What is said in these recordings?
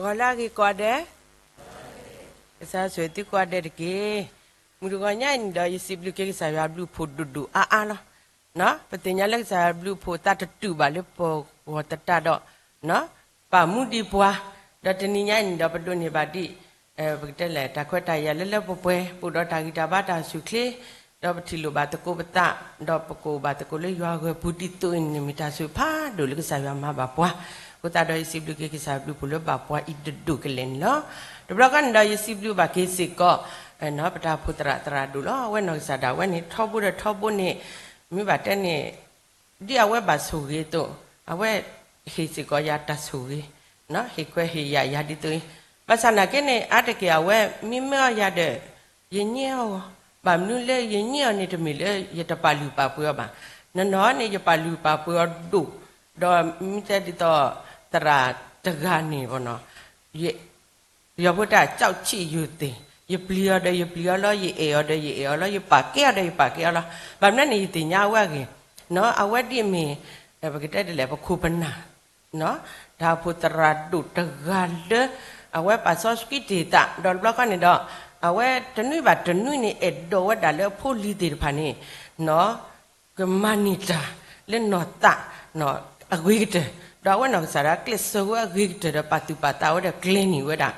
ဂီၤလၢအဂ့ၤကိးဂၤဒဲး, ကစၢ်ဆိၣ်ဂ့ၤသုကိးဂၤဒဲးတက့ၢ်. မုၢ်တဂီၤညါအံၤန့ၣ်ဒီး ယစံးဘျုးက့ၤကစၢ်ယွၤဘျုးဖှိၣ်ဒိၣ်ဒိၣ်အါအါလီၤ. ပသ့ၣ်ညါလၢကစၢ်ယွၤဘျုးဖှိၣ်သးတတုာ်ဘၣ်လၢပဂီၢ်သတးဒီး ပာ်မူဒံးပှၤ, ဒီးတနံၤညါအံၤန့ၣ်ဒီး ပဒိးန့ၢ်ဘၣ်ဒံး ပကတဲလဲၣ် တၢ်ခွဲးတၢ်ယာ်လၢလၢပှဲၤပှဲၤ ပအိၣ်ဒီးတၢ်ဂံၢ်တၢ်ဘါတၢ်ဆူၣ်ချ့, ဒီးပထံၣ်လိာ်ဘၣ်သကိးပသး, ဒီးပကအိၣ်ဘၣ်သကိးလၢယွၤဂၢၢ်ပူၤဒ်သိးအံၤန့ၣ် မ့ၢ်တၢ်ဆိၣ်ဂ့ၤဖးဒိၣ်လၢကစၢ်ယွၤမၤဘၣ်ပှၤ. အဃိသတးဒီးယစံးဘျုးက့ၤကစၢ်ယွၤဘျုးဖှိၣ်လၢဘၣ်ပှၤအံၤဒိၣ်ဒိၣ်ကလဲာ်န့ၣ်လီၤ. တဘျီဃီန့ၣ်ဒီးယစံးဘျုးဘၣ်က့ၤစ့ၢ်ကီး ပတၢ်အိၣ်ဖှိၣ်သရၣ်သရၣ်ဒိၣ်လီၤ. အဝဲနီၢ်ကစၢ်ဒၣ်ဝဲန့ၣ် ထီဘိဒီးထီဘိန့ၣ် မ့ၢ်ဘၣ်တဲန့ၣ် ဒ်အဝဲဘၣ်ဆိၣ်ဂ့ၤအသိး, အဝဲဟ့ၣ်စ့ၢ်ကီးယၤတၢ်ဆိၣ်ဂ့ၤ, ဟ့ၣ်ခွဲးဟ့ၣ်ယာ်ယၤဒ်သိးအံၤ, ဘၣ်ဆၣ်နာ်က့န့ၣ် အါတက့ၢ်အဝဲမ့ၢ်မၢအီၣ်ယၤဒီး ယညံ့အီၤဂီၢ်, ဘၣ်မနုၤလၢယညံ့အီၤန့ၣ် တမ့ၢ်လၢယတပာ်လုၢ်ပာ်ပှ့ၤအီၤဘၣ်. နီၢ်နီၢ်န့ၣ် ယပာ်လုၢ်ပာ်ပှ့ၤအီၤဒိၣ်, ဒီးမ့ၢ်တဲဒ်သိး သရၣ်တဂၤန့ၣ်ဘၣ်နီၤ ယီၤဖိတၢ်ကၠီဆံးယိာ်သ့ၣ်, ယပျံၤအီၤဒီးယပျံၤအီၤလီၤ, ယအဲၣ်အီၤဒီးယအဲၣ်အီၤလီၤ, ယပာ်ကဲအီၤဒီးယပာ်ကဲအီၤလီၤ. ဘၣ်မနုၤန့ၣ် ယသ့ၣ်ညါအဝဲအဂ့ၢ်, အဝဲဒ်အမ့ၢ် ပကတဲဒ်လဲၣ် ပခိၣ်ပနၢ်, တၢ်အိၣ်ဖှိၣ်သရၣ်ဒိၣ်တဂၤလၢ အဝဲပာ်စီဆှံတ့ၢ်သး ဒီးတဘျီဃီန့ၣ်ဒီး အဝဲတနွံဘၣ်တနွံန့ၣ် အဲၣ်ဒိးဝဲဒၣ်လၢအဖိအလံၤသ့ၣ်တဖၣ်န့ၣ် ကမၤန့ၢ်တၢ်လၢနီၢ်သး အဂ့ၤကတၢၢ်, ဒီးအဝဲနီၢ်ကစၢ်ဒၣ်ကျဲးစၢးဝဲအဂ့ၤကတၢၢ်ဒီး ပာ်သူၣ်ပာ်သးဝဲဒီးကျဲၤန့ၢ်ဝဲဒၣ်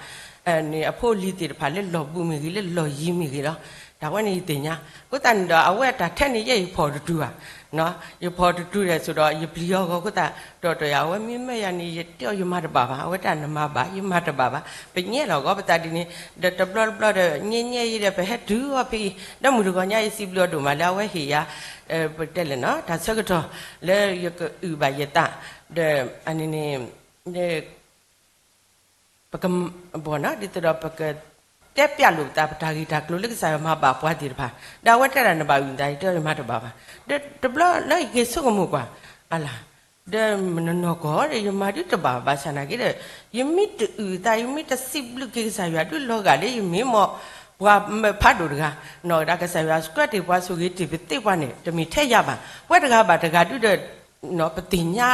န့ၣ်အဖိအလံၤသ့ၣ်တဖၣ်လၢလီၢ်ဘူးမ့ၢ်ဂ့ၤ လၢလီၢ်ယံၤမ့ၢ်ဂ့ၤလီၤ. တၢ်ဝဲန့ၣ်ယသ့ၣ်ညါ, အဃိသတးန့ၣ်ဒီး အဝဲအတၢ်ထဲန့ၣ်ယဲယဖီၣ်တတုၤဧါ, ယဖီၣ်တတုၤဒီးဆိးဒီး ယပျံၤအီၤဂီၢ်အဃိသတး ဒီးတယၤ အဝဲမ့ၢ်မၢယၤန့ၣ် ယတဲအီၤယမၤတဘၣ်ဘၣ်, အဝဲတၢ်နမၤဘၣ် ယမၤတဘၣ်ဘၣ်, ပညဲလီၤဂီၢ်ပသးဒ်န့ၣ်, ဒီးတဘျီတဘျီဒီး ညဲညဲယဲဒီး ပဟဲတုၤအီၤဖဲအံၤ, ဒီးမုၢ်တဂီၤညါအံၤ စံးဘျုးအီၤဒိၣ်မးလၢအဝဲဟ့ၣ်ယၤ ပတဲလဲၣ်နီၤ တၢ်ဆၢကတီၢ်လၢယကအုၣ်ဘၣ်ယသး, ဒီးအန့ၣ်န့ၣ် ပကဘီၣ်နီၤ ဒ်သိးဒီးပက တဲပျးလိာ်ပသး ပတၢ်ဂ့ၢ်တၢ်ကျိၤလၢကစၢ်ယွၤမၤဘၣ်ပှၤသ့ၣ်တဖၣ်, ဒီးအဝဲတဲဒၣ်နဘၣ်အုၣ်သး ယတဲယမၤတဘၣ်ဘၣ်, ဒီးတဘျီလၢယက့ၤဆိကမိၣ်ကွၢ် အလၤ, ဒီးမနီၢ်နီၢ်ကီၢ်ဒီး ယမၤဒုတဘၣ်ဘၣ်ဆၣ်နာ်က့ဒီး ယမ့ၢ်တအုၣ်သး ယမ့ၢ်တစံးဘျုးက့ၤကစၢ်ယွၤဒုလီၤဂာ်လၢယမ့ၢ်မ့ၢ် ပှၤမၢဖးဒိၣ်တဂၤ, နီၢ်ဝဲဒၣ်ကစၢ်ယွၤဆှၢတ့ၢ်ပှၤဆိၣ်ဂ့ၤတ့ၢ်ပသ့ပှၤန့ၣ် တမ့ၢ်ထဲယၤဘၣ်, ပှၤတဂၤဘၣ်တဂၤဒုဒီး ပသ့ၣ်ညါ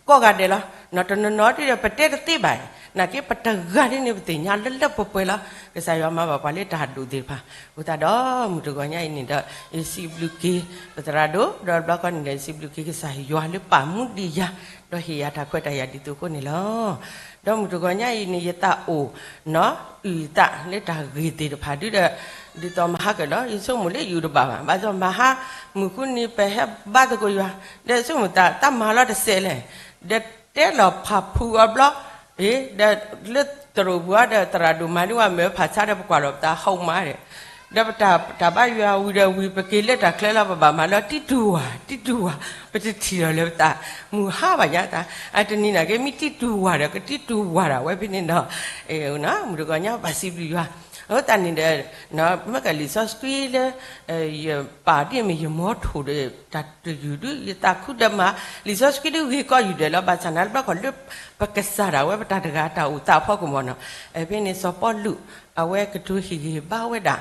ကိးဂၤဒဲးလီၤ, တနီၤနီၤဒုဒီး ပတဲတသ့ဘၣ်, နာ်က့ပတဂၤဒ်န့ၣ် ပသ့ၣ်ညါလၢလၢပှဲၤပှဲၤလီၤ, ကစၢ်ယွၤမၤဘၣ်ပှၤလၢတၢ်ဒိၣ်သ့ၣ်တဖၣ်, အဃိသတးဒီး မုၢ်တဂီၤညါအံၤန့ၣ်ဒီး ယစံးဘျုးက့ၤ ပသရၣ်ဒိၣ် ဒီးတဘျီဃီန့ၣ်ဒီး ယစံးဘျုးက့ၤကစၢ်ယွၤလၢပာ်မူဒံးယၤ, ဒီးဟ့ၣ်ယၤတၢ်ခွဲးတၢ်ယာ်ဒ်သိးအဃိန့ၣ်လီၤ. ဒီးမုၢ်တဂီၤညါအံၤန့ၣ် ယသးအိၣ် အုၣ်သးလၢတၢ်ဂ့ၢ်သ့ၣ်တဖၣ်ဒုဒီး ဒ်သိးမဟါကလီၤ ယဆိကမိၣ်လၢယအုၣ်တဘၣ်ဘၣ်, ဘၣ်ဆၣ်မဟါ မုၢ်ဃုနံၤပဟဲဘါသကိးယွၤ, ဒီးဆိကမိၣ်သး တၢ်မၤလီၤတစဲးလဲၣ်, ဒီးတဲလီၤဖးဖုအီၤဘျီ, အ့ ဒီးလၢသရိာ်ပူၤအီၤဒီး သရၣ်ဒိၣ်မၤဒ်ဝဲမ့ၢ်ဖးဆါဒီး ပကွၢ်လီၤပသး ဟီၣ်မးဒီး, ဒီးပတၢ်ဘါယွၤဝံၤဒီးဝံၤ ပက့ၤလၢတၢ်ချၢလီၤ ပဘၣ်မၤလီၤ တံတူၢ်ဝၤ တံတူၢ်ဝၤ, ပတထံၣ်လီၤလၢပသး မုၢ်ဟါဘၣ်ညါသး, အတနံၤနာ်က့ မ့ၢ်တံတူၢ်ဝၤဒီး ကတံတူၢ်ဝၤဒၣ်ဝဲဖဲန့ၣ်ဒီး မုၢ်တဂီၤညါဘၣ်စံးဘျုးယွၤ, အဃိသတးန့ၣ်ဒီး မ့ၢ်ကလံာ်စီဆှံလၢ ယပာ်ဒ်အမ့ၢ်ယမီထိၣ်ဒီး တၢ်တယုၢ်ဒု ယသးခုဒီးမး လံာ်စီဆှံဒုဂ့ၤကီးယုၢ်ဒဲးလီၤ, ဘၣ်ဆၣ်နာ်တဘျီခီၣ်လၢ ပကစၢ်ဒၣ်ဝဲပတၢ်တဂၤတၢ်အိၣ်သးအဖီခိၣ်မ့ၢ်နီၤ, ဖဲန့ၣ်စီၤပီလူး အဝဲကတိၤဟ့ၣ်ဂံၢ်ဟ့ၣ်ဘါဝဲဒၣ်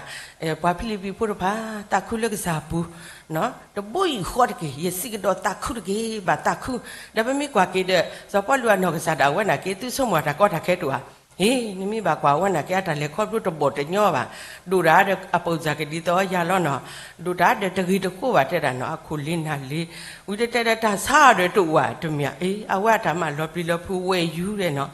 ပှၤဖံလံးပံၤဖိတဖၣ် သးခုလၢကစၢ်အပူၤ တဘိယူၢ်ဃီတက့ၢ်, ယစံးကဒီးသးခုတက့ၢ်, ဘၣ်သးခု, ဒီးပမ့ၢ်ကွၢ်က့ၤဒီး စီၤပီလူးအနီၢ်ကစၢ်ဒၣ်ဝဲနာ်က့ သုဆိကမိၣ်တၢ်ကီတၢ်ခဲတအိၣ်ဧါ, ဟ့ၣ် နမ့ၢ်ဘၣ်ကွၢ်ဝဲနာ်က့ အတၢ်လဲၤခီဖျိတဘီၣ်တညီဘၣ်, ဒိၣ်တၢ်ဒီးအပိာ်စၢ်ကဒ်သိးယၤလီၤနီၤ, ဒိၣ်တၢ်ဒီးတဂ့ၤတကိးဘၣ်တဲဒၣ်နီၤ, အခိၣ်လ့နၤလ့, ဝံၤတဲတဲဒီးတၢ်ဆါအီၤဒီးတအိၣ်ဧါ, တမ့ၢ်ဧါ, အဝဲအတၢ်မၤလီၤပျံၤလီၤဖုးဝဲၢ်ယူၤဒီးနီၤ,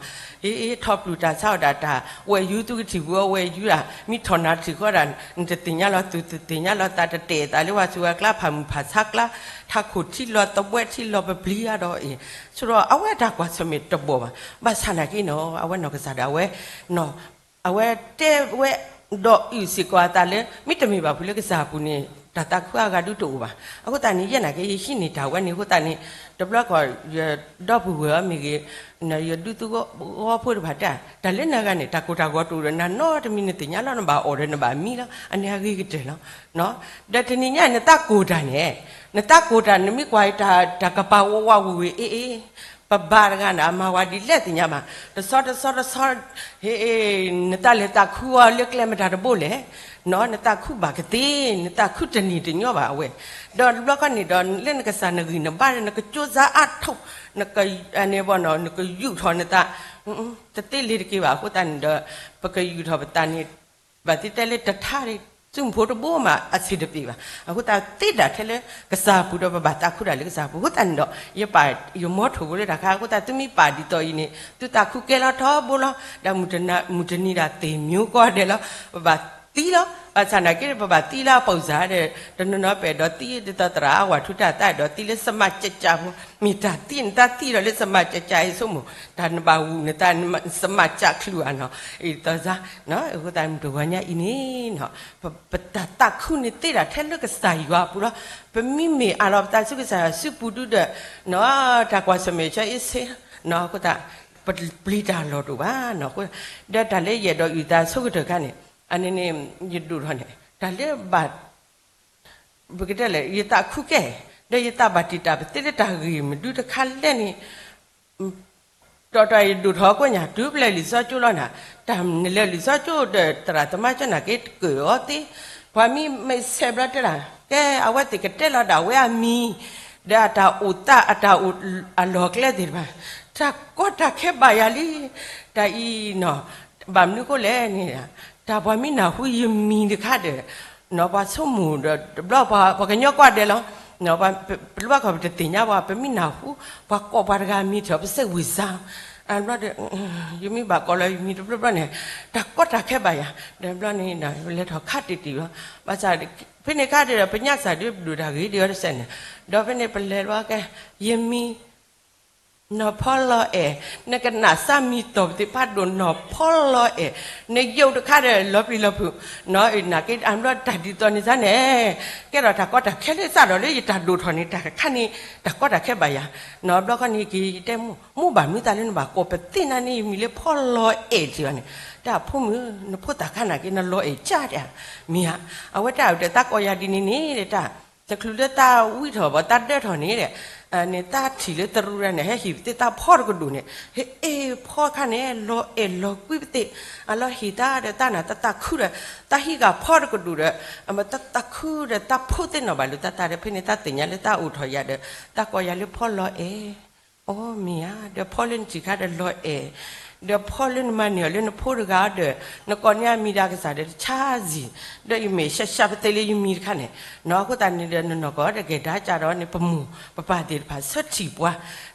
အ့ ထီၣ်ပျုၢ်တၢ်ဆါအီၤဒၣ်တၢ် ဝဲၢ်ယူၤ သုကထံၣ်ပူၤအီၤဝဲၢ်ယူၤဒၣ်, မ့ၢ်ထီၣ်နၤထံၣ်ဃီဒၣ်, နတသ့ၣ်ညါလီၤသူၣ် တသ့ၣ်ညါလီၤသး တတဲာ်သးလၢပှၤဆူးပှၤကျါ ဖးမုၢ်ဖးဆါကျါ, ထးခိၣ်ထံလီၤသဘှဲထံလီၤပပျံၤဧါဒီးအံၤ, ဆိဒီးအဝဲတၢ်ကွၢ်ဆၢၣ်မဲာ်တဘီၣ်ဘၣ်, ဘၣ်ဆၣ်နာ်က့နီၤ အဝဲနီၢ်ကစၢ်ဒၣ်ဝဲ အဝဲတဲဝဲ ဒီးအုၣ်စ့ၢ်ကီးအသးလၢ မ့တမ့ၢ်ဘၣ်ဖုးလၢကစၢ်အပူၤန့ၣ် တၢ်သးခုအဂၤဒုတအိၣ်ဘၣ်. အဃိသတးန့ၣ် ယဲနာ်က့ ယဟံးန့ၢ်တၢ်ဝဲန့ၣ်အဃိသတးန့ၣ် တဘျီကီၢ် ယဒီပုၢ်ဝဲၢ်အီၤမ့ၢ်ဂ့ၤ, ယဒူသဝီဖိတဖၣ်တဲ တၢ်လၢနဂၤန့ၣ် တၢ်ကိၢ်တၢ်ဂီၤတအိၣ်ဒီးနၤနီတမံၤ နသ့ၣ်ညါလီၤ နဘၣ်အီၣ်ဒီးနဘၣ်မံလီၤ အန့ၣ်အဂ့ၤကတၢၢ်လီၤ. ဒီးတနံၤညါ နသးကိၢ်တၢ်န့ၣ်, နသးကိၢ်တၢ် နမ့ၢ်ကွၢ်တၢ် တၢ်ကပၤဝးဝးဝ့ၤဝ့ၤ အ့အ့ ပဘၣ်တဂၤန့ၣ် အမၤဝဲဒ်လဲၣ်သ့ၣ်ညါဘၣ်, တဆီတဆီတဆီ ဟ့ၣ် နသးလဲၤသးခုအီၤလၢကျဲမတၤတဘိလဲၣ်, နသးခုဘၣ်ကသ့, နသးခုတန့ၢ်တညီဘၣ်အဝဲ, ဒီးတဘျီခီန့ၣ်ဒီး လၢနကစၢ်နဂံၢ်နဘါဒီး နကကၠိစါအါထီၣ်, နက, န့ၣ်ဘၣ်နီၤ နကယူာ်ထီၣ်နသး, တသ့လၢၤတက့ၢ်ဘၣ်. အဃိသတးန့ၣ်ဒီး ပကယူာ်ထီၣ်ပသးန့ၣ် ဘၣ်သ့ၣ်သ့ၣ်လၢတထါ သုးမုၢ်ဖိတဘိမး အဆံးတပ့ၤဘၣ်. အဃိသတးသ့ဒၣ်ထဲလၢကစၢ်ပူၤဒီး ပဘၣ်သးခုဒၣ်လၢကစၢ်ပူၤ. အဃိသတးန့ၣ်ဒီး ယပာ်ယမီထိၣ်ဖိလၢတၢ်ခါ, အဃိသတးသုမ့ၢ်ပာ်ဒ်သိးအံၤန့ၣ် သုသးခုကဲလီၤထီဘိလီၤ. ဒီးမုၢ်တနံၤဒၣ်သ့ၣ်မံၤကီဒဲးလီၤ, ပဘၣ်သံလီၤ. ဘၣ်ဆၣ်နာ်က့ ပဘၣ်သံလၢအပူၤစ့ၢ်ဒီး တနီၤနီၤပအဲၣ်ဒိးသံဒ်သိးသရၣ်အဝၤထူတၢ်သးအဲၣ်ဒိးသံလၢစမးကကၢ်ဖိ, မ့ၢ်တၢ်သံနတၢ်သံဒီးလၢစမးကကၢ်အံၤ ဆိကမိၣ် တၢ်နဘၣ်ဝံၤနသး စမးကကၢ်ချုးဧါနီၤ, အံၤသီစါ, အဃိသတးမုၢ်တဂီၤညါအံၤန့ၣ် ပတၢ်သးခုန့ၣ်သ့ဒၣ်ထဲလၢကစၢ်ယွၤအပူၤလီၤ. ပမ့မ့ၢ်အးလီၤပသးဆူကစၢ်ယွၤစုပူၤဒုဒီး တၢ်ကွၢ်ဆၢၣ်မဲာ်ဆၢအ့ၣ်ဆ့, အဃိသတး ပပျံၤတၢ်လီၢ်တအိၣ်ဘၣ်နီၤ. ဒီးတၢ်လၢယအဲၣ်ဒိးအုၣ်သးဆိကတၢၢ်ခါန့ၣ် အန့ၣ်န့ၣ် ယဒိၣ်ထီၣ်န့ၣ် တၢ်လၢဘၣ် ပကတဲလဲၣ် ယသးခုကဲ, ဒီးယသးဘၣ်တံာ်တာ်ပသ့လၢတၢ်ဂ့ၢ်မနုၤတခါလဲၣ်န့ၣ် တီတီယဒိၣ်ထီၣ်ကိးညါ တုၤပလဲၤလံာ်စီကၠိလီၤနၤ, တၢ်နလဲၤလံာ်စီကၠိဒီးသရၣ်သမါကၠိနာ်က့တကၢၢ်အီၤသ့, ပှၤမံမ့ၢ်ဆဲးဘျီတဲဒၣ် ကဲအဝဲသ့ၣ်ကတဲလီၤဒၣ်ဝဲအမံၤ, ဒီးအတၢ်အိၣ်သးအတၢ်အိၣ်အလီၢ်ကျဲသ့ၣ်တဖၣ်, တၢ်ကီတၢ်ခဲဘၣ်ယၤလံ, တၢ်အံၤနီၤ, ဘၣ်မနုၤဃိလဲၣ်န့ၣ် တၢ်ပှၤမံနၢ်ဟူယမံၤတခါဒီး နီၤ ပှၤဆိကမိၣ်ဒီးတဘျီ ပှၤကညီကွၢ်ဒဲးလီၤ, ပှၤပလၢဘၣ်ခီၣ်ပတသ့ၣ်ညါပှၤ ပမံနၢ်ဟူ ပှၤကိးပှၤတဂၤမံၤထီၣ်ပစဲးဝံၤစါ, အဘျီဒီး ယမ့ၢ်ဘၣ်ကိးလီၤယမံၤတဘျီဘျီန့ၣ် တၢ်ကီတၢ်ခဲဘၣ်ယၤ, ဒီးဘျီန့ၣ် လဲၤထီၣ်ခါတံၢ်တံၢ်လီၤ, ဘၣ်ဆၣ် ဖဲန့ၣ်ခါဒီး ပညၣ်စၢ်ဒုးပဒိၣ်တၢ်ဂ့ၤဒံးအီၤတစဲးန့ၣ်, ဒီးဖဲန့ၣ်ပလဲၤလီၤကဲ ယမံၤ နီၢ်ဖီလီၤအဲၣ်, နကနၣ်စၢ်မံၤတီၢ်ပသ့ၣ်ဖးဒိၣ်နီၢ်ဖီလီၤအဲၣ်, နယိာ်တခါဒီးလီၤပျံၤလီၤဖုး, နီၢ်နာ်က့အဘျီတၢ်ဒ်သိးန့ၣ်စၢ်န့ၣ်, ကဲထီၣ်တၢ်ကီတၢ်ခဲလၢစးဒီးလၢယတၢ်ဒိၣ်ထီၣ်န့ၣ် တၢ်တခါန့ၣ် တၢ်ကီတၢ်ခဲဘၣ်ယၤ, နီၢ်ဘျီခီန့ၣ်က့ၤယတဲမိၢ် မိၢ်ဘၣ်မနုၤသးလၢနဘၣ်ကိးပသ့ၣ်နၤန့ၣ် ယမံၤလၢဖီလီၤအဲၣ်စံးအီၤန့ၣ်, တၢ်ဖိမုၣ် နဖိသၣ်ခါနာ်က့ နလီၤအဲၣ်ကၢ်တဲ, မ့ၢ်ဧါ, အဝဲတၢ်အုၣ်ဒီးသးကိးယၤဒ်န့ၣ်န့ၣ်တၢ် တချုးလၢသးဝံထီၣ်ဘၣ် သးဒၢထီၣ်န့ၣ်ဒီး, န့ၣ်သးထံၣ်လၢတရူးရၤန့ၣ် ဟဲဟ့ၣ်ပသ့ၣ်သးဖီတကဒိၣ်န့ၣ်, ဟ့ၣ်အ့ၣ်ဖီခါန့ၣ် လီၤအဲၣ်လီၤကွံပသ့ၣ်, အလီၤဟ့ၣ်သးဒီးသးနၤသးသးခုဒီး, သးဟံးဃာ်ဖီတကဒိၣ်ဒီး, အမ့ၢ်သးသးခုဒီးသးဖိသ့ၣ်နီၣ်ဘၣ်လၢသးသးဒီး ဖဲန့ၣ်သးသ့ၣ်ညါလၢသးအိၣ်ထီၣ်ယၤဒီး, သးကိးယၤလၢဖီလီၤအဲၣ် အိ မ့ၢ်ဧါ, ဒီးဖီလၢနထံၣ်ခါဒီးလီၤအဲၣ်, ဒီးဖီလၢနမၤန့ၢ်အီၤလၢနဖိတဂၤဒီး, နကိးန့ၢ်အမံၤဒၣ်ကစၢ်ဒီးတဆါစံၣ်, ဒီးယမဲာ်ဆှးဆှးပသ့လၢယမံၤတခါန့ၣ်, နီၢ်အဃိသတးန့ၣ်ဒီး နနီၢ်ကီၢ်ဒီးကဲဒါကၢ်ဒီးန့ၣ် ပမိၢ်ပပၢ်သ့ၣ်တဖၣ်ဆၢထံၣ်ပှၤ,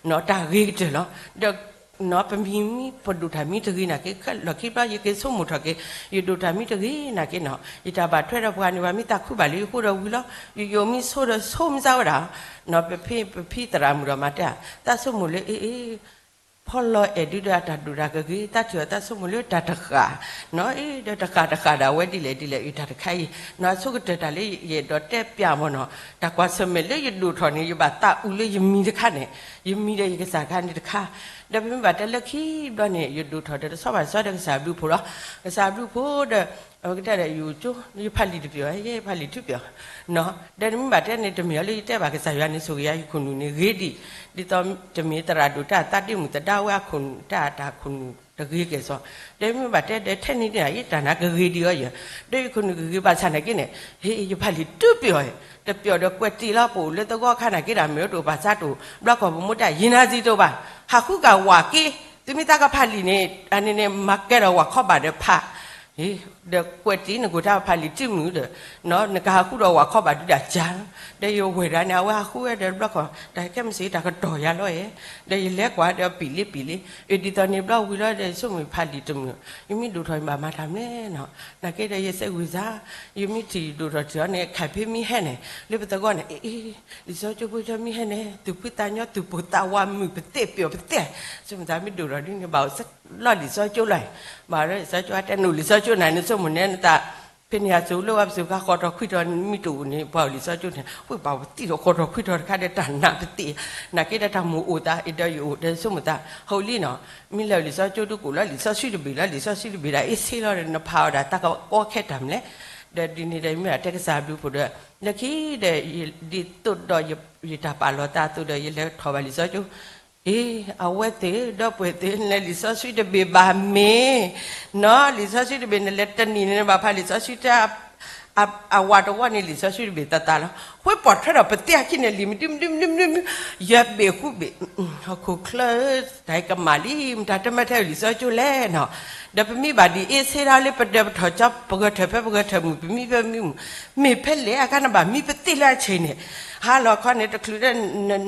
နီၢ်တၢ်ဂ့ၤကတၢၢ်လီၤ, ဒီး နီၢ်ပမံၤမံၤပဒိၣ်တၢ်မံၤတဂ့ၤနာ်က့ ခဲလီၢ်ခံဘျီယက့ၤဆိကမိၣ်ထီၣ်က့ၤ, ယဒိၣ်တၢ်မံၤတဂ့ၤနာ်က့နီၢ်, ယတၢ်ဘၣ်ထွဲဒီးပှၤန့ၣ် ပှၤမ့ၢ်သးခုဘၣ်လၢယဃိဒီးဝံၤလီၤ, ယယိာ်မ့ၢ်ဆိဒီးဆိမ့ၢ်စၢ်ဝဲဒၣ်, နီၢ်ပဖံပဖံသရၣ်မုၣ်ဒီးမၤတဲ, သးဆိကမိၣ်လၢအ့ၣ်အ့ၣ် ဖီလီၤအဲၣ်ဒုဒီးအတၢ်ဒိၣ်တၢ်ကဂ့ၤ သးထံၣ်အီၤသးဆိကမိၣ်လၢတၢ်တဃၣ်, နီၢ်အ့ၣ်ဒီးတဃၣ်တဃၣ်ဒၣ်ဝဲဒ်လဲၣ်ဒ်လဲၣ်အံၤတၢ်တခါအံၤ, နီၢ်ဆိကတၢၢ်တၢ်လၢယအဲၣ်ဒိးတဲပျၢ်မ့ၢ်နီၢ်, တၢ်ကွၢ်ဆၢၣ်မဲာ်လၢယဒိၣ်ထီၣ်န့ၣ် ယဘၣ်သးအုးလၢယမံၤတခါန့ၣ်, ယမံၤဒီးယကစၢ်တခါန့ၣ်တခါ, ဒီးပမ့ၢ်ဘၣ်တဲလၢခံဘျီန့ၣ် ယဒိၣ်ထီၣ်ဒီးတဆီဘၣ်တဆီဒီးကစၢ်ဘျုးဖှိၣ်လီၤ, ကစၢ်ဘျုးဖှိၣ်ဒီး အဝဲကတဲဒီးယအိၣ်ကၠိ ယဖးလံာ်တပျီၤ ယဖးလံာ်တပျီၤ, ဒီးတမ့ၢ်ဘၣ်တဲန့ၣ် တမ့ၢ်အီၤလၢယတဲဘၣ်ကစၢ်ယွၤန့ၣ် ဆိၣ်ဂ့ၤယၤယခိၣ်နူာ်န့ၣ်ဂ့ၤဒံး, ဒ်သိးတမ့ၢ်သရၣ်ဒိၣ်တၢ်သးဒ့မုၣ်သဒါဝဲအခိၣ်နူာ် တၢ်တၢ်ခိၣ်နူာ်တဂ့ၤကဲၣ်ဆိး, ဒီးမ့ၢ်ဘၣ်တဲဒီးထဲန့ၣ်န့ၣ် ယတၢ်နါကဂ့ၤဒံးအီၤယဲ, ဒီးယခိၣ်နူာ်ကဂ့ၤဘၣ်ဆၣ်နာ်က့န့ၣ် ဟ့ၣ်ယဖးလံာ်တပျီၤ, တပျီၤဒီးကွဲးတံၢ်လီၤ ပအိၣ်လၢသဝီခါနာ်က့ဒၣ် မ့ၢ်အိၣ်တအိၣ်ပာ်စၢ်တအိၣ် ဘျီခီၣ်ပမိၢ်တဲ ယနါစံးတအိၣ်ဘၣ်, ဟးဃုကၣ်ဝၤက့, သုမ့ၢ်သးကဖးလံာ်န့ၣ် အန့ၣ်န့ၣ် မၤကဲဒီးဝၤခီဘၣ်ဒီးဖး ဒီးကွဲးတံၢ်နကိာ်တၢ်ဖးလံာ်တံၢ်မုၢ်ဒီး, နကဟးဃုဒီးဝၤခီဘၣ်ဒုးဒၣ်ကၢ်, ဒီးယဝဲၢ်ဒၣ်န့ၣ် အဝဲဟးဃုဝဲဒီးဘျီခီၣ် တၢ်ခဲမုၢ်ဆ့ၣ်တၢ်ကတီၢ်ယၤလီၤအဲ, ဒီးယလဲၤကွၢ်ဒီးပံာ်လံပံာ်လံ, အဒ်သိးန့ၣ်ဘျီဝံၤလီၤဒီး ယဆိကမိၣ်ဖးလံာ်တမုၢ်, ယမ့ၢ်ဒိၣ်ထီၣ်ယဘၣ်မၤတၢ်မနုၤနီၤ, နာ်က့ဒီးယစဲးဝံၤစၢ်, ယမ့ၢ်ထံၣ်ဒိၣ်ထီၣ်ထံၣ်အီၤန့ၣ် ခးဖဲမ့ၢ်ဟဲန့ၣ် လၢပသဝီန့ၣ် အ့ၣ်အ့ၣ် လံာ်စီကၠိဖိကၠိမ့ၢ်ဟဲန့ၣ် သူၣ်ဖှံသးညီ သူၣ်ပိၢ်သးဝးမုာ်ပသ့ၣ်ပျီၤပသ့ၣ်, ဆိကမိၣ်သးမ့ၢ်ဒိၣ်ထီၣ်ဒ်န့ၣ် ဘၣ်အိၣ်လီၢ်လံာ်စီကၠိလီၤ, ဘၣ်လီၢ်လံာ်စီကၠိ အတဲနအိၣ်လံာ်စီကၠိနၤန့ၣ် ဆိကမိၣ်န့ၣ်နသး, ဖဲန့ၣ်အစိၤလၢဝဲပစိၤခါဃီထီၣ်ခွံထီၣ်မ့ၢ်တအိၣ်န့ၣ် ပှၤအိၣ်လံာ်စီကၠိန့ၣ် ဝဲဘၣ်ပသံၣ်ထီၣ်ဃီထီၣ်ခွံထီၣ်တခါဒီးတၢ်နးပသ့ၣ်, နာ်က့ဒီးတၢ်မိၣ်အိၣ်သး အဲၣ်ဒိးယအိၣ်ဒီးဆိကမိၣ်သး ဟီၣ်လံနီၤ, မ့ၢ်လၢလံာ်စီကၠိဒုးကိးလီၤ လံာ်စီဆှံတဘ့ၣ်လီၤ လံာ်စီဆှံတဘ့ၣ်ဒၣ်အ့ၣ်ဆ့လီၤဒီး နဖးအီၤဒၣ်တၢ်ကီခဲတၢ်မနုၤလဲၣ်, ဒီးဒ်န့ၣ်ဒီးမ့ၢ်ဒၣ်တဲကစၢ်ဘျုးဖှိၣ်ဒီး လၢခံဒီး ဒ်သိးဒီးယတၢ်ပာ်လီၤသးအသိးဒီး ယလဲၤထီၣ်ဘၣ်လံာ်စီကၠိ, အ့ၣ် အဝဲသ့ၣ် ဒီပုၢ်ဝဲၢ်သ့ၣ် နလဲၤလံာ်စီဆှံတဘ့ၣ်ဘၣ်မ့ၢ်, နီၤ လံာ်စီဆှံတဘ့ၣ် နလဲၤတနံၣ်န့ၣ် နဘၣ်ဖးလံာ်စီဆှံတၢ် အဝၤတဝီန့ၣ် လံာ်စီဆှံတဘ့ၣ်သးသးလီၤ. ဃိပိာ်ထွဲဒီးပသ့ၣ်အခံန့ၣ် လံာ်မနုၤမနုၤမနုၤမနုၤ ယဘ့ၣ်ဃုဘ့ၣ်, ဟီၣ်ခိၣ်ချၢ တၢ်ကမၣ်လံ မတၤတမ့ၢ်ထဲလံာ်စီဆှံကၠိလဲၣ်နီၤ. ဒီးပမ့ၢ်ဘၣ်ဒ်အ့ၣ်စ့ဒၣ်လၢပဒၢးပထီၣ်ကၠီ ပဂဲၤထၢၣ်ဖဲပဂဲၤထၢၣ်မုၢ် ပမံဖဲမံမုၢ်, မ့ၢ်ဖဲလဲၣ်အခါနဘၣ်မံပသ့ၣ်လၢအဆံးန့ၣ်, ဟါလီၤခီန့ၣ် တချုးဒီး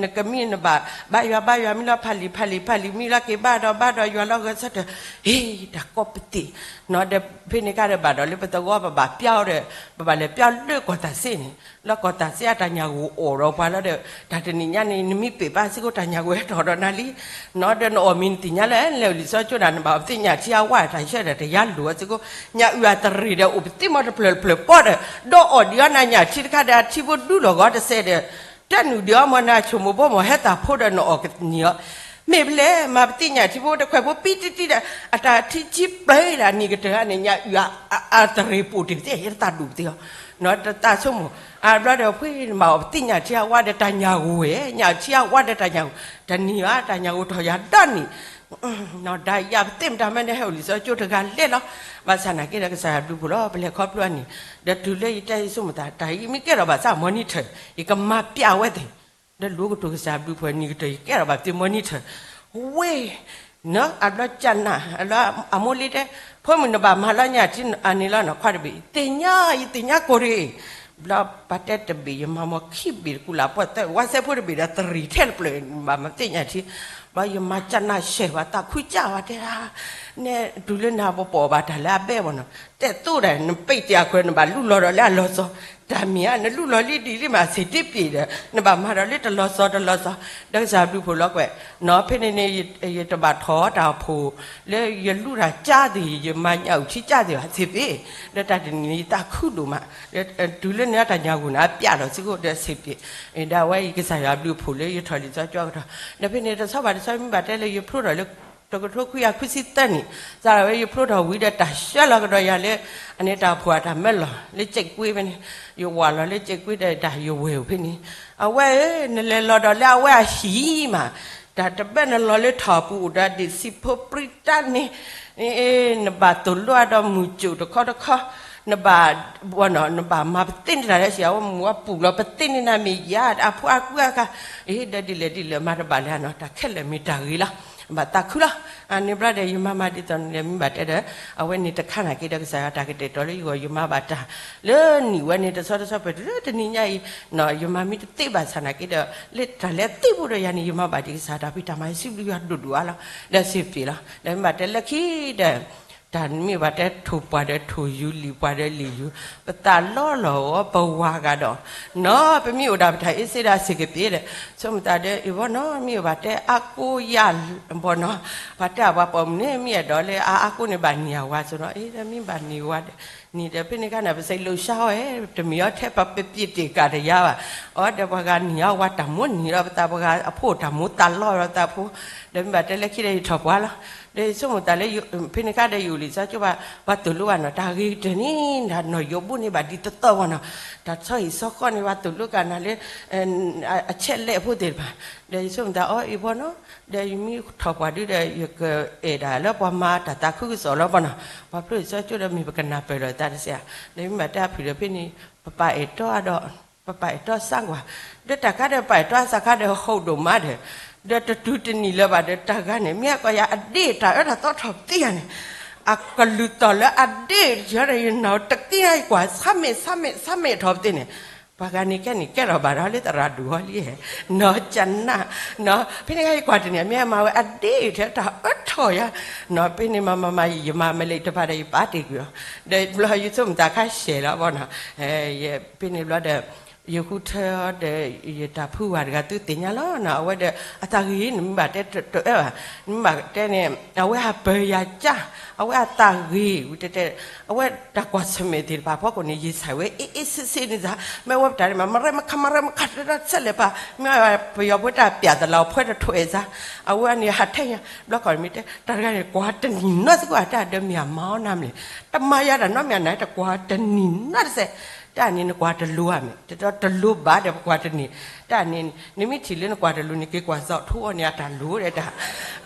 နကမံနဘၣ် ဘါယွၤဘါယွၤမံလီၤ ဖးလံာ်ဖးလံာ်ဖးလံာ်မံလီၤ က့ၤဘါဒီးဘါဒီးယွၤလီၤဂဲၤဆၢထၢၣ်, ဟ့ၣ် တၢ်ကီပသ့ၣ်နီၤ. ဒီးဖဲန့ၣ်ခါဒီးဘၣ်ဒီးလၢပသဝီ ပဘၣ်ပျီဒီး ပဘၣ်လဲၤပျီလၢကီၢ်တၢ်စ့န့ၣ် လၢကီၢ်တၢ်စ့အတၢ်ညၣ်ဂိၢ်အိၣ်ဒီးပှၤလီၤဒီး တၢ်တနံၤညါန့ၣ် နမံပ့ၢ်ပာ်စ့ၢ်ကီး တၢ်ညၣ်ဂိၢ်ဟဲထီၣ်ဒီးနၤလံနီၤ. ဒီးနအီၣ်မ့ၤနသ့ၣ်ညါလၢ လဲၤလံာ်စီဆှံကၠိန့ၣ် နဘၣ်အီၣ်ပသ့ၣ်ညၣ်ထံအဝါ တၢ်ဆှၢဒီးတယါလိာ်စ့ၢ်ကီး ညၣ်အုၣ်အတရံးဒီးအိၣ်ပသ့ၣ်မီတဖျၢၣ်တဖျၢၣ်ပီဒီး ဒီးအီၣ်ဒံးအီၤနၤညၣ်ထံတခါဒီး အထံဖိဒူလီၤဂီၤတစဲးဒီး တၢ်နုာ်ဒံးအီၤမ့ၢ်နၤဆိမိၣ်ဖိမ့ၢ်ဟဲသၣ်ဖိဒီးနအီၣ်ကသ့ၣ်ညါအီၤ မ့ၢ်ဖဲလဲၣ် မၤပသ့ၣ်ညၣ်ထံဖိတခွဲးဖိပံတံတံဒီး အတၢ်ထံဆံပျဲၤဒၣ်နံၤကတၢၢ်န့ၣ် ညၣ်အုၣ်အတရံးပိာ်တ့ၢ်ပသ့ၣ် ယတသးဒူၣ်ပသ့ၣ်အီၤ နတသးဆိကမိၣ် အဘျီဒီးဖဲနဘၣ်အီၣ်ပသ့ၣ်ညၣ်ထံအဝါဒီးတၢ်ညၣ်ဂိၢ်ဝဲ ညၣ်ထံအဝါဒီးတၢ်ညၣ်ဂိၢ် တနံၤဧါ တၢ်ညၣ်ဂိၢ်ထီၣ်ယၤဒီနံၤ ဒီးယၤပသ့ၣ်မတၤမ့ၢ်နဟဲအိၣ်လံာ်စီဆှံကၠိတဂၤလဲၣ်လီၤ. ဘၣ်ဆၣ်နာ်က့ဒီးကစၢ်ယွၤဘျုးဖှိၣ်လီၤ ပလဲၤခီဖျိအနံၤ ဒီးတုၤလၢယတဲယဆိကမိၣ်သး တၢ်အံၤမ့ၢ်ကဲထီၣ်ဘၣ်ဆၣ် monitor ယကမၤပျးဝဲသ့ၣ် ဒီးလူၤကတိၤကစၢ်ဘျုးဖှိၣ်နံၤကတၢၢ် ယကဲထီၣ်ဘၣ်သ့ၣ် monitor ဝ့ၢ် အဘျီကနၣ် အလၢအမိၢ်လံတဲ ဖိမုၣ်နဘၣ်မၤလီၤညၣ်ထံအန့ၣ်လီၤနီၤ ခွါတဘ့ၣ် သ့ၣ်ညါ ယသ့ၣ်ညါကိၢ်ရ့ၣ် ဘျီပှၤတဲတဘ့ၣ် ယမၤမီၢ်ခံဘ့ၣ်တကူၣ်လၢ်ပှီၢ်သၢ ဝါစဲဖိတဘ့ၣ်ဒီးတရံးထဲတဖျၢၣ် ဘၣ်မၤသ့ၣ်ညါထံ ဘျီယမၤကနၣ်ရှဲၣ်ဝဲ သးခုကၢ်ဝဲတဲ နဲတုၤလၢနၤပပိာ်ဘၣ်တၢ်လၢအဘဲဘၣ်နီၤ တဲသိးဒၣ် နပ့ၢ်တ့ၢ်အခွဲး နဘၣ်လူလီၤဒီးလၢအလီၤစီၤ တၢ်မ့ၢ်ဧါ နလူလီၤလံဒ်လံမး ဆံးတ့ပ့ၢ်ဒီး နဘၣ်မၤဒီးလၢတလီၤစီၤတလီၤစီၤ ဒီးကစၢ်ဘျုးဖှိၣ်လီၤကွဲး နီၤ ဖဲန့ၣ်န့ၣ် ယတဘၣ်ထီၣ်တၢ်အိၣ်ဖှိၣ် လၢယလူတၢ်ကၢ်သ့ၣ် ယမၤညၣ်အုၣ်ထံကၢ်သ့ၣ်ဘၣ် ဆံးပ့ၢ် ဒီးတၢ်တနံၤန့ၣ် ယသးခုဒိၣ်မး တုၤလၢန့ၣ်တၢ်ညၣ်ဂိၢ်န့ၣ် အပျးလီၤစ့ၢ်ကီးဒီးဆံးပ့ၢ် ဒီးအဝဲအံၤကစၢ်ယွၤဘျုးဖှိၣ်လၢယထီၣ်လံာ်စီဆှံကၠိကထီၣ် ဒီးဖဲန့ၣ်တဆီဘၣ်တဆီ မ့ၢ်ဘၣ်တဲလၢယဖျိထီၣ်လၢ တကထိခွံကယၤခွံဆံသၢနံၣ် စးထီၣ်ဝဲယဖျိထီၣ်ဝံၤဒီးတၢ်ဆှၢလီၤကဒီးယၤလၢ အန့ၣ်တၢ်ဖှီၣ်အတၢ်မၢလီၤ လၢကၠဲးကွ့ဖဲန့ၣ် ယဝၤလီၤလၢကၠဲးကွ့ဒီးတၢ်ယဝဲၢ်ဖဲန့ၣ် အဝဲဧၢ နလဲၤလီၤဒီးလၢအဝဲအဟံၣ်မး တၢ်တဘၣ်နလီၤလၢထီၣ်ပူၤအိၣ်ဒီးဒ့ၣ်စံးဖိပြံတၢ်န့ၣ် နဘၣ်သိၣ်လိအဒီးမုၢ်ကၠိၣ်တခီတခီ နဘၣ် နဘၣ်မၤပသ့ၣ်န့ၢ်တၢ်လၢဆံး အဝဲမုၢ်ဝါပူၤလီၤ ပသ့ၣ်န့ၢ်နၤမ့ၢ်ယၤ အဖိအကွံအခါ အ့ ဒီးဒ်လဲၣ်ဒ်လဲၣ်မၤတဘၣ်လၢၤနီၤ တၢ်ခဲလၢာ်မ့ၢ်တၢ်ဂ့ၤလီၤ ဘၣ်သးခုလီၤ အန့ၣ်ဘျီဒီး ယမၤမၤဒ်သိးန့ၣ်ဒီး မ့ၢ်ဘၣ်တဲဒီး အဝဲန့ၣ်တခါနာ်က့ဒီး ကစၢ်ယွၤတၢ်ကတဲာ်ကတီၤလၢယဂီၢ် ယမၤဘၣ်တၢ် လၢနံၣ်ဝဲန့ၣ် တဆီတဆီပတုၤလၢတနံၤညါအံၤ ယမၤမ့ၢ်တသ့ဘၣ်ဆၣ်နာ်က့ဒီး လၢတၢ်လၢအသ့ဖိဒီးယၤန့ၣ် ယမၤဘၣ်ဒ်ကစၢ်တၢ်ဖံးတၢ်မၤ ယစံးဘျုးယွၤဒိၣ်ဒိၣ်အါလီၤ ဒီးဆံးပ့ၢ်လီၤ ဒီးမ့ၢ်ဘၣ်တဲလၢခံဒီး တၢ်မ့ၢ်ဘၣ်တဲထိၣ်ပှၢ်ဒီးထိၣ်ယူၤ လံာ်ပှၢ်ဒီးလံာ်ယူၤ ပသးလီလီၤအီၤ ပဝၤဂၤဒီး နီၤ ပမ့ၢ်အိၣ်ဒၣ်ပတၢ်အ့စ့ဒၣ်စ့ၢ်ကပ့ၤဒီး ဆိကမိၣ်သးဒီး အ့ၣ်ဘီနီၤ မ့ၢ်အိၣ်ဘၣ်တဲအါကိးယၤ ဘီနီၤ ပှၤတဲအဝၤပိာ်မုၣ်န့ၣ် မ့ၢ်အဲၣ်ဒိးလၢအါအါကိးန့ၣ် ဘၣ်နံၤအဝၤဆိနီၤ အ့ၣ် ဒီးမ့ၢ်ဘၣ်နံၤဝၤဒီး နံၤဒီးဖဲန့ၣ်ခါန့ၣ် ပစံးလိာ်စါအီၤ တမ့ၢ်အီၤထဲပပပ့ၢ်တ့ၢ်ကၢ်တယါဘၣ် အီၤဒီးပှၤဂၤနံၤအဝၤတၢ်မိၣ်နံၤ ဒီးပသးပှၤဂၤအဖိတၢ်မိၣ်သးလီဒီးသးဖိ ဒီးမ့ၢ်ဘၣ်တဲလၢခံဒီးယထီၣ်ပှၢ်လီၤ ဒီးယဆိကမိၣ်သးလၢ ဖဲန့ၣ်ခါဒီးယအိၣ်လံာ်စီဆှံကၠိဘၣ် ပှၤသိၣ်လိဘၣ်နီၤ တၢ်ဂ့ၤကတၢၢ်န့ၣ် တၢ်နီၢ်ယိးဘိန့ၣ်ဘၣ်ဒ်သိးသိးဘၣ်နီၤ တၢ်ဆီဟံၣ်ဆီဃီန့ၣ် ပှၤသိၣ်လိကနၤလၢ အဆဲးလဲးဖိသ့ၣ်တဖၣ် ဒီးယဆိကမိၣ်သးအီၤ အ့ၣ်ဘီနီၤ ဒီးယမ့ၢ်ထီၣ်ပှၢ်ဒုဒီး ယကအဲၣ်ဒၣ်လၢပှၤမၤတၢ်သးခုကစီၣ်လီၤဘၣ်နီၤ ပှၤဖျိလံာ်စီဆှံကၠိဒီးမ့ၢ်ပကနၢ်ပၢၢ်လီၤသးတစဲး ဒီးမ့ၢ်ဘၣ်တဲအဖုၣ်ဒီးဖဲန့ၣ် ပပာ်အဲၣ်တီဒီး ပပာ်အဲၣ်တီစးကွၢ် ဒီးတၢ်ခါဒီးပာ်အဲၣ်တီအစး ခါဒီးဟိၣ်ဒိၣ်မးဒီး ဒီးတတုၤတနံၤလၢၤဘၣ်ဒီး တၢ်ဂၤန့ၣ် မ့ၢ်အကီၢ်ယၤအဒ့ၣ်တၢ်အၢတၢ်သီထီၣ်ပသ့ၣ်ယၤန့ၣ် အကလုၢ်သီၣ်လၢအဒ့ၣ်တယၤဒီး ယနာ်တက့ၢ် ယကွၢ် ဆါမ့ၢ် ဆါမ့ၢ် ဆါမ့ၢ်ထီၣ်ပသ့ၣ်န့ၣ် ပှၤဂၤန့ၣ်ကဲန့ၣ် ကဲထီၣ်ဘၣ်ဒီးလၢသရၣ်ဒိၣ်ဟီလံ နီၢ်ကနၣ် နီၢ် ဖဲန့ၣ်ခါယကွၢ်တနံၤ မ့ၢ်အမၤဝဲအဒ့ၣ်ထဲတၢ်အၢထီၣ်ယၤ နီၢ် ဖဲန့ၣ်မၤမၤမၤ ယမၤမလဲၣ်တဖၣ်ဒီးယပာ်တ့ၢ်ကွံာ်အီၤ ဒီးဘျီယဆိကမိၣ်သးခါရှဲၣ်လီၤဘၣ်နီၤ ဖဲန့ၣ်ဘျီဒီး ယဃုထၢဒီး ယတၢ်ဖုဝၤတဂၤသုသ့ၣ်ညါလီၤနီၤ အဝဲဒီး အသးဂ့ၤန့ၣ် မ့ၢ်ဘၣ်တဲတအၢဘၣ် မ့ၢ်ဘၣ်တဲန့ၣ် အဝဲဟးပၢၤယၤကၢ် အဝဲအသးဂ့ၤ ဝံၤတဲတဲ အဝဲတၢ်ကွၢ်ဆၢၣ်မဲာ်သ့ၣ်တဖၣ်ဖီခိၣ်န့ၣ် ယဆဲးဝဲ အ့ၣ်အ့ၣ်ဆ့ဆ့န့ၣ်စါ မ့ၢ်အဝဲပတၢ်န့ၣ်မး မရဲမခါ မရဲမခါ တၢ်ဆဲးလဲၣ်ပၢ် မ့ၢ်ပယီၤဖိတၢ်ပျးသလး အဖှဲတထိၣ်အဲၣ်စါ အဝဲန့ၣ်ဟးထဲညါ ဘျီခီၣ်မ့ၢ်တဲ တၢ်တဂၤန့ၣ် ကွၢ်တနံၤနီတစဲး ကွၢ်တၢ်ဒီးမ့ၢ်အမၤအီၤနၤမလဲၣ် တမၤယၤတၢ်နီတမံၤ နတကွၢ်တနံၤနီတစဲး တၢ်န့ၣ်နကွၢ်တလိၤဧါမ့ၢ်, တတီတလိၤဘၣ်ဒီးပကွၢ်တန့ၢ်, တၢ်န့ၣ် နမ့ၢ်ထံၣ်လၢနကွၢ်တလိၤန့ၣ် က့ၤကွၢ်စီၣ်ထိအီၤန့ၣ် အတၢ်လိၤဒီးတၢ်,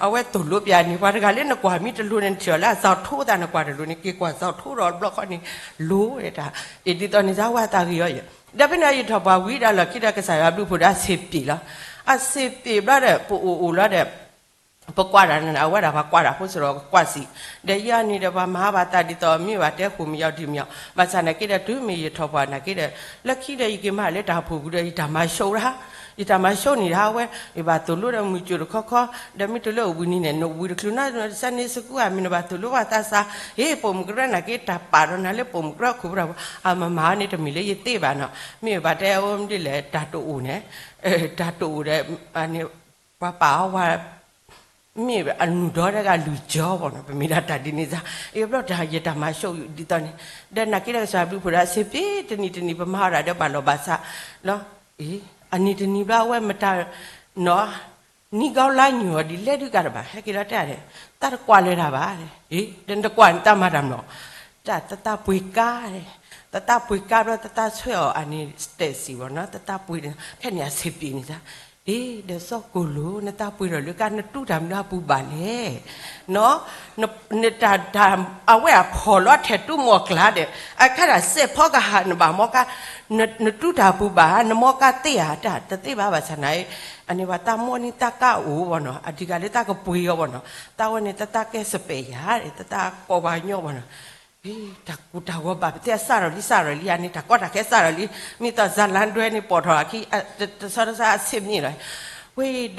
အဝဲသိၣ်လိပျၢ်န့ၣ် ပှၤတဂၤလၢနကွၢ်မ့ၢ်တလိၤန့ၣ် နထံၣ်အီၤလၢအစီၣ်ထိသး နကွၢ်တလိၤန့ၣ် က့ၤကွၢ်စီၣ်ထိဒီးဘျီခီန့ၣ် လိၤဒီးတၢ်, အ့ၣ်ဒ်သိးန့ၣ် စၢဝဲတၢ်ဂ့ၢ်အီၤယဲ, ဒီးဖဲန့ၣ်ယထီၣ်ပှၤဝံၤဒီးလီၢ်ခံဒီးကစၢ်ယွၤဘျုးဖှိၣ်ဒီးအဆ့ပ့ၤလီၤ, အဆ့ပ့ၤဘျီဒီး ပအိၣ်အိၣ်လီၤဒီး ပကွၢ်တၢ်န့ၣ် အဝဲဒၣ်ပှၤကွၢ်တၢ်ဖိစ့ၢ်ကီးကွၢ်စံး, ဒီးယၤန့ၣ်ဒီးပှၤမၤဘၣ်သးဒ်သိးမ့ၢ်ဘၣ်တဲဃိမ့ၢ်ယီၤဒံးမ့ၢ်ယီၤ, ဘၣ်ဆၣ်နာ်က့ဒီးတုၤမ့ၢ်ယထီၣ်ပှၤနာ်က့ဒီး လၢခံဒီးယက့ၤမၤလၢတၢ်အိၣ်ဖှိၣ်ပူၤဒီး ယတၢ်မၤဆိဒၣ်, ယတၢ်မၤဆိန့ၣ်ဒၣ်ဝဲ, ယဘၣ်သိၣ်လိဒီးမုၢ်ကၠိၣ်တခီခီ, ဒီးမ့ၢ်တလၢအိၣ်ဘှံးနံၤန့ၣ် နအိၣ်ဘှံးတချုးနီၤ နစဲန့ၣ်စကူအမ့ၢ်နဘၣ်သိၣ်လိဘၣ်သးစး, ဟ့ၣ်ပိာ်မုၣ်ကရၢနာ်က့တၢ်ပာ်ဒီးနၤလၢပိာ်မုၣ်ကရၢခိၣ်ပူၤဒီး အမၤမၤန့ၣ်တမ့ၢ်လၢယသ့ဘၣ်နီၤ, မ့ၢ်ဘၣ်တဲအဝဲမ့ၢ်ဒ်လဲၣ်တၢ်တအိၣ်န့ၣ်, တၢ်တအိၣ်ဒီး ပှၤပာ်အီၤဝဲ မ့ၢ်အနုၢ်ဒီတဂၤလုၢ်ကၠီဘၣ်နီၤ, ပမ့ၢ်ဒၣ်တၢ်ဒ်န့ၣ်စ့ၢ်, အဘျီတၢ်ယတၢ်မၤဆိဒ်သိးန့ၣ်, ဒီးနာ်က့ဒီးကစၢ်ဘျုးဖှိၣ်ဒီးအဆ့ပ့ၤတနံၤတနံၤ ပမၤအီၤဒၣ်ဒီးဘၣ်လီၢ်ဘၣ်စးလီၤ, အနံၤတနံၤဘျီအဝဲမတၤနီၤ နံၤကီလါညိၣ်အီၤဒ်လဲၣ်ဒုးကါတဘၣ် ဟဲက့ၤလီၤတဲဒၣ်, တၢ်တကွၢ်လၢၤတၢ်ဘၣ်, ဒီးနတကွၢ်န့ၣ်တၢ်မၤတၢ်မနီၤ, တၢ်တၢ်ပှ့ၤကါ, တၢ်တၢ်ပှ့ၤကါဘျီတၢ်တၢ်ဆွဲအီၤအန့ၣ် စတဲးစံးဘၣ်နီၤ, တၢ်တၢ်ပှ့ၤ ခဲန့ၣ်အဆ့ပ့ၤန့ၣ်စ့ၢ် အ့ ဒီးစီၤကိၣ်လိၤ နတၢ်ပှ့ၤထီၣ်လၢကါ နတူၢ်တၢ်မနုၤအပူၤဘၣ်လဲၣ်, နတၢ် အဝဲအဖီၣ်လီၤထဲးတူၢ်မီၢ်ကျါဒီး အခါဒၣ်စဲးဖီကဟၣ်နဘၣ်မီကါ, နတူၢ်တၢ်ပူၤဘၣ် နမီကါသ့ဧါ, တၢ်တသ့ဘၣ်ဘၣ်ဆၣ်နာ်, အန့ၣ်ဘၣ်တၢ်မိၣ်န့ၢ်တၢ်ကါအိၣ်ဘၣ်နီၤ, အဒံးကါလၢတၢ်ကပှ့ၤအီၤဘၣ်နီၤ, တၢ်ဝဲန့ၣ် တၢ်တၢ်ကဲစပဲးယၤ တၢ်တၢ်ကိးပှၤကညီဘၣ်နီၤ တၢ်ကူတၢ်ဂီၤဘၣ်ပသ့ၣ်အစးထီၣ်လံစးထီၣ်လံဧါန့ၣ် တၢ်ကီတၢ်ခဲစးထီၣ်လံ, မ့ၢ်သီၣ်စၤလါဒွဲန့ၣ်ပိာ်ထီၣ်အခံ, တဆီတဆီအဆ့ၣ်မ့ၢ်လီၤ, ဝဲဒီး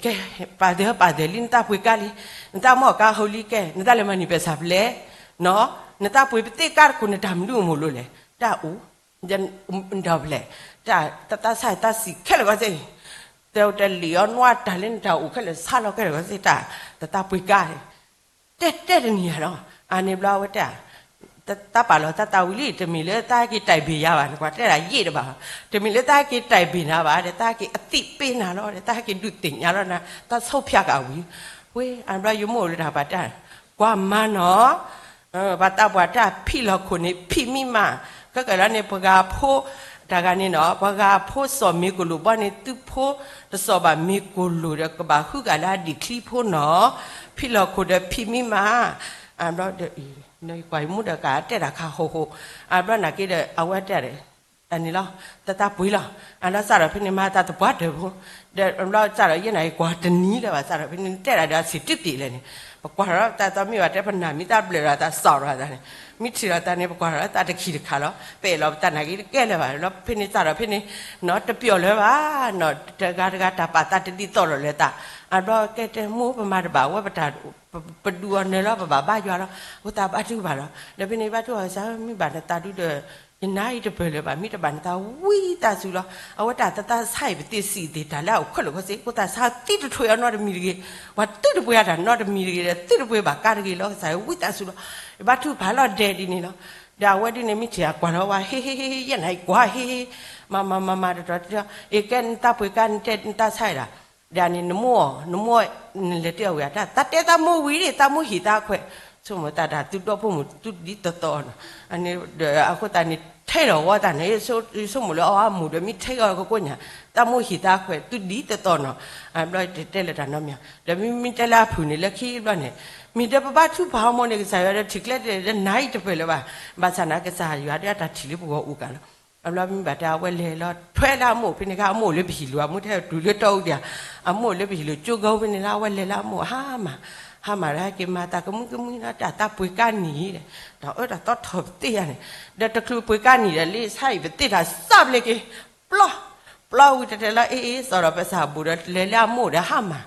ကဲ, ပာ်သၢပာ်သၢလံ နတၢ်ပှ့ၤကါလံ, နတၢ်မီၢ်ကါဟိလံကဲ နတၢ်လဲၤမၤန့ၢ်ပၢၢ်ဆၣ်ဖျဲး, နတၢ်ပှ့ၤပသ့ၣ်ကါတခိၣ် နတၢ်မနုၤအိၣ်မူလိၤလဲၣ်, တၢ်အိၣ်, ဒီးဖျဲး, တၢ်တၢ်ဆါတၢ်စံးခဲလၢာ်ကီသ့ၣ်, တလံာ်အီနွါတၢ်လၢနတၢ်အိၣ်ခဲလၢာ်ဆါလီၤခဲလၢာ်ကီသ့ၣ် တၢ်တၢ်ပှ့ၤကါ တဲတဲတနံၤဧါနီၤ, အန့ၣ်ဘျီအဝဲတဲ, တၢ်ပာ်လီၤတၢ်သးဝံၤလံ တမ့ၢ်လၢတၢ်ဟဲက့ၤတဲာ်ဘ့ၣ်ယၤဘၣ် နကွၢ်တဲဒၣ်ယံာ်တဘၣ်, တမ့ၢ်လၢတၢ်ဟဲက့ၤတဲာ်ဘ့ၣ်နၤဘၣ်ဒီး တၢ်ဟဲက့ၤအသံၣ်ပ့ၤနၤလီၤဒီး တၢ်ဟဲက့ၤဒုးသ့ၣ်ညါလီၤနၤ တၢ်ဆီၣ်ဖၠးက့ၤဝံၤ, ဝဲအဘျီယမိၢ်လၢတၢ်ပာ်တၢ်, ကွၢ်မၤနီၤ ပှၤသးပှၢ်တၢ်ဖံးလီၤခိၣ်န့ၣ် ဖံးမံမး, ခဲကလီန့ၣ် ပှၤဂၤဖိ, တၢ်ဂၤန့ၣ်နီၤ ပှၤဂၤဖိစီၣ်မ့ၤကိၣ်လိၣ်ဘီန့ၣ် သုဖိတစီၣ်ဘၣ်မ့ၤကိၣ်လိၣ်ဒီး ကဘၣ်ဃုဂၤလၢအဒံၣ်ချံဖိနီၤ, ဖံးလီၤခိၣ်ဒီးဖံးမံမး, အဘျီဒီး ကွၢ်ယမူဒီးကတဲတၢ်ခါဟိဟိ, အဘျီနာ်က့ဒီး အဝဲတဲ န့ၣ်လီၤ, တၢ်တၢ်ပှ့ၤလီၤ, အလီၤစးထီၣ်ဖဲန့ၣ် မၤတၢ်သပှၢ်တၢၢ်ဖိ, ဒီးဘျီစးထီၣ်ယဲန့ၣ် ယကွၢ်တနံၤလၢၤဘၣ် စးထီၣ်ဖဲန့ၣ် တဲဒၣ်ဒီးအဆံးတပျံၤလဲၣ်န့ၣ်, ပကွၢ်ထီၣ်တၢ်သီမ့ၢ်ဘၣ်တဲပနၢ်မံတၢ်ဘျၢၣ်ဒီးတၢ်စးထီၣ်သးန့ၣ်, မ့ၢ်ထံၣ်လီၤသးန့ၣ် ပကွၢ်ထီၣ်တၢ်တခံတခါလီၤ, ပအဲၣ်လီၤပသးနာ်က့တကဲလၢၤဘၣ်, ဘျီဖဲန့ၣ်စးထီၣ်ဖဲန့ၣ်, နီၢ်တပျီၢ်လၢၤဘၣ်, နီၢ်တဂၤတဂၤတၢ်ပာ်သးတဒ်သိးလီၤလၢၤသး, အဘျီကဲတဲမိၢ်ပမၤတဘၣ်ဝဲပတၢ်, ပဒုးအီၤနၢၤလီၤ ပဘၣ်ဘါယွၤလီၤ, အဃိသတးဘါထုကဖၣ်လီၤ, ဒီးဖဲန့ၣ်ဘါထုကဖၣ်ကစၢ်ဧၢ မ့ၢ်ဘၣ်နသးဒုဒီး ယနါအံၤတပၢၢ်လၢၤဘၣ် မ့ၢ်တဘၣ်နသးဝံသးစူၤလီၤ, အဝဲတၢ်သးသးဆါအံၤပသ့ၣ်စံးသ့ၣ်တၢ်လၢအအိၣ်ခဲလၢာ်ခဲဆ့ အဃိသတးဆါသံတထွဲအီၤနီတမံၤတဂ့ၤ, ပှၤသုတပှ့ၤအတၢ်နီတမံၤတဂ့ၤဒီး သုတပှ့ၤဘၣ်ကါတဂ့ၤလီၤ, ကစၢ်ဧၢ ဝံသးစူၤလီၤ, ယဘါထုကဖၣ်လီၤဒဲးဒ်န့ၣ်လီၤ, ဒီးအဝဲဒ်န့ၣ် မ့ၢ်ထံၣ်အကွၢ်လီၤဝဲ ဟ့ၣ်ဟ့ၣ်ဟ့ၣ်ဟ့ၣ် ယဲၢ်နၤအံၤကွၢ်ဟ့ၣ်ဟ့ၣ်, မၤမၤမၤမၤတတီၤတတီၤ, အ့ၣ်ကဲနတၢ်ပှ့ၤကါနတဲနတၢ်ဆါအံၤဒၣ် ဒီးန့ၣ် နမိၢ်, နမိၢ်, နလဲၤတ့ၢ်အီၤဝံၤအတၢ် သးတဲသးမိၢ်ဝံၤဒၣ် သးမိၢ်ဟံၣ်သးခွဲး, ဆိကမိၣ်သးဒၣ်သုဒီဖိမိၢ်သုဒ်သိးသိးနီၤ, အဃိသတးန့ၣ် ထဲလီၤဝဲသးန့ၣ် ဆိကမိၣ်လၢအီၤအမိၢ်ဒီးမ့ၢ်ထဲအီၤကကိးညါ, သးမိၢ်ဟံၣ်သးခွဲး သုဒ်သိးသိးနီၤ, ဘျီတဲလၢတၢ်နီတမံၤ, ဒီးမ့မ့ၢ်တဲလၢအဖုၣ်န့ၣ် လၢခံဘျီန့ၣ်, မ့ၢ်ဒီးပဘါထုကဖၣ်ဟီမိၢ်န့ၣ် ကစၢ်ယွၤဒီးထံၣ်ကျဲဒီးနၤအံၤတပၢၢ်လၢၤဘၣ်, ဘၣ်ဆၣ်နာ်ကစၢ်ယွၤဒီးတၢ်ထံၣ်လၢပဂီၢ်အိၣ်ကးလီၤ. အဘျီမ့ၢ်ဘၣ်တဲအဝဲလဲၤလီၤထွဲလၢအမိၢ်ဖဲန့ၣ်ခါ အမိၢ်လၢပဟံၣ်လိၤ အမိၢ်ထဲတုၤလၢတီအူဒံး, အမိၢ်လၢပဟံၣ်လိၤကၠိဂီၤဖဲန့ၣ်လၢအဝဲလဲၤလၢအမိၢ် ဟါမၢ်, ဟါမၢ်ဒီးဟဲက့ၤမၤသးကမုၢ်ကမုၢ်နီၤ တၢ်သးပှ့ၤကါနံၤဒီး, တၢ်အၢတၢ်သီထီၣ်ပသ့ၣ်ယါန့ၣ်, ဒီးတချုးပှ့ၤကါနံၤဒီးလံ ဆါအံၤပသ့ၣ်တၢ်စၢ်ဘျဲက့ၤ, ပျီ, ပျီဝံၤတဲတဲလၢ အ့ၣ်အ့ၣ် စီၤဒီးပစၢ်ဘူးဒီးလဲၤလၢအမိၢ်ဒီးဟါမၢ်,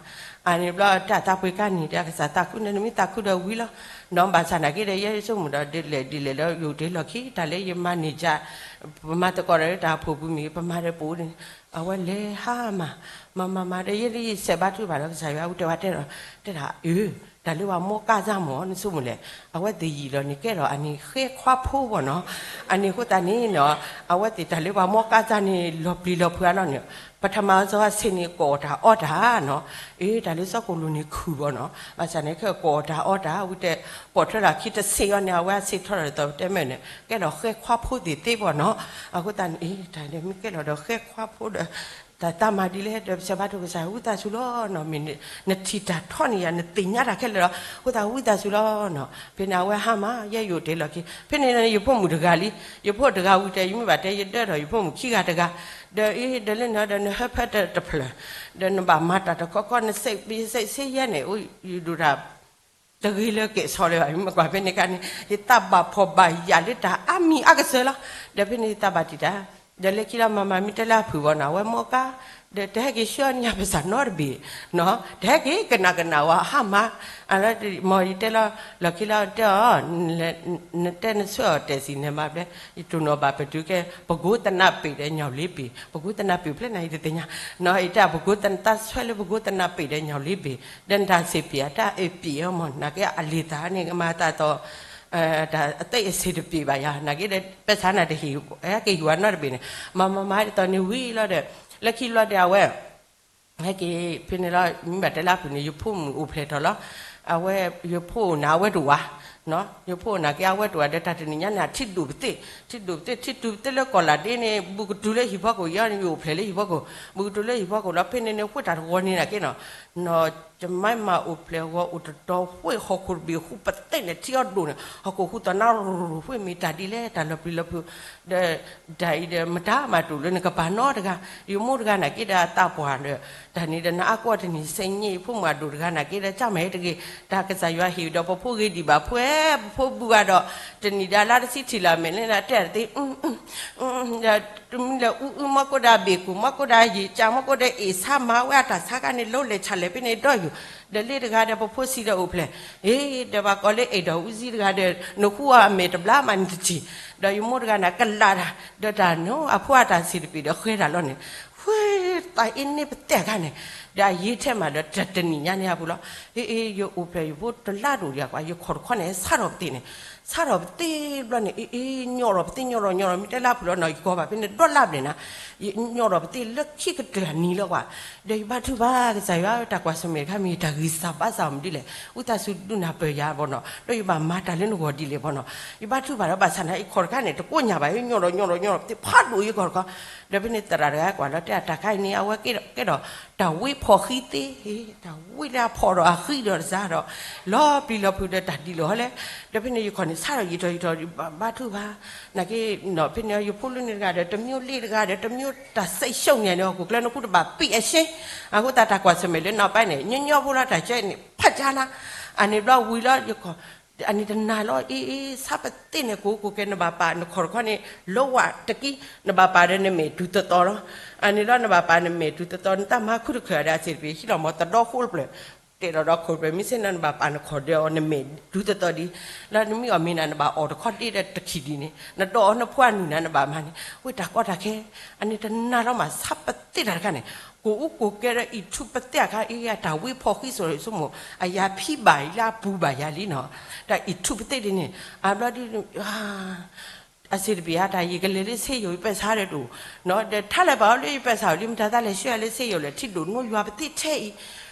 အန့ၣ်ဘျီတၢ်သးပှ့ၤကါနံၤဒီး ကစၢ်သးခုန့ၣ် နမ့ၢ်သးခုဒီးဝံၤလီၤ, ဒီးဘၣ်ဆၣ်နာ်က့ဒီး ယဲယဆိကမိၣ်ဒီး ဒ်လဲၣ်ဒ်လဲၣ်ဒီး ယအိၣ်တ့ၢ်လီၢ်ခံ တၢ်လၢယမၤန့ၢ်က ပမၤသကိးဒီးတၢ်ဖိပူၤမ့ၢ်ဂ့ၤ ပမၤဒီးပအိၣ်န့ၣ်, အဝဲလဲၤဟါမၢ်, မၤမၤမၤဒီး ယဲယဆဲးဘါထုကဖၣ်ဒီး ကစၢ်ယွၤအူတဲဝဲတဲဒီး, တဲဒၣ်အၢ တၢ်လၢပှၤမီၢ်ကၢ်စၢ်မ့ၢ် နဆိကမိၣ်လဲၣ်, အဝဲသ့ၣ်ယံာ်လီၤန့ၣ် ကဲထီၣ်အန့ၣ်ဃဲခွါဖိဘၣ်နီၤ, အန့ၣ်အဃိသတးန့ၣ်နီၤ, အဝဲသ့ၣ်တၢ်လၢပှၤမီၢ်ကၢ်စၢ်န့ၣ် လီၤပျံၤလီၤဖုးအါလီၤန့ၣ်, ပထမအစီအဆ့ၣ်န့ၣ် ကိးအီၣ်တၢ်အီတၢ်နီၤ, အ့ တၢ်လၢစီၤကိၣ်လိၣ်န့ၣ်ခုၣ်ဘၣ်နီၤ, ဘၣ်ဆၣ်န့ၣ် ခဲကိးအီၣ်တၢ်အီတၢ် ဝံၤတဲ ကိးထွဲလီၤခံတဆ့ၣ်အီၤန့ၣ် အဝဲအဆ့ၣ်ထီၣ်ဒီးသီၣ်တဲမဲာ်န့ၣ် ကဲထီၣ်ဃဲခွါဖိသ့ၣ်သ့ဘၣ်နီၤ, အဃိသတးန့ၣ် အ့ တၢ်မ့ၢ်ကဲထီၣ်ဒီးဃဲခွါဖိဒီး တၢ်တၢ်မၤဒ်လဲၣ်ဒီး ပစံးဘါထုကစၢ် ဝံသးစူၤလီၤနီၤ, မ့ၢ်နထံၣ်တၢ်ထီန့ၣ်ယၤ နသ့ၣ်ညါတၢ်ခဲလၢာ်လီၤ, အဃိသတးဝံသးစူၤလီၤနီၤ, ဖဲန့ၣ်အဝဲဟါမၢ် ယဲယအိၣ်တ့ၢ်လီၢ်ခံ ဖဲန့ၣ်ယဖိမုၣ်တဂၤလံ, ယဖိတဂၤဝံၤတဲ ယမ့ၢ်ဘၣ်တဲ ယဒၢထီၣ်ယဖိမုၣ်ခံဂၤတဂၤ, ဒီးအ့ ဒီးလၢနၤဒီးနဟၢဖၢတဖျၢၣ်, ဒီးနဘၣ်မၤတၢ်တခီခီ နစဲးပယစဲးဆ့ယဲန့ၣ် ယဒိၣ်တၢ် တဂ့ၤလၢကဲၣ်ဆိးလၢၤဘၣ်, မ့ၢ်ကွၢ်ဖဲန့ၣ်အခါန့ၣ် ယသးဘၣ်ဖှီၣ်ဘၣ်ယာ်လၢတၢ်အါမံၤအါကစၢၤလီၤ, ဒီးဖဲန့ၣ်ယသးဘၣ်တံာ်တာ်, ဒီးလၢခံလီၤမၤမၤမ့ၢ်တဲလၢအဖုၣ်ဘၣ်နီၤ အဝဲမီၢ်ကါ, ဒီးတဟဲက့ၤဆှၢန့ၢ်ယၤပစံးနီတဘ့ၣ်, တဟဲက့ၤကနၣ်ကနၣ်ဝဲဟါမၢ်, အလီၤ မ်ယတဲလီၤ လီၢ်ခံလီၤတဲအီၤ, နတဲနဆှၢအီၤတဲာ်စံးန့ၣ်မၤဖျဲး, ယတိၢ်နီၣ်ဘၣ်ပတုၤကဲ ပကိးတနၢ်ပ့ၢ်ဒီးညီၣ်လ့ပ့ၢ်, ပကိးတနၢ်ပ့ၢ်ဖျဲၣ်န့ၣ်ယတသ့ၣ်ညါ, နီၤ ယတဲပကိးတၢ်ဆှၢလၢပကိးတနၢ်ပ့ၢ်ဒီးညီၣ်လ့ပ့ၢ်, ဒီးနတၢ်စ့ၢ်ပ့ၢ်အတၢ်အဲၣ်ပ့ၢ်အီၤမ့ၢ် နာ်က့အလံာ်သးန့ၣ် ကမၤသးသီၣ် တၢ်အသးအ့ၣ်စ့ၢ်တပ့ၢ်ဘၣ်ယၤ, နာ်က့ဒီး ပဲၢ်ဆၣ်နၤတဟ့ၣ် ဟဲက့ၤဟ့ၣ်ဝဲနီတဘ့ၣ်န့ၣ်, မၤမၤမၤဒ်သိးန့ၣ်ဝံၤလီၤဒီး, လၢခံလီၤဒီးအဝဲ ဟဲက့ၤ ဖဲန့ၣ်လီၤ မ့ၢ်ဘၣ်တဲလၢအပူၤန့ၣ် ယဖိမုၣ်အိၣ်ဖျဲၣ်ထီၣ်လီၤ, အဝဲ ယဖိအိၣ်နၤအဝဲတအိၣ်ဧါ, ယဖိအိၣ်နာ်က့အဝဲတအိၣ်ဧါ ဒီးတၢ်တနံၤညါန့ၣ် အထံဒိၣ်ပသ့ၣ်, ထံဒိၣ်ပသ့ၣ် ထံတုၤပသ့ၣ်လၢကီၢ်လၢ်ဒ့န့ၣ် ဘူးကတုၤလၢဟံၣ်ဖီခိၣ် ယဲန့ၣ် ယအိၣ်ဖျဲၣ်လၢဟံၣ်ဖီခိၣ်, ဘူးကတုၤလၢဟံၣ်ဖီခိၣ်လီၤ ဖဲန့ၣ်န့ၣ် ဃိတၢ်တဂီၤန့ၣ်နာ်က့နီၤ နီၤ ကမၤမၤအိၣ်ဖျဲၣ်ဂီၤအိၣ်တတီၤ ဃ့ၢ်ဟီၣ်ခိၣ်တဘ့ၣ်ဃူပသ့ၣ်န့ၣ် ထံအီၣ်ဒိၣ်န့ၣ် ဟီၣ်ခိၣ်ဃူသီၣ်နါရူၤရူၤ ဃ့ၢ်မ့ၢ်တၢ်ဒ်လဲၣ် တၢ်လီၤပျံၤလီၤဖုး, ဒီး တၢ်အံၤဒီး မတၤမၤတအိၣ်လၢနကပၤနီတဂၤ, ယမိၢ်တဂၤနာ်က့ဒီးအသးပှၢ်ဒီး တၢ်န့ၣ်ဒီးနအါကီတနံၤစဲညါ ယဖိမုၣ်အဒိၣ်တဂၤနာ်က့ဒီး ကၢ်မၤဟဲတဂ့ၤ, တၢ်ကစၢ်ယွၤဟ့ၣ်ဒီးပဖိဂ့ၤဒံးဘၣ် ဖှဲပဖိဘူးဂၤဒီး တနံၤဒီးလါတဆံထံၣ်လၢအမဲာ်လၢနတဲတသ့ ဒီးတမံၤလၢအူအူမီၢ်ကိၣ်ဒီးအဘ့ၣ်ကူၣ် မီၢ်ကိၣ်ဒီးယံာ်ကၢ် မီၢ်ကိၣ်ဒီးအ့ၣ်ဆါမၤဝဲအတၢ်ဆါခါန့ၣ် လီၤလဲၤဆၣ်လဲၤဖဲန့ၣ်ဒီးယိာ်, ဒီးလ့တဂၤဒီးပဖိဆံးဒီးအိၣ်ဖျဲၣ်, အ့ ဒီးပှၤကိးလၢအဲၣ်ဒိးအူစံတဂၤဒီး နဃူအီၤအမဲာ်တဘျါမးန့ၣ်တထံၣ်, ဒီးယမိၢ်တဂၤန့ၣ် ကလးတၢ် ဒီးတၢ်နီၤ အဖိအတၢ်စံးတပ့ၢ်ဒီးဃဲတၢ်လီၤန့ၣ်, ဃဲသးအ့န့ပသဲၣ်အခါန့ၣ်, ဒီးအယံာ်ထဲမးဒီးတနံၤညါန့ၣ်အပူၤလီၤ, အ့ အ့ ယအိၣ်ဖျဲၣ်ယဖိတလါတအိၣ်ဒံးကွၢ် ယခီၣ်တခီန့ၣ် ဆါထီၣ်ပသ့ၣ်န့ၣ်, ဆါထီၣ်ပသ့ၣ်ဘျီန့ၣ် အ့ အ့ ညီၣ်ထီၣ်ပသ့ၣ် ညီၣ်ထီၣ်ညီၣ်ထီၣ် မ့ၢ်တဲလၢအပူၤလီၤနီၤ ယကီၢ်ဘၣ်ဖဲန့ၣ်ဒီလါဘျဲၣ်နၤ, ညီၣ်ထီၣ်ပသ့ၣ်လၢခံကတၢၢ်အနံၤလီၤကွၢ်, ဒီးယဘါထုကဖၣ် ကစၢ်ယွၤ တၢ်ကွၢ်ဆၢၣ်မဲာ်တခါမ့ၢ်တၢ်ဂံၢ်စၢ်ဘါစၢ်မနုၤလဲၣ်, ဝံသးစူၤဒုးနၢ်ပၢၢ်ယၤဘၣ်နီၤ ဒီးယဘၣ်မၤတၢ်လၢနဂီၢ်ဒ်လဲၣ်ဘၣ်နီၤ, ယဘါထုကဖၣ်ဒီးဘၣ်ဆၣ်န့ၣ် ယခီၣ်တခါန့ၣ် တကိးညၣ်ဘၣ် ညီၣ်ထီၣ်ညီၣ်ထီၣ်ညီၣ်ထီၣ်ပသ့ၣ် ဖးဒိၣ်ယခီၣ်တခီ, ဒီးဖဲန့ၣ်သရၣ်တဂၤကွၢ်လီၤတဲအတၢ်ခါအံၤန့ၣ် အဝဲကဲထီၣ် တၢ်ဝ့ဖီၣ်ဃံသ့, တၢ်ဝ့လၢအဖီၣ်ဒီးအဃံဒီးတစါဒီး လီၤပျံၤလီၤဖုးဒီးတၢ်ဒ်လဲၣ်ဟီလဲၣ်, ဒီးဖဲန့ၣ်ယခီၣ်န့ၣ် ဆါထီၣ်ယံာ်ထီၣ်ယံာ်ထီၣ် ဘါထုကဖၣ်, နာ်က့ ဖဲန့ၣ်ယဖိလၢန့ၣ်တဂၤဒီး တမံၤလ့တဂၤဒီး တမံၤတၢ်စဲးရှုံးန့ၣ်န့ၣ် ဟီၣ်ခိၣ်ချၢနဃူတဘၣ်ပံးအရှဲ, အဃိသတးတၢ်ကွၢ်ဆၢၣ်မဲာ်လၢနီၢ်ပၢၢ်န့ၣ် ညီညီဖိလီၤတၢ်ကဲန့ၣ် ဖးကၢ်နၤ, အန့ၣ်ဘျီဝံၤလီၤယခီၣ် အန့ၣ်တနာ်လီၤ အ့ အ့ ဆါပသ့ၣ်န့ၣ် ကိးကိးကဲ နဘၣ်ပာ်နခီၣ်တခီန့ၣ် လၢဝဲတကံ နဘၣ်ပာ်ဒီးနမဲာ်တုၤသသီလီၤ, အန့ၣ်လီၤနဘၣ်ပာ်နမဲာ်တုၤသသီ နတၢ်မၤခုတခၢၣ်ဒီးအစ့ၣ်တပ့ၢ် ဟံးလီၤမီၤသဒီဃိတဖျၢၣ်, တဲလီၤဒီးခိၣ်တဖျၢၣ် မ့ၢ်စ့ၢ်နီၤ နဘၣ်ပာ်နခီၣ်ဒီးအီၤ နမဲာ်တုၤသသီဒံး, လၢနမ့ၢ်အီၣ်မ့ၤနၤ နဘၣ်အီၣ်တခီတ့ဒီးတခံဒံးန့ၣ် နဒီးအီၤနဖှါနုာ်နၤ နဘၣ်မၤန့ၣ် ဝဲတၢ်ကီတၢ်ခဲ, အန့ၣ်တနာ်လီၤမး ဆါပသ့ၣ်တၢ်တခါန့ၣ် ကိးအူကိးကဲဒီးအံးထူပသ့ၣ်အခါ အ့ အတၢ်ဝ့ဖီၣ်ဃံစိၤဆိကမိၣ် အယၤဖံးဘၣ်အံၤလၢအပူၤဘၣ်ယၤလံနီၤ, တၢ်အံးထူပသ့ၣ်ဒ်န့ၣ် အဘျီဒ် အစ့ၣ်တပ့ၢ်ဧါ တၢ်ယကလဲၤလၢစ့ယိၤ ယပဲာ်ဆၣ်ဒီးတအိၣ်, ဒီးထါလၢၤဘၣ်အီၤလၢယပဲာ်ဆၣ်အီၤလံ မတၤသးလဲၤဆှၢယၤလၢစ့ယိၤလဲၣ် ထံဒိၣ်နိယွၤပသ့ၣ်ထဲအံၤ,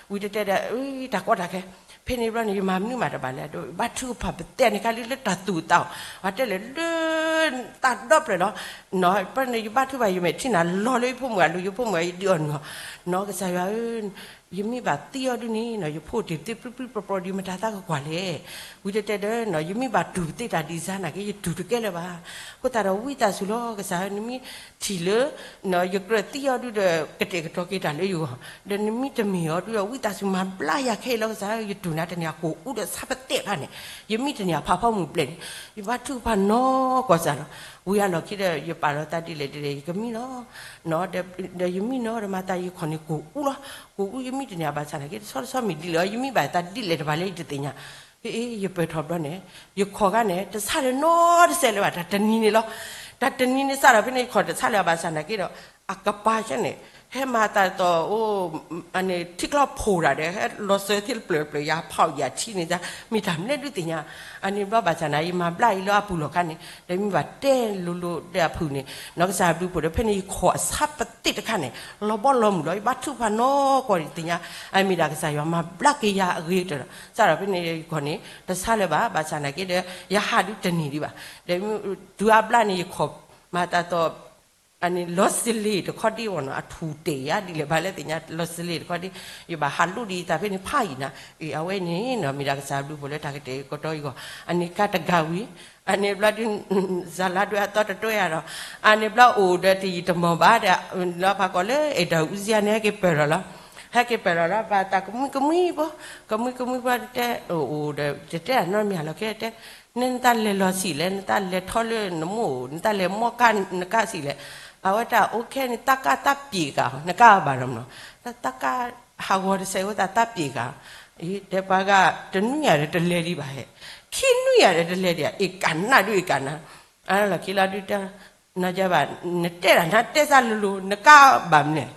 ဝံၤတဲတဲဒီး တၢ်ကီတၢ်ခဲ, ဖဲန့ၣ်ဘျီန့ၣ် ယမၤမနုၤမးတဘၣ်လဲၣ် ဒီးဘါထုကဖၣ်ပသ့ၣ်န့ၣ်ခါလၢလၢတၢ်သူၣ်သးအီၤ, ပှၤတဲလဲၣ်လၢ သးဒီဖျၢၣ်လီၤ, ဖဲန့ၣ်ယဘါထုကဖၣ် ယမဲာ်ထံၣ်နၤလီၤလၢယဖိမုၣ်အလိၤ ယဖိမုၣ်အ ယဒုးအီၣ်နုာ်အီၤ, နီၢ်ကစၢ်ယွၤဧၢ ယမ့ၢ်ဘၣ်သံအီၤဒုန့ၣ်နီၤ ယဖိတ့ၢ်ပသ့ၣ်ပြံပြံပြီပြီဒီး မတၤသးကကွၢ်လဲၣ်, ဝံၤတဲတဲဒီးနီၤ ယမ့ၢ်ဘၣ်တူၢ်ပသ့ၣ်တၢ်ဒ်စါနာ်က့ ယတူၢ်တကဲလၢၤဘၣ်, အဃိသတးဒီးဝံသးစူၤလီၤ ကစၢ်ဧၢ နမ့ၢ်ထံၣ်လၢ ယကြၢးသံအီၤဒုဒီး ကတဲာ်ကတီၤက့ၤတၢ်လၢယဂီၢ်, ဒီးနမ့ၢ်တမ့ၢ်အီၤဒုဒီး ဝံသးစူၤမၤဘျါယၤခဲအံၤလီၤ ကစၢ်ဧၢ ယတူၢ်နၤတန့ၢ်အကိာ်အူဒီးဆါပသ့ၣ်အခါန့ၣ်, ယမံတန့ၢ်အဖးဖီမုၢ်ဘျဲၣ်န့ၣ်, ယဘါထုကဖၣ်နီၢ်ကီၢ်စၢ်လီၤ, ဝံၤအလီၢ်ခံဒီး ယပာ်လီၤသးဒ်လဲၣ်ဒ်လဲၣ် ယကမံလီၤ ဒီးယမံနီၤဒီးမၤသးယခီၣ်န့ၣ်ကိာ်အူလီၤ, ကိာ်အူယမံတန့ၢ်အဘၣ်ဆၣ်နာ်က့ တဆီတဆီမ့ၢ်ဒ်လဲၣ်အီၤ ယမံဘၣ်သးဒ်လဲၣ်တဘၣ်လၢယတသ့ၣ်ညါ, ဖဲအ့ ယပၢၢ်ထီၣ်ဘျီန့ၣ် ယခီၣ်ခါန့ၣ် တဆါလၢၤနီတစဲးလၢၤဘၣ် တၢ်တနံၤန့ၣ်လီၤ, တၢ်တနံၤန့ၣ်စးထီၣ်ဖဲန့ၣ် ယခီၣ်တဆါလၢၤအဘၣ်ဆၣ်နာ်က့ဒီး အကပၤဆၢန့ၣ် ဟဲမၤတၢ်သီၣ်အိၣ် အန့ၣ်ထံကျီၢ်ဖိးတၢ်ဒီး ဟဲလီၤစၢၤသ့ၣ်တဖျၢၣ်တဖျၢၣ် ယၤဖီၣ်ယၤထံန့ၣ် မ့ၢ်တၢ်မနုၤဒုးသ့ၣ်ညါ, အန့ၣ်ဘျီဘၣ်ဆၣ်န့ၣ် ယမၤဘျါအံၤလၢအပူၤလီၢ်ခါန့ၣ် ဒီးမ့ၢ်ဘၣ်တဲလိၤလိၤဒီးအဖုၣ်န့ၣ် နီၢ်ကစၢ်ဘျုးဖှိၣ်ဒီး ဖဲန့ၣ်ယခိၣ်အဆါပသ့ၣ်တခါန့ၣ် လီၤဘီလီၤမုၢ်လီၤ ယဘါထုကဖၣ်နီၢ်ကီၢ်ဒံးသ့ၣ်ညါ, အမ့ၢ်ဒၣ်ကစၢ်ယွၤမၤဘျါက့ၤယၤအဂ့ၤကတၢၢ်လီၤ. စးထီၣ်ဖဲန့ၣ်ယခိၣ်န့ၣ် တဆါလၢၤဘၣ်, ဘၣ်ဆၣ်နာ်က့ဒီး ယဟးဒုးတန့ၢ်ဒံးဘၣ်. ဒီးတုၤအါဘျါန့ၣ် ယခိၣ်မၤတၢ်သီၣ် အန့ၣ်လီၤစလ့ၣ်တခီဒ့ဝဲနီၤ, အထူၣ်တဲာ်ယၤဒ်လဲၣ်ဘၣ်လဲၣ်သ့ၣ်ညါ လီၤစလ့ၣ်တခီဒ့, ယဘၣ်ဟးလိၣ်ဒံးယသးဖဲန့ၣ်ဖးယံာ်နၤ, အဝဲန့ၣ်နီၤ မ့ၢ်ဒၣ်ကစၢ်ဘျုးဖှိၣ်လၢတၢ်ကတဲာ်ကတီၤအံၤဂီၢ်, အန့ၣ်ကါတဂၤဝံၤ, အန့ၣ်ဘျီဒုး စၤလါဒုးအသီတတွဲဧါဒီး, အန့ၣ်ဘျီအိၣ်ဒီးတယံာ်တမီၢ်ဘၣ်ဒီး လီၤဖးကီးလၢအဲၣ်ဒိးအူစံယါန့ၣ် ဟဲက့ၤပၢၢ်လီၤလီၤ, ဟဲက့ၤပၢၢ်လီၤလီၤ ဘၣ်သးကမှံကမှံဖိ, ကမှံကမှံဖိတဲ, အိၣ်ဒီး တတဲတၢ်နီတမံၤလီၤ ကဲတဲ နနတၢ်လဲၤလီၤဆံးလဲၣ်, နတၢ်လဲၤထီၣ်လၢနမိၢ်, နတၢ်လဲၤမီၢ်ကါနကါဆံးလဲၣ်, အဝဲတၢ်အိၣ်ခဲန့ၣ် တၢ်ကါတၢ်ပျံၤကါ, နကါဘၣ်လီၤမနီၤ, တၢ်ကါဟးဂီၤတစဲးဝဲတၢ်တၢ်ပျံၤကါ, တဲပှၤဂၤတနွံယၤဒီးတလဲၤဒံးဘၣ်ဟဲ, ခံနွံယၤဒီးတလဲၤဒံး, အ့ၣ်ကနၣ်ဒုးအ့ၣ်ကနၣ်, အလီၢ်ခံလီၤဒုးတၢ် နဘၣ် နတဲဒၣ်နတဲစၢ်လိၤလိၤ နကါဘၣ်မနုၤလဲၣ်,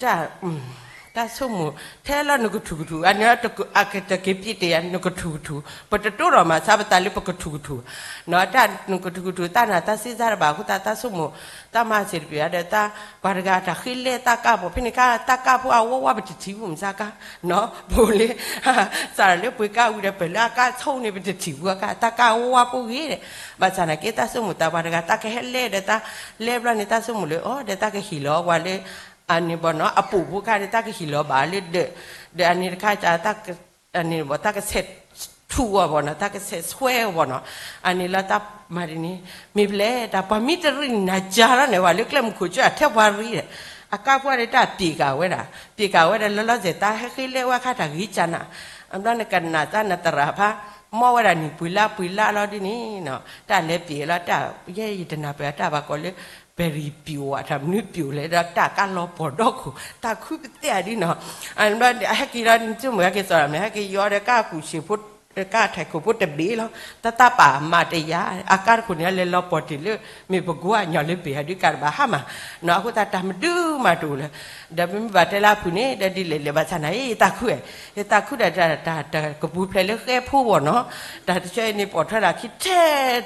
တၢ် တၢ်ဆိကမိၣ် ထဲလီၤနကထူၣ်ကထူၣ် အန့ၣ် အကတက့ၤပျံၤတ့ၢ်ယၤ နကထူၣ်ကထူၣ် ပတတိဒီးမၤဆါပသးလၢပကထူၣ်ကထူၣ်, နတၢ်နကထူၣ်ကထူၣ် တၢ်နတၢ်စံးစၢ်တဘၣ်အဃိသတး တၢ်ဆိကမိၣ် တၢ်မၤစ့ၢ်တပျံၤဒီး တၢ်ပှၤတဂၤတၢ်ဃ့လဲတၢ်ကါပိာ် ဖဲန့ၣ်ကါ တၢ်ကါဖိအဝဲဝါပတထံၣ်ဘူးမစါကါ, ပအိၣ်လၢ စးထီၣ်လၢပှ့ၤကါဝံၤဒီး ပၢၢ်လၢအကါဆိန့ၣ် ပတထံၣ်ဘူးအကါ တၢ်ကါဝဲဝါဖိဂ့ၤဒီး, ဘၣ်ဆၣ်နာ်က့ တၢ်ဆိကမိၣ်တၢ်ပှၤတဂၤ တၢ်ကဟဲလဲဒီး တၢ်လဲဘျီန့ၣ် တၢ်ဆိကမိၣ်လၢအီၤဒီး တၢ်ကဟ့ၣ်လီၤအဝၤလၢ အန့ၣ်ဘၣ်နီၤ အပိာ်ဖိခါန့ၣ် တၢ်ကဟ့ၣ်လီၤဘၣ်လၢဒၢး, ဒီးအန့ၣ်တခါ အန့ၣ်ဘၣ် တၢ်ကဆဲးထူးအီၤဘၣ်နီၤ တၢ်ကဆဲးဆွဲအီၤဘၣ်နီၤ, အန့ၣ်လီၤတၢ်မၤဒ်န့ၣ်, မ့ၢ်ဖဲလဲၣ် တၢ်ပှၤမ့ၢ်တရံးနၤကၢ်လီၤန့ၣ် ဝဲလၢကျဲမုၢ်ခိၣ်ကၢအထဲပှၤရံးဒီး, အကါပှၤဒီးတၢ်ပျံၤကၤဝဲဒၣ် ပျံၤကၤဝဲဒၣ်လၢလီၤစဲၤ တၢ်ဟဲဃ့လဲဝဲအခါတၢ်ဂ့ၤကၢ်နၤ, အဘျီနကနၣ်တၢ်နသရၣ်ဖး မီၢ်ဝဲဒၣ်နံၣ်ပှ့ၤလါပှ့ၤလါလီၤဒ်န့ၣ်နီၤ, တၢ်လဲၤပျံၤလီၤတၢ် ယဲယတနၢ်ပၢၢ်တၢ်ဘၣ်ကီးလၢ ပဲရံၤပျိာ်ဝဲ တၢ်မနုၤပျိာ်လဲၣ် ဒီးတၢ်ကါလီၤပီၢ်ဒီခိၣ် တၢ်ခုပသ့ၣ်ဒ်နီၤ, အဘျီဟဲက့ၤလီၤ နဆိကမိၣ်ဟဲက့ၤစီၤမ့ၢ်ဟဲက့ၤယီၤဒီး ကါကူၣ်ဆ့ၣ်ဖိ ကါထဲးခိၣ်ဖိတဘ့ၣ်လီၤ, တၢ်တၢ်ပာ်မၤတယၤ အကါတခိၣ်န့ၣ် လဲၤလီၤပီၢ်တ့ၢ်လၢ မ့ၢ်ပကွၢ်ညီလၢပ့ၤဟဲဒုးကါတဘၣ်ဟါမး, အဃိသတးတၢ်မဒုမးတအိၣ်လၢၤ, ဒီးပမ့ၢ်ဘၣ်တဲလၢအဖုၣ်န့ၣ် ဒီးဒ်လဲၣ်လဲၣ်ဘၣ်ဆၣ်နာ် ယသးခု, ယသးခုဒီးတၢ်တၢ်ကပူၤဖျဲးလၢဃဲဖိဘၣ်နီၤ, တၢ်တဆၢအံၤန့ၣ် ပိာ်ထွဲဒၣ်ခံထဲ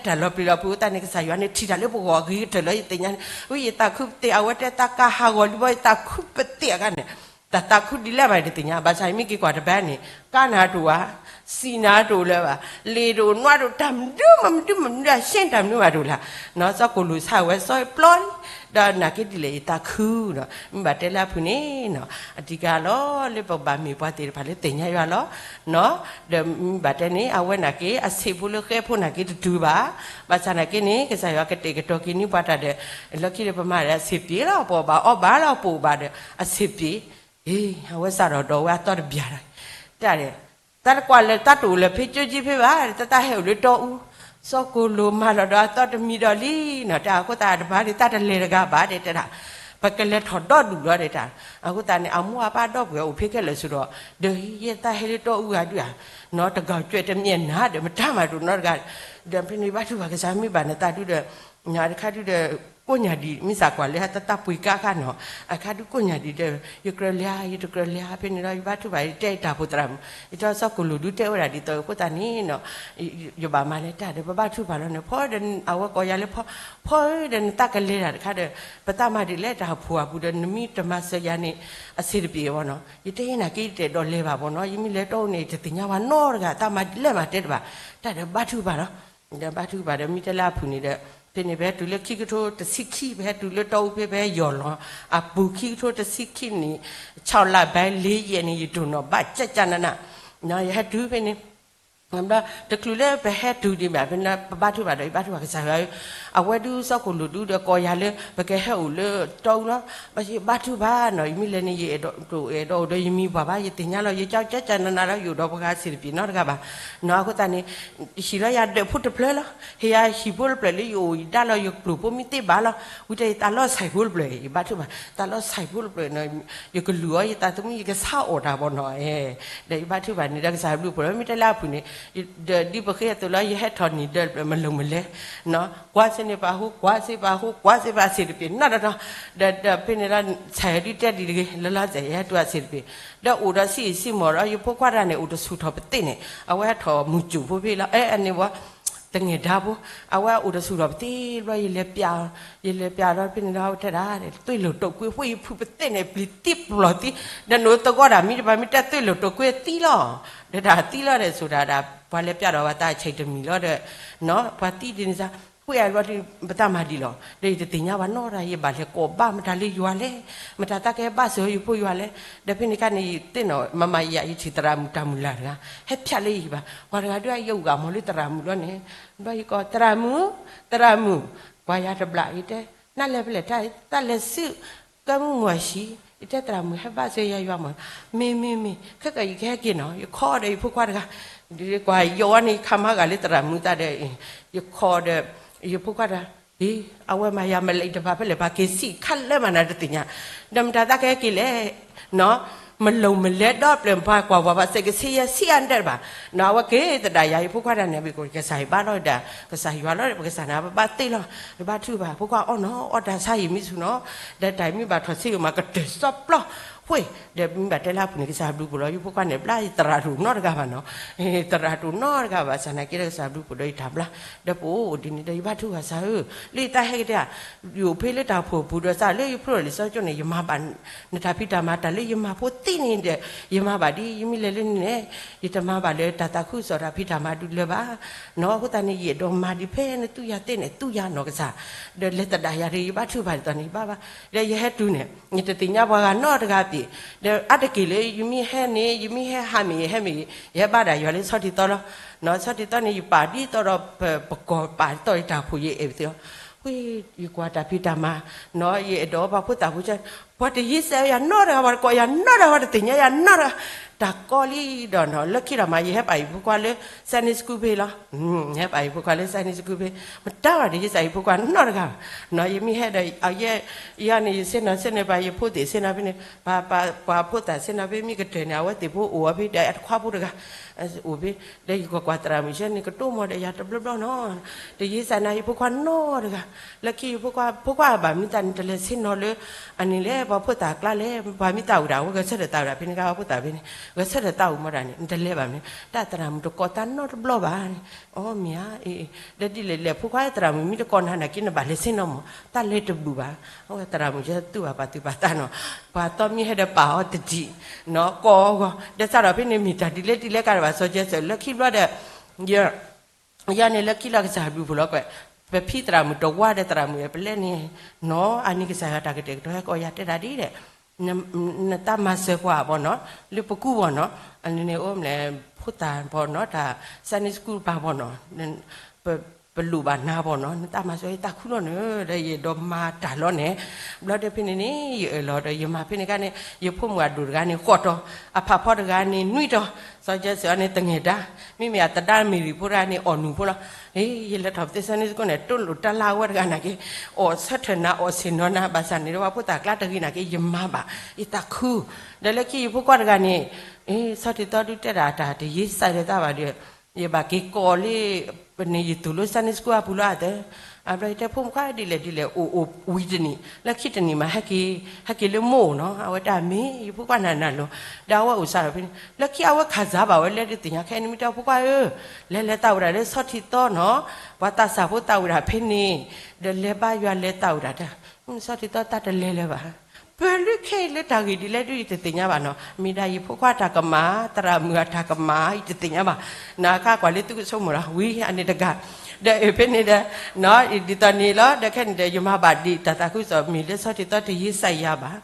တၢ်လီၤပျံၤလီၤဖုးအဃိသတးန့ၣ် ကစၢ်ယွၤန့ၣ်ထံၣ်တၢ်လၢပဂီၢ်အဂ့ၤကတၢၢ်လီၤ ယသ့ၣ်ညါန့ၣ်, ဝံယသးခုပသ့ၣ် အဝဲတဲတၢ်ကါဟးဂီၤလံဘၣ် ယသးခုပသ့ၣ်အခါန့ၣ်, တၢ်သးခုဒ်လဲၣ်ဘၣ်ယတသ့ၣ်ညါ ဘၣ်ဆၣ်ယမ့ၢ်က့ၤကွၢ်တဘျီန့ၣ် ကါနၤတအိၣ်ဧါ, စံၣ်နၤတအိၣ်လၢၤဘၣ်, လ့ၣ်တအိၣ်နွးတအိၣ် တၢ်မဒုမဒုမဒုအရှဲတၢ်မနုၤဘၣ်တအိၣ်လၢၤ, နီၢ်စီၤကိၣ်လိာ်ဆါဝဲစီၤပျီလံ, ဒီးနာ်က့ဒ်လဲၣ်ယသးခုနီၤ မ့ၢ်ဘၣ်တဲလၢအဖုၣ်န့ၣ်နီၤ, အဓိကလီၤလၢပဘၣ်မ့ၢ်ပှၤသ့ၣ်တဖၣ်လၢသ့ၣ်ညါယွၤလီၤ, ဒီးမ့ၢ်ဘၣ်တဲန့ၣ် အဝဲနာ်က့ အဆံးဖိလၢဃဲဖိနာ်က့တတုၤဘၣ်, ဘၣ်ဆၣ်နာ်က့န့ၣ် ကစၢ်ယွၤကတဲာ်ကတီၤက့ၤန့ၢ်ပှၤတၢ်ဒီး လီၢ်ခံဒီးပမၤဒီးအဆံးပျံၤလီၤ ပအီၣ်ဘၣ်လီၤ ပအိၣ်ဘၣ်ဒီးအဆံးပျံၤ, အဝဲစးထီၣ်ဒီးဝဲအသီတဘျၢ်ဒီး, တၢ် တၢ်တကွၢ်လၢတၢ်တအိၣ်လၢဖဲကၠိကၠံဖဲဘၣ် တၢ်တၢ်ဟဲအိၣ်လၢတီအူ, စီၤကိၣ်လိာ်မၤလီၤဒီးအသီတမံၤဒီးလံနီၤ တၢ်အဃိသတးတဘၣ်န့ၣ် တၢ်တလဲၤတဂၤဘၣ်တဲတဲဒၣ်, ပကလဲၤထီၣ်ဒီဒူၣ်လီၤတဲတၢ်, အဃိသတးန့ၣ် အမိၢ်အပၢ်ဒီပုၢ်ဝဲၢ်အိၣ်ဖဲခဲလၢာ်ဆိဒီး, ဒီးယဲတၢ်ဟဲလၢတီအူဂၤဒုးဧါ, နီၤတဂၤကွဲးတမံၤနၤဒီးမတၤမၤတအိၣ်နီတဂၤ, ဒီးဖဲန့ၣ်ဘါထုကဖၣ်ကစၢ်မ့ၢ်ဘၣ်နသးဒုဒီး တခါဒုဒီး ကိးညါဒံး မ့ၢ်သးကွၢ်လၢတၢ်တၢ်ပှ့ၤကါခါနီၤ, အခါဒုကိးညါဒံးဒီး ယကြၢးလဲၤဧါ ယတကြၢးလဲၤဧါ ဖဲန့ၣ်ဒီး ယဘါထုကဖၣ် ယတဲတၢ်ဖိသရၣ်မုၣ် ယတဲစီၤကိၣ်လိာ်ဒုတဲဝဲဒၣ်ဒ်သိးအဃိသတးန့ၣ်နီၤ, ယဘၣ်မၤလဲၤတၢ်ဒီး ပဘါထုကဖၣ်လီၤန့ၣ် ဖီဒီး အဝဲကိးယၤလၢ ဖီဧၢ ဒီးနတၢ်ကလဲၤတၢ်တခါဒီး ပတၢ်မၤဒ်လဲၣ်တၢ်ဟးဖှိၣ်အပူၤဒီး နမ့ၢ်တမၤစၢၤယၤန့ၣ် အဆံးတပျံၤဘၣ်နီၤ, ယတဲယဲနာ်က့ယတအဲၣ်ဒိးလဲၤဘၣ်ဘၣ်နီၤ, ယမ့ၢ်လဲၤတီအူန့ၣ် ယတသ့ၣ်ညါဘၣ်နီတဂၤ တၢ်မၤဒ်လဲၣ်မၤတဲတဘၣ်, တၢ်ဒီးဘါထုကဖၣ်လီၤ ဒီးဘါထုကဖၣ်ဒီး မ့ၢ်တဲလၢအဖုၣ်န့ၣ်ဒီး ဖဲန့ၣ် ပဟဲတုၤလၢခံကထိတဆံခံ ပဟဲတုၤလၢတီအူဖဲ ပဟဲယီၢ်လီၤ အပူၤခံကထိတဆံခံန့ၣ် ဆီလးဘဲလ့ယဲၢ်န့ၣ် ယတိၢ်နီၣ်ဘၣ်ကၠၢ်ကၠၢ်နးနး, ယဟဲတုၤဖဲန့ၣ် တချုးလၢပဟဲတုၤဒံးဘၣ် ဖဲန့ၣ် ပဘါထုကဖၣ်ဒီး ယဘါထုကဖၣ်ကစၢ်ယွၤဧၢ, အဝဲဒုးစီၤကိၣ်လိာ်ဒုဒီးကိးယၤလၢ ပကဟဲအိၣ်လၢတီအူလီၤ, ဘၣ်ယဘါထုကဖၣ်နီၤ ယမ့ၢ်လဲၤန့ၣ် ယအဲၣ်ဒိးတအိၣ်အဲၣ်ဒိးအိၣ်ဒီးယမံၤပှၢ်ဘၣ် ယသ့ၣ်ညါလီၤ ယကၠၢ်ကၠၢ်ကၠၢ်နးနးလီၤ ယအိၣ်ဒီးပှၤဂၤအဆံးတပျံၤနီတဂၤဘၣ်, နီၤအဃိသတးန့ၣ် ဟံၣ်လီၤယၤဒၢးဖိတဖျၢၣ်လီၤ, ဟ့ၣ်ယၤဟံၣ်ဖိတဖျၢၣ်လၢယအိၣ်ယဒါလီၤ ယကျိၣ်ဖိမ့ၢ်သ့ဘၣ်လီၤ, ဝံၤတဲယသးလီဆဲးဖိတဖျၢၣ် ယဘါထုကဖၣ် သးလီဆဲးဖိတဖျၢၣ်နီၤ, ယကလုၢ်အီၤ ယသးသမူ ယကဆါအီၣ်တၢ်ဘၣ်နီၤ, ဒီးယဘါထုကဖၣ်န့ၣ်ဒီးကစၢ်ဘျုးဖှိၣ်လီၤ မ့ၢ်တဲလၢအဖုၣ်န့ၣ်, ဒီးဒ်ပဃ့အသိးလီၤ ယဟဲထီၣ်န့ၣ်ဒီးမ့ၢ်လၢမလဲၣ်, ကွၢ် န့ၣ်ပာ်ဟူကွၢ်စ့ ပာ်ဟူကွၢ်စ့ ပာ်စ့တပ့ၤနီၢ်နီၢ်နီၢ်, ဒီးဒီးဖဲန့ၣ်လီၤ ဆၢယဒုးတဲဒ်တဂ့ၤ လၢလီၤစဲး ယဟဲတုၤအစ့တပ့ၤ, ဒီးအိၣ်ဒီးဆံးယံာ်ဆံးမီၤဒီး ယဖိခွါတဂၤန့ၣ် အိၣ်တဆူၣ်ထီၣ်ပသ့ၣ်န့ၣ် အဝဲထီၣ်မုၢ်စူၣ်ဖိဖဲလီၤ အဲ အန့ၣ်ဝဲ တငဲၤဒါဖိ, အဝဲအိၣ်တဆူၣ်ထီၣ်ပသ့ၣ်ဘျီ ယလဲၤပျး, ယလဲၤပျးဒီးဖဲန့ၣ်ဒီး အဝဲတဲဒၣ် သွေးလိာ်တုပ်ကွေး ဝှ့ၢ်ယဖုပသ့ၣ်န့ၣ် ပျံၤသံပျီၤသံ, ဒီးနအိၣ်သဂီၢ်ဒၣ်မံတပၤမ့ၢ်တဲသွေးလိာ်တုပ်ကွေးသံလီၤ, ဒီးတၢ်သံလီၤဒီး ဆိဒၣ်ဒၣ် ပှၤလဲၤပျးဒီးဝဲသးဆံးတမံၤလီၤဒီး နီၤ ပှၤသံဒ်န့ၣ်စ့ၢ် ဝှ့ၢ်အလီၤဒီး ပတၢ်မၤဒ်လီၤ, ဒီးယတသ့ၣ်ညါဘၣ်နီတဂၤ ယဘၣ်လဲၤကိးဘၣ်မတၤလၢယွၤလဲၣ်, မတၤတၢ်ကဟဲဘၣ်စၢၤယဖိယွၤလဲၣ်, ဒီးဖဲန့ၣ်ခါန့ၣ် ယသ့ၣ်နီၣ် မၤမၤယၤ ယထံၣ်သရၣ်မုၣ်တၢ်မုၢ်လၢ်တဂၤ ဟဲဖျါလၢယဘၣ်, ပှၤတဂၤဒုး ယအိၣ်ဂၢ်မီၤလၢသရၣ်မုၣ်လီၤန့ၣ်, ဘျီယကိး သရၣ်မုၣ်, သရၣ်မုၣ်, ကွၢ်ယၤတဘျီ ယတဲ နလဲၤဖဲလဲၣ်တၢ် တၢ်လဲၤဆူ ကၢမုၢ်မီၢ်ဆံး, ယတဲသရၣ်မုၣ်ဟဲဘၣ်စၢၤယၤယွၤမီၤ, မ့ၢ်မ့ၢ်မ့ၢ် ခဲကၢ်ယကဟဲက့ၤနီၤ, ယခိးဒီးယဖိခွါတဂၤ, ကွၢ်ယိၤန့ၣ် ခါမၤဂာ်လၢသရၣ်မုၣ်သးဒီး ယခိးဒီး ယဖိခွါတဂၤ, အဝဲမၤယၤမလဲၣ် ယတဘၣ်ဖဲလဲၣ် ပှၤက့ၤဆံးခါလၢမၤနၤတသ့ၣ်ညါ, ဒီးမတၤတၢ်ကဟဲက့ၤလဲၣ် နီၤ, မလိၤမလဲၤဒီးပျၢၤပှၤကွၢ်ဝဲ ပှၤစဲးကဆ့ယဲဆံးအါဒဲးဘၣ်, နီၤ အဝဲက့ၤသဒၣ်ယၤ ယဖိခွါတဂၤန့ၣ် ကစၢ်ယဘၣ်လီၤဒၣ် ကစၢ်ယွၤလီၤ ပကစၢ်န့ၣ် ပဘၣ်သ့လီၤ, ယဘၣ်ထုကဖၣ် ဖိခွါအီၣ်နီၤ အီၣ်တၢ်ဆါယံာ်မံဆူၣ်နီၤ, ဒီးတၢ်မ့ၢ်ဘၣ်ထီၣ်ဆ့ယိာ်မး ကတၢၢ်စီပျီ ဃ့ၢ်, ဒီးမ့ၢ်ဘၣ်တဲလၢအပူၤန့ၣ် ကစၢ်ဘျုးဖှိၣ်လီၤ ယဖိခွါန့ၣ် ဘျါယသရၣ်တအိၣ်နီတဂၤဘၣ်နီၤ, သရၣ်တအိၣ်နီတဂၤဘၣ် ဘၣ်ဆၣ်သနာ်က့ဒီး ကစၢ်ဘျုးဖှိၣ်ဒီးယတၢ်ဘျါ, ဒီးပအိၣ်ဒ်န့ၣ်ဒီး ယဘၣ်ထုကဖၣ်ကစၢ်ဧၢ, လၢယတၢ်ဟဲက့ၤတဲ ယအိၣ်ဖဲလၢတၢ်အိၣ်ဖှိၣ်အပူၤဒီး စးလၢယဖျိလံာ်စီဆှံကၠိန့ၣ် ယမၤဘၣ် နတၢ်ဖံးတၢ်မၤ တၢ်လၢယမၤဖိသ့န့ၣ်ဒီး ယမၤဘၣ်ဒ် ယမ့ၢ်လဲၤလၢန့ၣ်န့ၣ် ယတမၤဘၣ်လၢတၢ်သးခုကစီၣ်တၢ်ဖံးတၢ်မၤဒုးလၢၤဘၣ်, နီၤ အဃိသတးန့ၣ် ယအဲၣ်ဒိးမၤဒ်ဖဲနသူယၤသ့န့ၣ် သူယၤနီၢ်ကစၢ်, ဒီးလဲၤသဒၣ်ယၤဒီး ယဘၣ်ထုကဖၣ်ဒ်သိးန့ၣ် ယဘၣ်ဘၣ်, ဒီးယဟဲတုၤန့ၣ် ယတသ့ၣ်ညါပှၤဂၤနီတဂၤဘၣ်, ဒီးအါတက့ၢ်လၢယမ့ၢ်ဟဲန့ၣ် ယမ့ၢ်ဟဲဟးမ့ၢ် ယဟဲမ့ၢ် ယဟဲဘါဒၣ်ယွၤလၢဆီထံသီလီၤ, နီၤ ဆီထံသီန့ၣ် ယပာ်ဒ်သိးဒီး ပ ပကီၢ်ပာ်ဒ်သိးယတၢ်အိၣ်ဖှိၣ် ယအဲၣ်ပသ့လီၤ, ဝံၤ ယကွၢ်တၢ်ဖံးတၢ်မၤ, နီၤ ယအဲၣ်ဒိးပှၤဖိသၣ်ဖိ ပှၤတယ့စဲးယၤနီတဂၤ ပှၤတကိးယၤနီတဂၤ ပှၤတသ့ၣ်ညါယၤနီတဂၤ, တၢ်ကီလံဒီးနီၤ လၢခံဒီးမး ယဟဲပာ်ယဖိခွါလၢ Sunday school ဖဲလီၤ, ယဟဲပာ်ယဖိခွါလၢ Sunday school ဖဲ, မတၤဘၣ်တယ့စဲးယဖိခွါနီတဂၤ, နီၤ ယမ့ၢ်ဟဲဒီး ယဲန့ၣ် ယဆ့ၣ်နီၤဆ့ၣ်နီၤပှၤ ယဖိသ့ၣ်ဆ့ၣ်နီၤဖဲန့ၣ် ပှၤ ပှၤဖိသၣ်ဆ့ၣ်နီၤဖဲ မ့ၢ်ကတၢၢ်န့ၣ် အဝဲသ့ၣ်ဖိအိၣ်အီၤဖဲဒီး အတခွါဖိတဂၤ အိၣ်ဖဲ, ဒီးယကွၢ်ကွၢ်သရၣ်မုၣ်ဆဲန့ၣ် ကတိၤမီၤဒီးယၤတဘျီဘျီနီၤ, တယ့စဲးနၤယဖိခွါနီတဂၤ, လၢခံယဖိခွါ ဖိခွါဘၣ်မနုၤသးန့ၣ် တလဲၤဆ့ၣ်နီၤလၢ အန့ၣ်လဲၣ် ပှၤဖိသၣ်ကျါလဲၣ် ပှၤမ့ၢ်သးဝံၣ်ဒၣ် အဝဲဂဲၤဆၢထၢၣ်သးဝံၣ်ဒၣ် ဖဲန့ၣ်ခါ ပှၤဖိသၣ်ဖဲန့ၣ် ဂဲၤဆၢထၢၣ်သးဝံၣ်မီၤဒၣ်န့ၣ် နတလဲၤဘၣ်မနုၤ တၢ်သရၣ်မုၣ်တကိးတၢ်နီတဘျီဘၣ်န့ၣ်, အီ မ့ၢ်ဧါ, အ့ ဒီးဒ်လဲၣ်လဲၣ် ဖိခွါသရၣ်မုၣ်မ့ၢ်တကိးနၤနာ်က့ နဘၣ်လဲၤဆ့ၣ်နီၤမီၤ တၢ်လဲၤတဘူၣ်ဘၣ်, အဝဲသရၣ်မုၣ်ယဲသူၣ်ဘၣ်ပာ်သူၣ်ပာ်သးနီၤ, ပှၤသီမ့ၢ်ဟဲဒီးပာ်အီၤတဒံး, နီၤ ကိးအီၤဂီၤ ဒီးစးထီၣ်ဖဲန့ၣ် မ့ၢ်တၢ်ဒ်လဲၣ်ဒ်လဲၣ်ကါဒံးဘၣ် စီၤကဲစၢး လၢခံဘျီဒီး ယ ယၤန့ၣ်လၢခံလီၤ ကစၢ်ဘျုးဖှိၣ်လီၤကွဲး, ပဖံသရၣ်မုၣ်တဝါဒီးသရၣ်မုၣ်အဲၣ်ပလဲၣ်န့ၣ်, နီၤ အန့ၣ်ကစၢ်ယွၤတၢ်ကတဲာ်ကတီၤဟဲကိးယၤတဲဒၣ်ဒ်လဲၣ်, နတၢ်မၤစၢၤပှၤဘၣ်နီၤ, လၢပကူဘၣ်နီၤ, အန့ၣ်န့ၣ်အိၣ်မလဲၣ် ဖိသၣ်ဘၣ်နီၤ တၢ် Sunday school ပၢ်ဘၣ်နီၤ ပလိၣ်ဘၣ်နၤဘၣ်နီၤ နတၢ်မၤစၢၤယသးခုလီၤန့ၣ် ဒီးယအဲၣ်ဒိးမၤတၢ်လီၤန့ၣ်, ဘျီဒီးဖဲန့ၣ်န့ၣ် ယအၢၣ်လီၤဒီး ယမၤဖဲန့ၣ်ခါန့ၣ် ယဖိမုၣ်အဒိၣ်တဂၤန့ၣ် ဃိးတီၤ, အဖးဖီတဂၤန့ၣ် နွံတီၤ, စီၤကဲစၢးန့ၣ် တငဲၤဒါ, မ့မ့ၢ်အသဒါမ့ၢ်ရံဖိတဂၤန့ၣ် အီၣ်နုၢ်ဖိလီၤ, အ့ ယလဲၤထီၣ်ပသ့ Sunday school န့ၣ် တိၢ်လိာ်တၢ်လၢအဝဲတဂၤနာ်က့, အီၣ်ဆၢထၢၣ်နၤ အီၣ်ဆ့ၣ်နီၤနၤ ဘၣ်ဆၣ်န့ၣ်ဒီး ပှၤဖိသၣ်ကျါတဂ့ၤနာ်က့ ယမၤဘၣ် ယသးခု, ဒီးလၢခံယဖိခွါတဂၤန့ၣ် အ့ ဆီထံသီဒုးတဲဒၣ်တၢ် တယ့စဲးလၢတၢ်ဘၣ်ဒီး ယဘၣ်က့ၤကိးလၢ ပန့ၣ်ယသူၣ်လၢ Sunday school အပူၤလီၤအသး, အဘျီယတဲဖိမုၣ်ခွါဒ်လဲၣ်ဒ်လဲၣ် အိၣ်အိၣ်ဝံၤတနံၣ် လၢခံတနံၣ်မး ဟဲက့ၤ ဟဲက့ၤလၢမိၢ်နီၤ အဝဲတၢ်မ့ၢ် ယဖိခွါနၤနၤလီၤ, ဒီးအဝဲအိၣ်စးထီၣ်ဖဲန့ၣ် လၢခံအဝဲခးစၢ်ဘၣ်ဝဲလၢဒုးသ့ၣ်ညါခဲအံၤန့ၣ် မ့ၢ်တဲဖိခွါဧၢ, လဲၤလဲၤသးဝံၣ်ဒၣ်လၢဆီထံသီနီၤ, ပှၤသးစၢ်ဖိသးဝံၣ်ဒၣ်ဖဲန့ၣ်, ဒီးလဲၤဘါယွၤလဲၤသးဝံၣ်ဒၣ်တၢ်, ဆီထံသီတၢ်တလဲၤလၢၤဘၣ် ပၢၤလုၢ်ခဲအံၤလၢတၢ်ဂ့ၢ်ဒ်လဲၣ်ဒုး ယတသ့ၣ်ညါဘၣ်နီၤ, မ့ၢ်ဒၣ်ယဖိခွါတၢ်ကမၣ် သရၣ်မုၣ်အတၢ်ကမၣ် ယတသ့ၣ်ညါဘၣ်, နအခါကွၢ်လၢသုကဆိကမိၣ်လီၤ ဝံၤအန့ၣ်တဂၤ, ဒီးအဖဲန့ၣ်ဒီး ဒ်သိးန့ၣ်လီၤ ဒီးခဲန့ၣ်ဒီး ယမၤဘၣ်ဒံးတၢ်သးခုကစီၣ် မ့ၢ်လၢဆီထံသီတယ့စဲးယၤဘၣ်,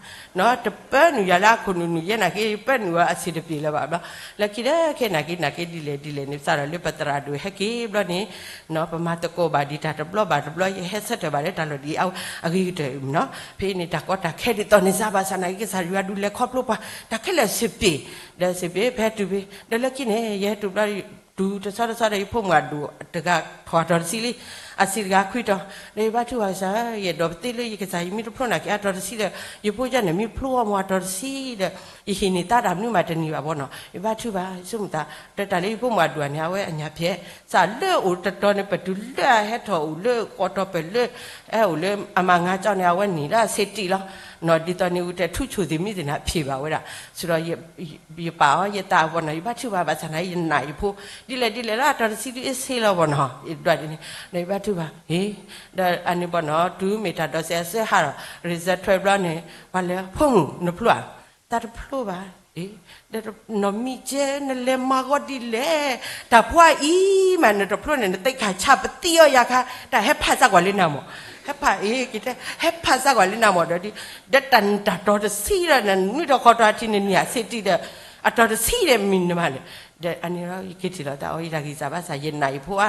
တပၢနုာ်ယၤလၢအခိၣ်နူာ်နုာ်ယဲနာ်က့ ပၢနုာ်အီၤအဆံးတပျ့ၤလၢၤဘၣ်ဘျီ, လၢခံဒီးခဲနာ်က့ နာ်က့ဒ်လဲၣ်ဒ်လဲၣ်န့ၣ် စးထီၣ်လၢပသရၣ်ဒိၣ်ဟဲက့ၤဘျီန့ၣ် ပမၤသကိးဘၣ်ဒံးတၢ်တဘျီဘၣ်တဘျီ ယဟဲဆၢထၢၣ်ဘၣ်လၢတၢ်လီၢ်ဒ်အံၤ အဂ့ၤကတၢၢ်နီၤ, ဖဲန့ၣ်တၢ်ကီတၢ်ခဲဒ်သိးန့ၣ် စးဘၣ်ဆၣ်နာ်က့ ကစၢ်ယွၤဒုးလဲၤခီဖျိပှၤ တၢ်ခဲလၢာ်စ့ပ့ၤ, ဒီးစ့ပ့ၤ ဖဲတုၤဖဲ ဒီးလၢခံန့ၣ် ယဟဲတုၤဘျီ တုၤတဆီတဆီဒီး ယဖိမုၣ်အဒိၣ်တဂၤ ထီၣ်အတီၤတဆံလံ, အဆံးတဂၤခွံတီၤ, ဒီးယဘါထုကဖၣ်ကစၢ်, ယအဲၣ်ဒိးပသ့လၢယကစၢ် ယမ့ၢ်တဖျိနာ်က့အတီၤတဆံဒီး ယဖိကၠၢ်န့ၣ်မ့ၢ်ဖျိအီၤမ့ၢ်အတီၤတဆံဒီး ယဟ့ၣ်န့ၢ်သါတၢ်မနုၤမးတန့ၢ်ဘၣ်ဘီနီၤ, ယဘါထုကဖၣ် ယဆိကမိၣ်သး, ဒီးတၢ်လၢယဖိမုၣ်အဒိၣ်န့ၣ် အဝဲအညၣ်ဖျဲး, စးလၢအိၣ်တတီၤန့ၣ် ပတုၤလၢအဟဲထီၣ်အိၣ်လၢကီၢ်တီၤပၢၢ်လၢ အဲၣ်အိၣ်လၢအမၤငါကၠီန့ၣ် အဝဲန့ၣ်လၢအဆ့တံၢ်လီၤ, နီၤဒ်သိးန့ၣ် ဝံၤတဲထူးချိုသ့ၣ်မံသ့ၣ်န့ၣ် အဖျဲးဘၣ်ဝဲဒၣ်, ဆိဒီး ယပာ်အီၤယသးဘီနီၤ, ယဘါထုကဖၣ်ဘၣ်ဆၣ်န့ၣ် ယနာ်ယဖိ, ဒ်လဲၣ်ဒ်လဲၣ်လၢအတီၤတဆံဒုးအ့ၣ်ဆ့လီၤဘီနီၤ, ယဒွးဒ်န့ၣ်, ဒီးယဘါထုကဖၣ်, ဟ့ၣ်, ဒီးအန့ၣ်ဘီနီၤ တုၤမ့ၢ်တၢ်ဒိးစဲးအစၢဟးဒီး result ထွဲဘျီန့ၣ် ပှၤလဲၤ ဖိမုၣ်နဖျိဧါ, တၢ်တဖျိဘၣ်, ဒီးနီၢ်မံကဲ နလဲၤမၤဂီၤဒ်လဲၣ်, တၢ်ဖိအအံၤမး နတဖျိန့ၣ် နသ့ၣ်ခၣ်ဆါပသံအီၤယၤခါ, တၢ်ဟဲဖးစၢ်ကွၢ်လၢနၤမး, ဟဲဖးအ့ၣ်က့ၤတဲ ဟဲဖးစၢ်ကွၢ်လၢနၤမးဒီး, ဒီးတၢ်နတၢ်တီၤတဆံဒီး နနွံတီၤဃီတီၤအထံးန့ၣ် နံၣ်အဆ့တံၢ်ဒီး အတီၤတဆံဒီးမံၤနမးလဲၣ်, ဒီးအန့ၣ်ဒီး ယက့ၤထံၣ်လိာ်သးအီၤ ယတၢ်ဂံၢ်စၢ်ဘါစၢ် ယနာ်ယဖိအါ,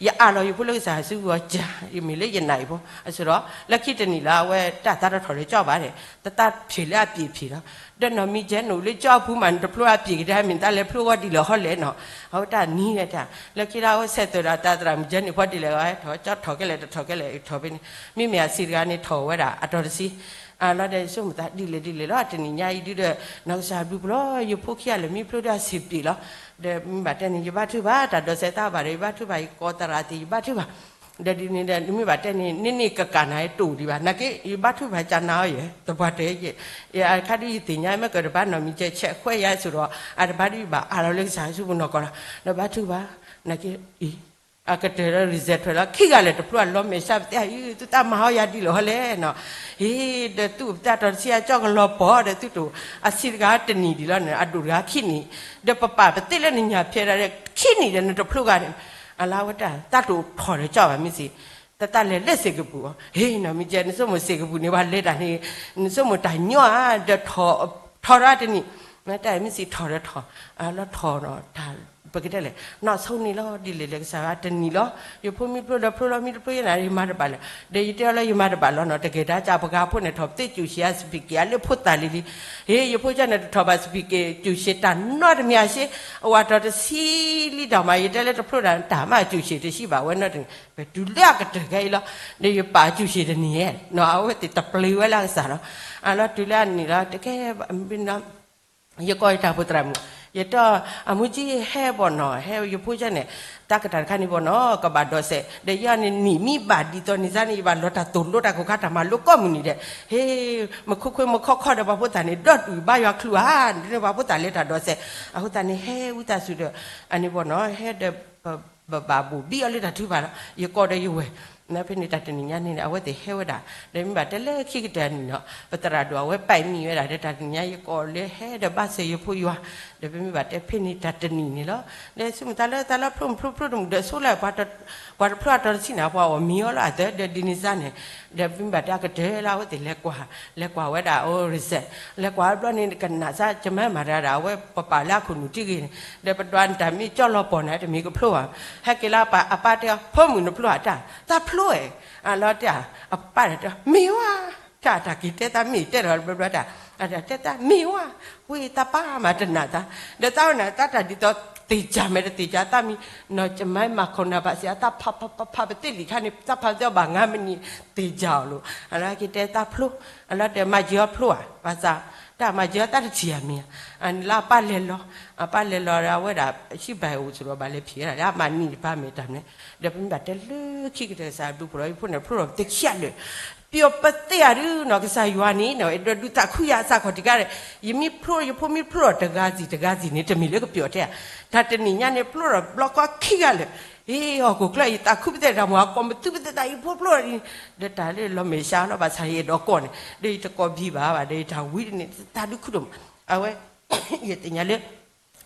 ယအးလီၤယဖိလၢကစၢ်ယွၤစုပူၤအီၤကၢ်, ယမ့ၢ်လၢယနာ်ယဖိ, အဆိဒီး လၢခံတနံၤလၢအဝဲတၢ်သးတထီၣ်လၢကၠီဘၣ်ဒီး တၢ်သးဖျဲးလၢအပျ့ၤဖျဲးလီၤ, ဒီးနီၢ်မံကဲ နအိၣ်လၢကၠီအပူၤမး နတဖျိအပျ့ၤက့ၤဒၣ် မ့ၢ်တၢ်လဲၤဖျိဂီၤဒ်လဲၣ်ဟီလဲၣ်နီၤ, အဝဲတၢ်နံၤဝဲတၢ်, လၢခံလၢအဝဲဆဲးသွဲၣ်ဒီးတၢ်သရၣ်မုၣ်ကဲန့ၣ် ဖီဒ်လဲၣ်ဂီၤ ထီၣ်ကၠီထီၣ်ခဲလၢာ်တထီၣ်ခဲလၢာ်ထီၣ်ဖဲန့ၣ်, မ့မ့ၢ်အဆံးတဂၤန့ၣ် ထီၣ်ဝဲဒၣ်အတီၤတဆံ အလီၤဒီး ယဆိကမိၣ်သးဒ်လဲၣ်ဒ်လဲၣ်လီၤ တနံၤညါအံၤဒုဒီး နီၢ်ကစၢ်ဘျုးပျီ ယဖိခံဂၤလၢာ်မ့ၢ်ဖျိဒီးအဆံးပျ့ၤလီၤ, ဒီးမ့ၢ်ဘၣ်တဲန့ၣ် ယဘါထုကဖၣ် တၢ်ဒိးစဲးသးဘၣ်ဒီး ယဘါထုကဖၣ် ယကိးသရၣ်သ့ၣ် ယဘါထုကဖၣ်, ဒီးဒ်န့ၣ်ဒီး မ့ၢ်ဘၣ်တဲန့ၣ် န့ၢ်န့ၢ်ကကးနၤတအိၣ်ဒံးဘၣ် နာ်က့ ယဘါထုကဖၣ်ကနၤအီၤယဲ သပှၢ်တၢၢ်ယဲ, အခါဒုးယသ့ၣ်ညါ မ့ၢ်ကဒီးဘၣ်နီၢ်မံကဲ ဆဲးခွဲးယၤဆိဒီး အတဘၣ်ဒုးယဘၣ်အးလီၤလၢကစၢ်ယွၤစုပူၤနီၢ်ကီၢ်လီၤ, ဒီးဘါထုကဖၣ် နာ်က့ အံၤ အကတၢၢ်ဒီး result ထွဲလီၤ ခံဂၤလၢာ်တဖျိအလီၤမဲာ်ဆှးပသ့ၣ်အံၤ သုတၢ်မၤဟီယၤဒ်လဲၣ်ဟီလဲၣ်နီၤ, ဟ့ၣ် ဒီးသုအိၣ်ပသ့ၣ်အတီၤတဆံအကၠီကလီၤပှီၢ်ဒီး သုတအိၣ်အဆံးတဂၤတနံၣ်ဒံးလီၤန့ၣ် အဒိၣ်တဂၤခံနံၣ်, ဒီးပပာ်ပသ့ၣ်လၢနညၣ်ဖျဲးဒၣ်ဒီး ခံနံၣ်ဒီးနတဖျိဂၤန့ၣ်, အလၢအဝဲတၢ် တၢ်တအိၣ်ထီၣ်ဒီးကၠီဘၣ်မ့ၢ်စ့ၢ် တၢ်တၢ်လဲၤလၢစ့ၢ်ကပူၤအီၤ, ဟ့ၣ် နီၢ်မံကဲ နဆိကမိၣ်စ့ၢ်ကပူၤန့ၣ် ပှၤလဲၤတၢ်န့ၣ် နဆိကမိၣ်တၢ်ညီဧါ ဒီးထီၣ် ထီၣ်ဒီးတနံၣ်, တၢ်မ့ၢ်စ့ၢ်ထီၣ်ဒီးထီၣ် လီၤထီၣ်နီၤ တၢ် ပကတဲလဲၣ် နီၢ်ဆိန့ၣ်လီၤ ဒ်လဲၣ်လဲၣ်ကစၢ်ယွၤတနံၣ်လီၤ, ယဖိမ့ၢ်ဖျိဒီးဖျိလီၤ မ့ၢ်တဖျိယဲၢ်နၤ ယမၤတဘၣ်လၢၤ, ဒီးယတဲအီၤလၢယမၤတဘၣ်လီၤနီၤ တကဲဒၣ်ကၢ်ပှၤဖိန့ၣ် ထီၣ်ပသ့ၣ်ကူၣ်ရှ့အစပံးက့ၤအလၢဖိသၣ်လံၤလံၤ, ဟ့ၣ် ယဖိကၢ်န့ၣ်တထီၣ်ဘၣ်စပံးက့ၤကူၣ်ရှ့တၢ်နီတမံၤအရှ့, အဝဲတီၤတဆံလံတၢ်မး ယတဲလၢတဖျိတၢ် တၢ်မးကူၣ်ရှ့တဆံဘၣ်ဝဲနီတမံၤ, ပတုၤလၢအကတၢၢ်ခဲအံၤလီၤ, ဒီးယပာ်ကူၣ်ရှ့တနံၤဧဲ, နီၤ အဝဲသ့ၣ်တပျံၤဝဲလၢအကစၢ်လီၤ, အလီၤတုၤလၢအနံၣ်လီၤ တကဲ ယကိးယတၢ်ဖိသရၣ်မုၣ်, ယတဲ အမူကၠံဟဲဘီၣ်နီၤ ဟဲယဖိကၢ်န့ၣ်, တၢ်ကတၢၢ်တခါန့ၣ်ဘီၣ်နီၤ ကဘၣ်ဒိးစဲး ဒီးယၤန့ၣ်နံၣ်မံဘၣ်ဒ်သိးန့ၣ်စ့ၢ်န့ၣ် ယဘၣ်လီၤတၢ်သိၣ်လိတၢ်ခိၣ်ခါတၢ်မၤလိကီၢ်မုၢ်နံၤဒီး, ဟ့ၣ် မုၢ်ခွ့ခွ့မုၢ်ခီခီဒီးပှၤဖိသၣ်န့ၣ် ဒီးတုၤဘါယွၤချုးဧါ, ဒ်န့ၣ်ပှၤဖိသၣ်လဲၤတၢ်ဒိးစဲး, အဃိသတးန့ၣ် ဟဲဝံသးစူၤဒီး, အန့ၣ်ဘီၣ်နီၤ ဟဲဒီး ပဘၣ်ဘိၣ်ဘံအီၤလၢတၢ်ထုကဖၣ်လီၤ, ယကိးဒီးယဝဲၢ်, ဖဲန့ၣ်တၢ်တနံၤညါန့ၣ် အဝဲသ့ၣ်ဟဲဝဲဒၣ်, ဒီးမ့ၢ်ဘၣ်တဲလၢခံကတၢၢ်နံၤနီၤ ပသရၣ်ဒိၣ်အဝဲပာ်မံၤဝဲဒၣ် ဒီးတၢ်တနံၤညါယကိးလၢဟဲဒီးဘၣ်စၢၤယဖိယွၤ, ဒီးပမ့ၢ်ဘၣ်တဲဖဲန့ၣ်တၢ်တနံၤန့ၣ်လီၤ, ဒီးဆိကမိၣ်သးလၢသးလၢဖျိမုၢ်ဖျိဖျိတမုၢ်ဒီးဆိလၢ ပှၤတဖျိအတီၤတဆံန့ၣ် ပှၤအီၣ်မ့ၤအီၤလီၤအသး ဒီးဒ်န့ၣ်စ့ၢ်န့ၣ်, ဒီးပမ့ၢ်ဘၣ်တဲအကတၢၢ်လၢအဝဲသ့ၣ်လဲၤကွၢ်, လဲၤကွၢ်ဝဲဒၣ်အိၣ် result, လဲၤကွၢ်ဝဲဘျီန့ၣ် ကနၣ်စ့ၢ် ကမၤမၤတဂၤဒီး အဝဲပပာ်လၢအခိၣ်နူာ်တံၢ်ဂ့ၤန့ၣ်, ဒီးပဒွးနတၢ်မ့ၢ်ကၠီလီၤပှီၢ်န့ၣ် တမ့ၢ်ကဖျိဘၣ်, ဟဲက့ၤလၢအပၢ်တဲအီၤ ဖိမုၣ်နဖျိဧါတၢ်, တၢ်ဖျိဧါ, အလီၤတဲ အပၢ်န့ၣ်တဲ မ့ၢ်ဝဲ, တၢ်တၢ်က့ၤတဲသးမ့ၢ်တဲဒီးဘျီဘျီတၢ်, အတၢ်တဲသးမ့ၢ်ဝဲ, ဝံသးပၢ်မၤတနာ်သး, ဒီးသးဝဲန့ၣ် သးတၢ်ဒ်သိး သ့ၣ်ကၢ်မဲာ်တသ့ၣ်ကၢ် သးမံၤ, နီၢ်ကမၤမၤခိၣ်နၢ်ဘၣ်စ့ၢ် အသးဖးဖးဖးဖးပသ့ၣ်လံၤခါန့ၣ် သးဖးသ့ၣ်အီၤဘၣ်ငါးမံးနံး သ့ၣ်ကၢ်အီၤလိၤ, အလီၤက့ၤတဲသးဖျိ, အလီၤတဲမၤက့ၤအီၤဖျိဧါ, ဘၣ်ဆၣ် တၢ်မၤက့ၤအီၤသးတထံၣ်အမံၤဧါ, အန့ၣ်လၢအပၢ်လဲၤလီၤ, အပၢ်လဲၤလီၤဒီးအဝဲဒၣ် ဟံၣ်ဘၣ်အိၣ်ဆိးဒီးဘၣ်လဲၤဖံးဝဲဒၣ် လၢအမၤနံၣ်တပၢ်မဲာ်တၢ်မနုၤ, ဒီးပမ့ၢ်ဘၣ်တဲလၢခံကတၢၢ်ကစၢ်ဒူဖျိး ယဖိန့ၣ်ဖျိးဒီးပသ့ၣ်ခံဂၤလၢာ် ပျီပသ့ၣ်အဒုနီၢ်ကစၢ်ယွၤန့ၣ် အဲၣ်ဒိးဒုးသးခုယၤအစးခီၣ်ထံးကါဒီး ယမ့ၢ်ဖျိ ယဖိမ့ၢ်ဖျိဒီးတဂၤစံၣ်တဂၤစံၣ်န့ၣ် တမ့ၢ်လၢကပျီၣ်တဲဧါ, တၢ်တနံၤညါန့ၣ် ဖျိးဒီးဘျီကီခံဂၤလၢာ်, ဟ့ၣ် ဟီၣ်ခိၣ်ချၢအံၤ သးခုပသ့ၣ်တၢ်မၤအကိးမသူပသ့ၣ်တၢ်ယဖိဖျိးဒီး ဒီးတၢ်လၢလီၤမဲာ်ဆှးလီၤ ဘၣ်ဆၣ်ယအဲၣ်ဒိးကိးန့ၣ် ဒီးယတကိးဘံဘၣ်ဘၣ် ဒီးယတၢ်ဝံတန့ၣ် တၢ်ဒုးခုဒိၣ်မး, အဝဲ ယသ့ၣ်ညါလၢ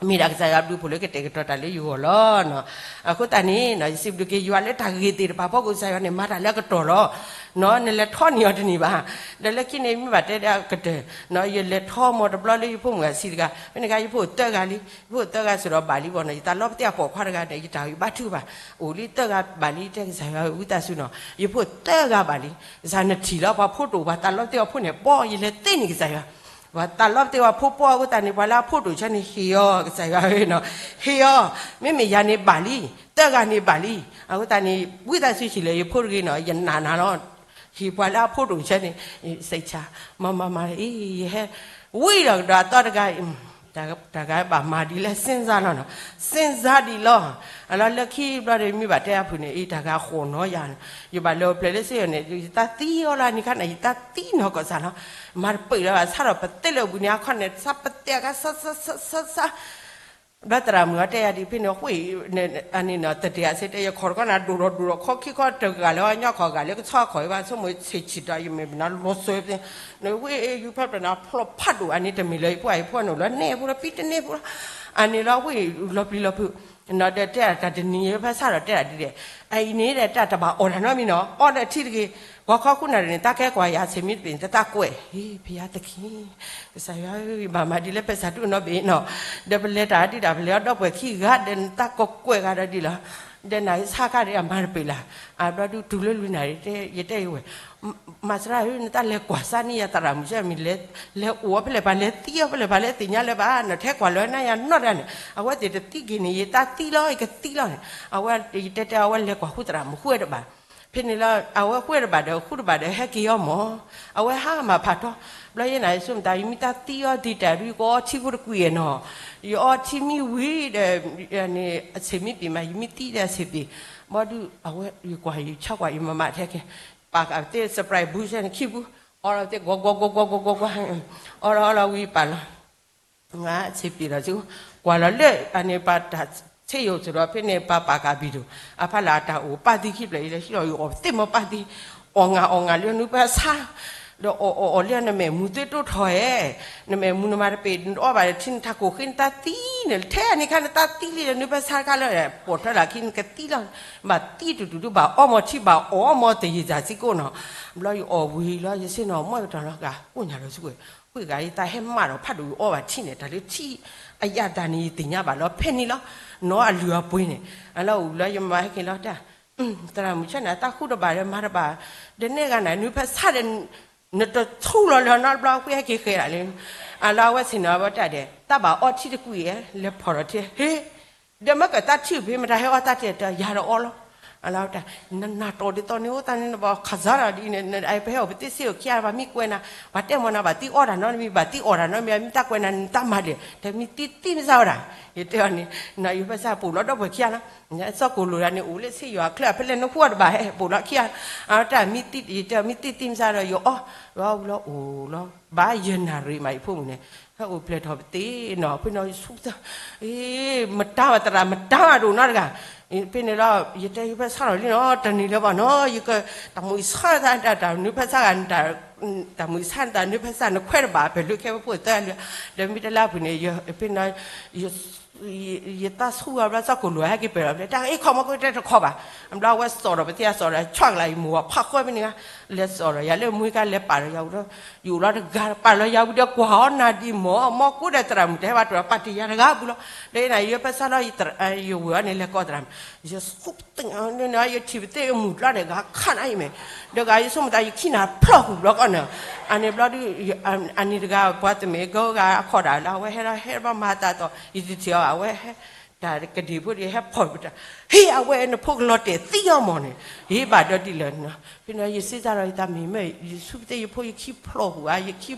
မ့ၢ်ဒၣ်ကစၢ်ယွၤဘျုးဖှိၣ်လၢကတဲာ်ကတီၤတၢ်လၢယဂီၢ်လီၤ. အဃိသတးန့ၣ် ယစံးဘျုးက့ၤယွၤလၢတၢ်ဂ့ၢ်သ့ၣ်တဖၣ်အဖီခိၣ် ကစၢ်ယွၤန့ၣ် မၤတၢ်လၢအကတီၢ်လီၤ. နလဲၤထီၣ်န့ၢ်အီၤတန့ၢ်ဘၣ်. ဒီးလၢခံန့ၣ် မ့ၢ်ဘၣ်တဲဒၣ်အကတၢၢ် ယလဲၤထီၣ်မီၤတဘျီလၢယဖိမုၣ်အဆံးတဂၤ ဖဲန့ၣ်အခါ ယဖိသၢဂၤလံ. ယဖိသၢဂၤစ့ၢ်ဒီးဘၣ်လံဘၣ်နီၤ ယသးလီပသ့ၣ်အပိာ်ခွါတဂၤဒီး ယတၢ်ဂ့ၢ်ဘါထုကဖၣ် အိၣ်လံသၢဂၤဘၣ်လံ တဲကစၢ်ယွၤဝံသးစူၤနီၤ ယဖိသၢဂၤဘၣ်လံ. ကစၢ်နထံၣ်လီၤ ပှၤဖိတအိၣ်ပှၤသးလီပသ့ၣ်အီဖိန့ၣ် ပီ ယလဲၤသ့န့ၢ်ကစၢ်ယွၤ ပှၤသးလီပသ့ၣ်ဝဲဖိပှၢ်အဃိသတးန့ၣ် ပှၤလၢအဖိဒိၣ်ဆၢန့ၣ် ဟ့ၣ်အီၤ ကစၢ်ယွၤဧၢနီၤ, ဟ့ၣ်အီၤ, မ့မ့ၢ်ယၤန့ၣ်ဘၣ်လံ, တဂၤန့ၣ်ဘၣ်လံ, အဃိသတးန့ၣ် ဝံသးစူၤဆံးလၢ ယဖိတဂ့ၤနီၤ ယနာ်နၤလီၤ, ဟ့ၣ်ပှၤလၢအဖိဒိၣ်ဆၢန့ၣ် စံးဆါ, မၤမၤမၤအံၤ ယဟဲ ဝံၤဒီးကဒီးအသီတဂၤအံၤ တဂၤဘၣ်မၤဒ်လဲၣ် စ့ၣ်စါလီၤနီၤ, စ့ၣ်စါဒ်လီၤ, အလီၤလၢခံဘျီဒီး မ့ၢ်ဘၣ်တဲအဖုၣ်န့ၣ် အံၤတဂၤဃိးနီၤယၤ, ယဘၣ်လဲၤအိၣ်ဖျဲၣ်လၢစ့ၢ်ကီးန့ၣ် ယတၢ်သံအီၤလၢနံၤခါန့ၣ် ယတၢ်သံနီၢ်ကီၢ်စၢ်လီၤ, မၤတပှဲၤလၢၤဘၣ် ဆါဒီးပသဲလၢအပူၤန့ၣ် အခီၣ်န့ၣ် ဆါပသဲအခါ ဆါဆါဆါဆါဆါ ဘျီသရၣ်မုၣ်အီၤတဲယၤဒ်ဖဲန့ၣ် ဃ့ၢ် အန့ၣ်နီၤ တဒဲးအဆ့တဲ ယခီၣ်တခီနၤ ဒိၣ်ဒီးဒိၣ်ဒီးခီခံခီတဂၤလၢ ညါခီၣ်ဂၤလၢကဆီခီၣ်ဘၣ် ဆိကမိၣ်ဆံးဆံးဒီး ယမ့ၢ်ပနၤလီၤစၢၤ နဝ့ၢ်ယူၤဖဲပနၤဖျိဖးဒိၣ် အန့ၣ်တမ့ၢ်လၢယဖိအံၤဖိနီၤ လၢန့ၢ်ဖိလီၤ ပံတန့ၢ်ဖိလီၤ, အန့ၣ်လီၤဝ့ၢ်လီၤပျံၤလီၤဖုး, နီၤဒီးတဲတၢ်တနံၤယဖဲဆါဒီးတဲဒၣ်ဒ်လဲၣ်, အအံၤန့ၣ်ဒီးတၢ်တဘၣ်အီၣ်တၢ်နီတမံၤနီၤ အီၣ်ဒီးထံတဂ့ၤ, ဂီၤခီဃုနၣ်ရံၣ်န့ၣ် တၢ်ကဲကွၢ်ယၤဆ့ၣ်မံတပ့ၤ တၢ်ကွဲး, ဟ့ၣ် ဖယါသခင် ကစၢ်ယွၤဧၢ ဘၣ်မၤဒ်လဲၣ် ပစၢ်တူၢ်နီတဘ့ၣ်နီၤ, ဒီးပလဲၤတၢ်ဒ်တၢ် ပလဲၤအီၣ်ဒီပုၢ်ဝဲၢ်ခံဂၤဒီး နတၢ်ကကွဲးဂၤဒီးဒ်လီၤ, ဒီးနၤဆါခါဒီးအမၤတပှဲၤလၢ်, အဘျီဒုးတုၤလၢလွံၢ်နၣ်ရံၣ် ယတဲယဝဲၢ်, မၤစရၢဧၢ နတၢ်လဲၤကွၢ်စါန့ၢ်ယၤသရၣ်မုၣ်ဆၢမံၤ လဲၤအိၣ်အီၤဖဲလဲၣ် ပှၤလဲၤသံအီၤဖဲလဲၣ် ပှၤလဲၤသ့ၣ်ညါလၢၤဘၣ် နထဲကွၢ်လၢနၤယၤနီတဂၤန့ၣ် အဝဲသ့ၣ်တသံက့ၤန့ၣ် ယတၢ်သံလီၤ ယကသံလီၤန့ၣ် အဝဲ ယတဲတဲအဝဲလဲၤကွၢ်ဃုသရၣ်မုၣ်ဃုဝဲတဘၣ် ဖဲန့ၣ်လီၤ အဝဲဃုတဘၣ်ဒီး ဃုတဘၣ်ဒီး ဟဲက့ၤအီၤမၢ်, အဝဲဟးမၤဖးထီ, ဘျီယဲန့ၣ် ယဆိကမိၣ်သး ယမ့ၢ်တၢ်သံအီၤဒ်တၢ်ဒုး ယကအီထံဖိတကွံာ်နီၤ, ယအီထံမ့ၢ်ဝံၤဒီး အဆ့ၣ်မ့ၢ်ပ့ၤမး ယမ့ၢ်သံဒီးအဆ့ၣ်ပ့ၤ, ဘျီဒုး အဝဲ ယကွၢ်ယဆါကွၢ် ယမၤမၤထဲက့ၤ, ပာ်ကးသ့ၣ် surprise ဘူဆဲန့ၣ်ခံဘူ, အီလီၤသ့ၣ် ကွၢ်ကွၢ်ကွၢ်ကွၢ်ကွၢ်ကွၢ်ကွၢ်, အီလီၤအီလီၤဝံၤပာ်လီၤ ငါဆ့ပ့ၤလီၤဆူ, ကွၢ်လီၤလၢ အန့ၣ်ပှၤတၢ်ဆ့ယိၣ်စ့ၢ်ဒီး ဖဲန့ၣ်ပှၤပာ်ကးဘံၣ်ဒိၣ်, အဖီလာ်အတၢ်အိၣ်ပၢ်သံခံဖျၢၣ်အံၤလၢဟံၣ်လီၤ ယအီၣ်သ့ၣ်မီၤပၢ်သံ, အီၣ်ငၢ်အီၣ်ငၢ်လၢနုၤဖဲဆါ, ဒီးအီၣ်အီၣ်အီၣ်လၢ နမဲာ်မူၤသ့တိၢ်ထီၣ်ဧဲ, နမဲာ်မူၤနမၤတပ့ၤ နအီၣ်ဘၣ်ဒီးထံ နထးခိၣ်ဃ့နတၢ်သံန့ၣ် ထဲအန့ၣ်ခါနတၢ်သံလံဒီး နုၤဖဲဆါတခါလၢ ပိာ်ထွဲလၢခံနကသံလီၤ, ဘၣ်သံတူၢ်တူၢ်ဒုး ဘၣ်အီမီၤထံ ဘၣ်အီမီၤတယံာ်စၢ်စ့ၢ်ကီးနီၤ, ဘျီယအီၣ်ဝံၤလီၤ ယဆ့ၣ်နီၤ မီၢ်ကတီၤလီၤ ဂၤကိၣ်ညါလီၤဆူဝဲ ဃ့ၢ်ဂၤယတၢ်ဟဲမးဒီးဖးဒိၣ်ယအီဘၣ်ထံန့ၣ် တၢ်လၢထံ အယၣ်တၢ်န့ၣ် ယသ့ၣ်ညါဘၣ်လီၤ ဖဲန့ၣ်လီၤ, နီၢ်အလုၢ်အပှ့ၤန့ၣ်, အလီၢ်အိၣ်လီၤ ယမၤဟဲက့ၤလီၤတၢ်, သရၣ်မုၣ်ဆၢန့ၣ် အတၢ်ဃုတဘၣ်ဒီးမၤတဘၣ်, ဒီးနဲၣ်ဂၤန့ၣ် နုၤဖဲဆါဒီး နတဆူၣ်လီၤလၢနီတဘျီ ဃ့ၢ်ဟဲက့ၤဃဲဒၣ်လၢ, အလီၢ်အဝဲဆ့ၣ်နီၤ အဝဲတၢ်ဒီး တၢ်ဘၣ်အီထံတကွံာ်ဧဲ လဲၤဖီၣ်ဒီးထံ ဟ့ၣ် ဒီးမ့ၢ်ကတၢ်ထံၣ်ဖဲမတၤဟဲအီၣ်တၢ်တဲတၢ်ယၤဒီးအီလီၤ, အလီၢ်တၢ် နနၢ်တီၣ်ဒ်သိးန့ၣ် အိၣ်တၢ်န့ၣ်နဘၣ်ခးစၢ်ဒီးဒ်န့ၣ် ပဟဲအိၣ်ပသ့စ့ၢ်ကီးခံဂၤ ဘၣ်မံကွဲးနၤ, ဘၣ်တဲမီၤနၤ ဘၣ်သံအီတၢ်နီတမံၤ ဘၣ်သံအီတၢ်နီတမံၤ မ့ၢ်တၢ်ကွဲးနၤ နတၢ်မၤဒဲး တမံသံသံမစါဝဲဒၣ်, ယတဲအီၤန့ၣ် နယိၤဖဲစၢ်ပိာ်လီၤဒီပုၢ်ဝဲၢ်ခံဂၤလီၤ, စီၤကိၣ်လိာ်ဒၣ်န့ၣ် အိၣ်လၢဆ့ယွၤအချၢ ဖဲလဲၣ်နဃုအီၤတဘၣ်ဟဲ ပိာ်လီၤခံဂၤ, အတၢ်မံသံ ယတဲမံသံသံမစါဒီး ယအီ လီၤဝံၤလီၤအိၣ်လီၤ ဘၣ်ယနၣ်ရံၣ်မး ယဖိမုၣ်န့ၣ် ဟဲအိၣ်ဖျဲၣ်ထီၣ်ပသ့ၣ်နီၤ ဖဲနီၤ ယဆူၣ်သၢ မတၤဘၣ်သရၣ် မတၤဘၣ်ဒိၣ်နီတဂၤ, ဖဲန့ၣ်လီၤ ယတဲယိၤဖဲစၢ်လီၤလံနီၤ တနံၤလၢၤဘၣ်နီၤ ယက တၢ်မုၢ်ဆါသး တၢ်နုၤဖဲစၢ်ဂၤ တၢ်မုၢ်ဆါ တၢ်နုၤဖဲစၢ် နခွဲးတဘၣ် ဖဲလၢခဲဝဲဖိသၢလၢ ဒီးမ့ၢ်တလၢပူၤန့ၣ် ဖဲနီၤ ယတၢ်ဆူၣ်အဘျီ စီၤကိၣ်လိာ်ဟဲက့ၤပၢၢ်လီၤ တၢ်အ့ၣ်ခီမီၢ်ကတဲတခီဘၣ်, အဘျီအဝဲစိာ်ဒီးပသ့ၣ်အစိာ်ဒီး ဆွးကလၢ်ယမိၢ်အဖးဃီဖဲန့ၣ်ဂၤ လဲၤစိာ်ဒီးယၤလၢမွေးကါလဲၤပာ်ဒီးယၤဝံၤဒီး ယအိၣ်လီၤတဂၤပာ်လီၤယၤဝံၤဒီးကွၢ်အီၤနၤဒ်မီၢ် မီၢ်ကူဒီးသရၣ်မုၣ်တဟဲဘၣ်တြီၤပာ်တ့ၢ်ယၤတဂၤဘူးလီၤ, ဒီးအံၤနၤယိၤဖဲစၢ်လီၤ ယဝဲၢ်အီၤန့ၣ် လဲၤကိးသရၣ်မုၣ် ယဆူၣ်သ့ၣ် ယထံၣ်ပသ့ၣ်အမုၢ်ကျီန့ၣ် ဂၤခါနၤအံၤမ့ၢ်, ဒီးဂၤယဆိကမိၣ်သး ယခံနၤဖျီၣ်ဃုာ်ဘျီကီးန့ၣ်, အန့ၣ်ဘျီဒုး အန့ၣ်တဂၤ ပှၤတမ့ၢ်ကဂၤအခီၣ်ဒၣ်လၢ အဝဲဟဲလီၤဟဲဘၣ်မၤသးသိး ယတထံၣ်အီၤ အဝဲဟဲ တၢ်ကဒံၣ်ဖိဒံးဟဲဖီၣ်ပတၢ်, ဟ့ၣ် အဝဲနဖိကလီၤတဲာ်သံအီၤမီၢ်န့ၣ်, ဟ့ၣ်ဘၣ်ဒီးဒ်လဲၣ်, ဖဲန့ၣ်ယစံးစၢ်ဒီးယသးမံၤမ့ၢ် ယဆူၣ်ပသ့ၣ်ယဖိယခံဖျီၣ်ဃုာ်ဧါ ယခံ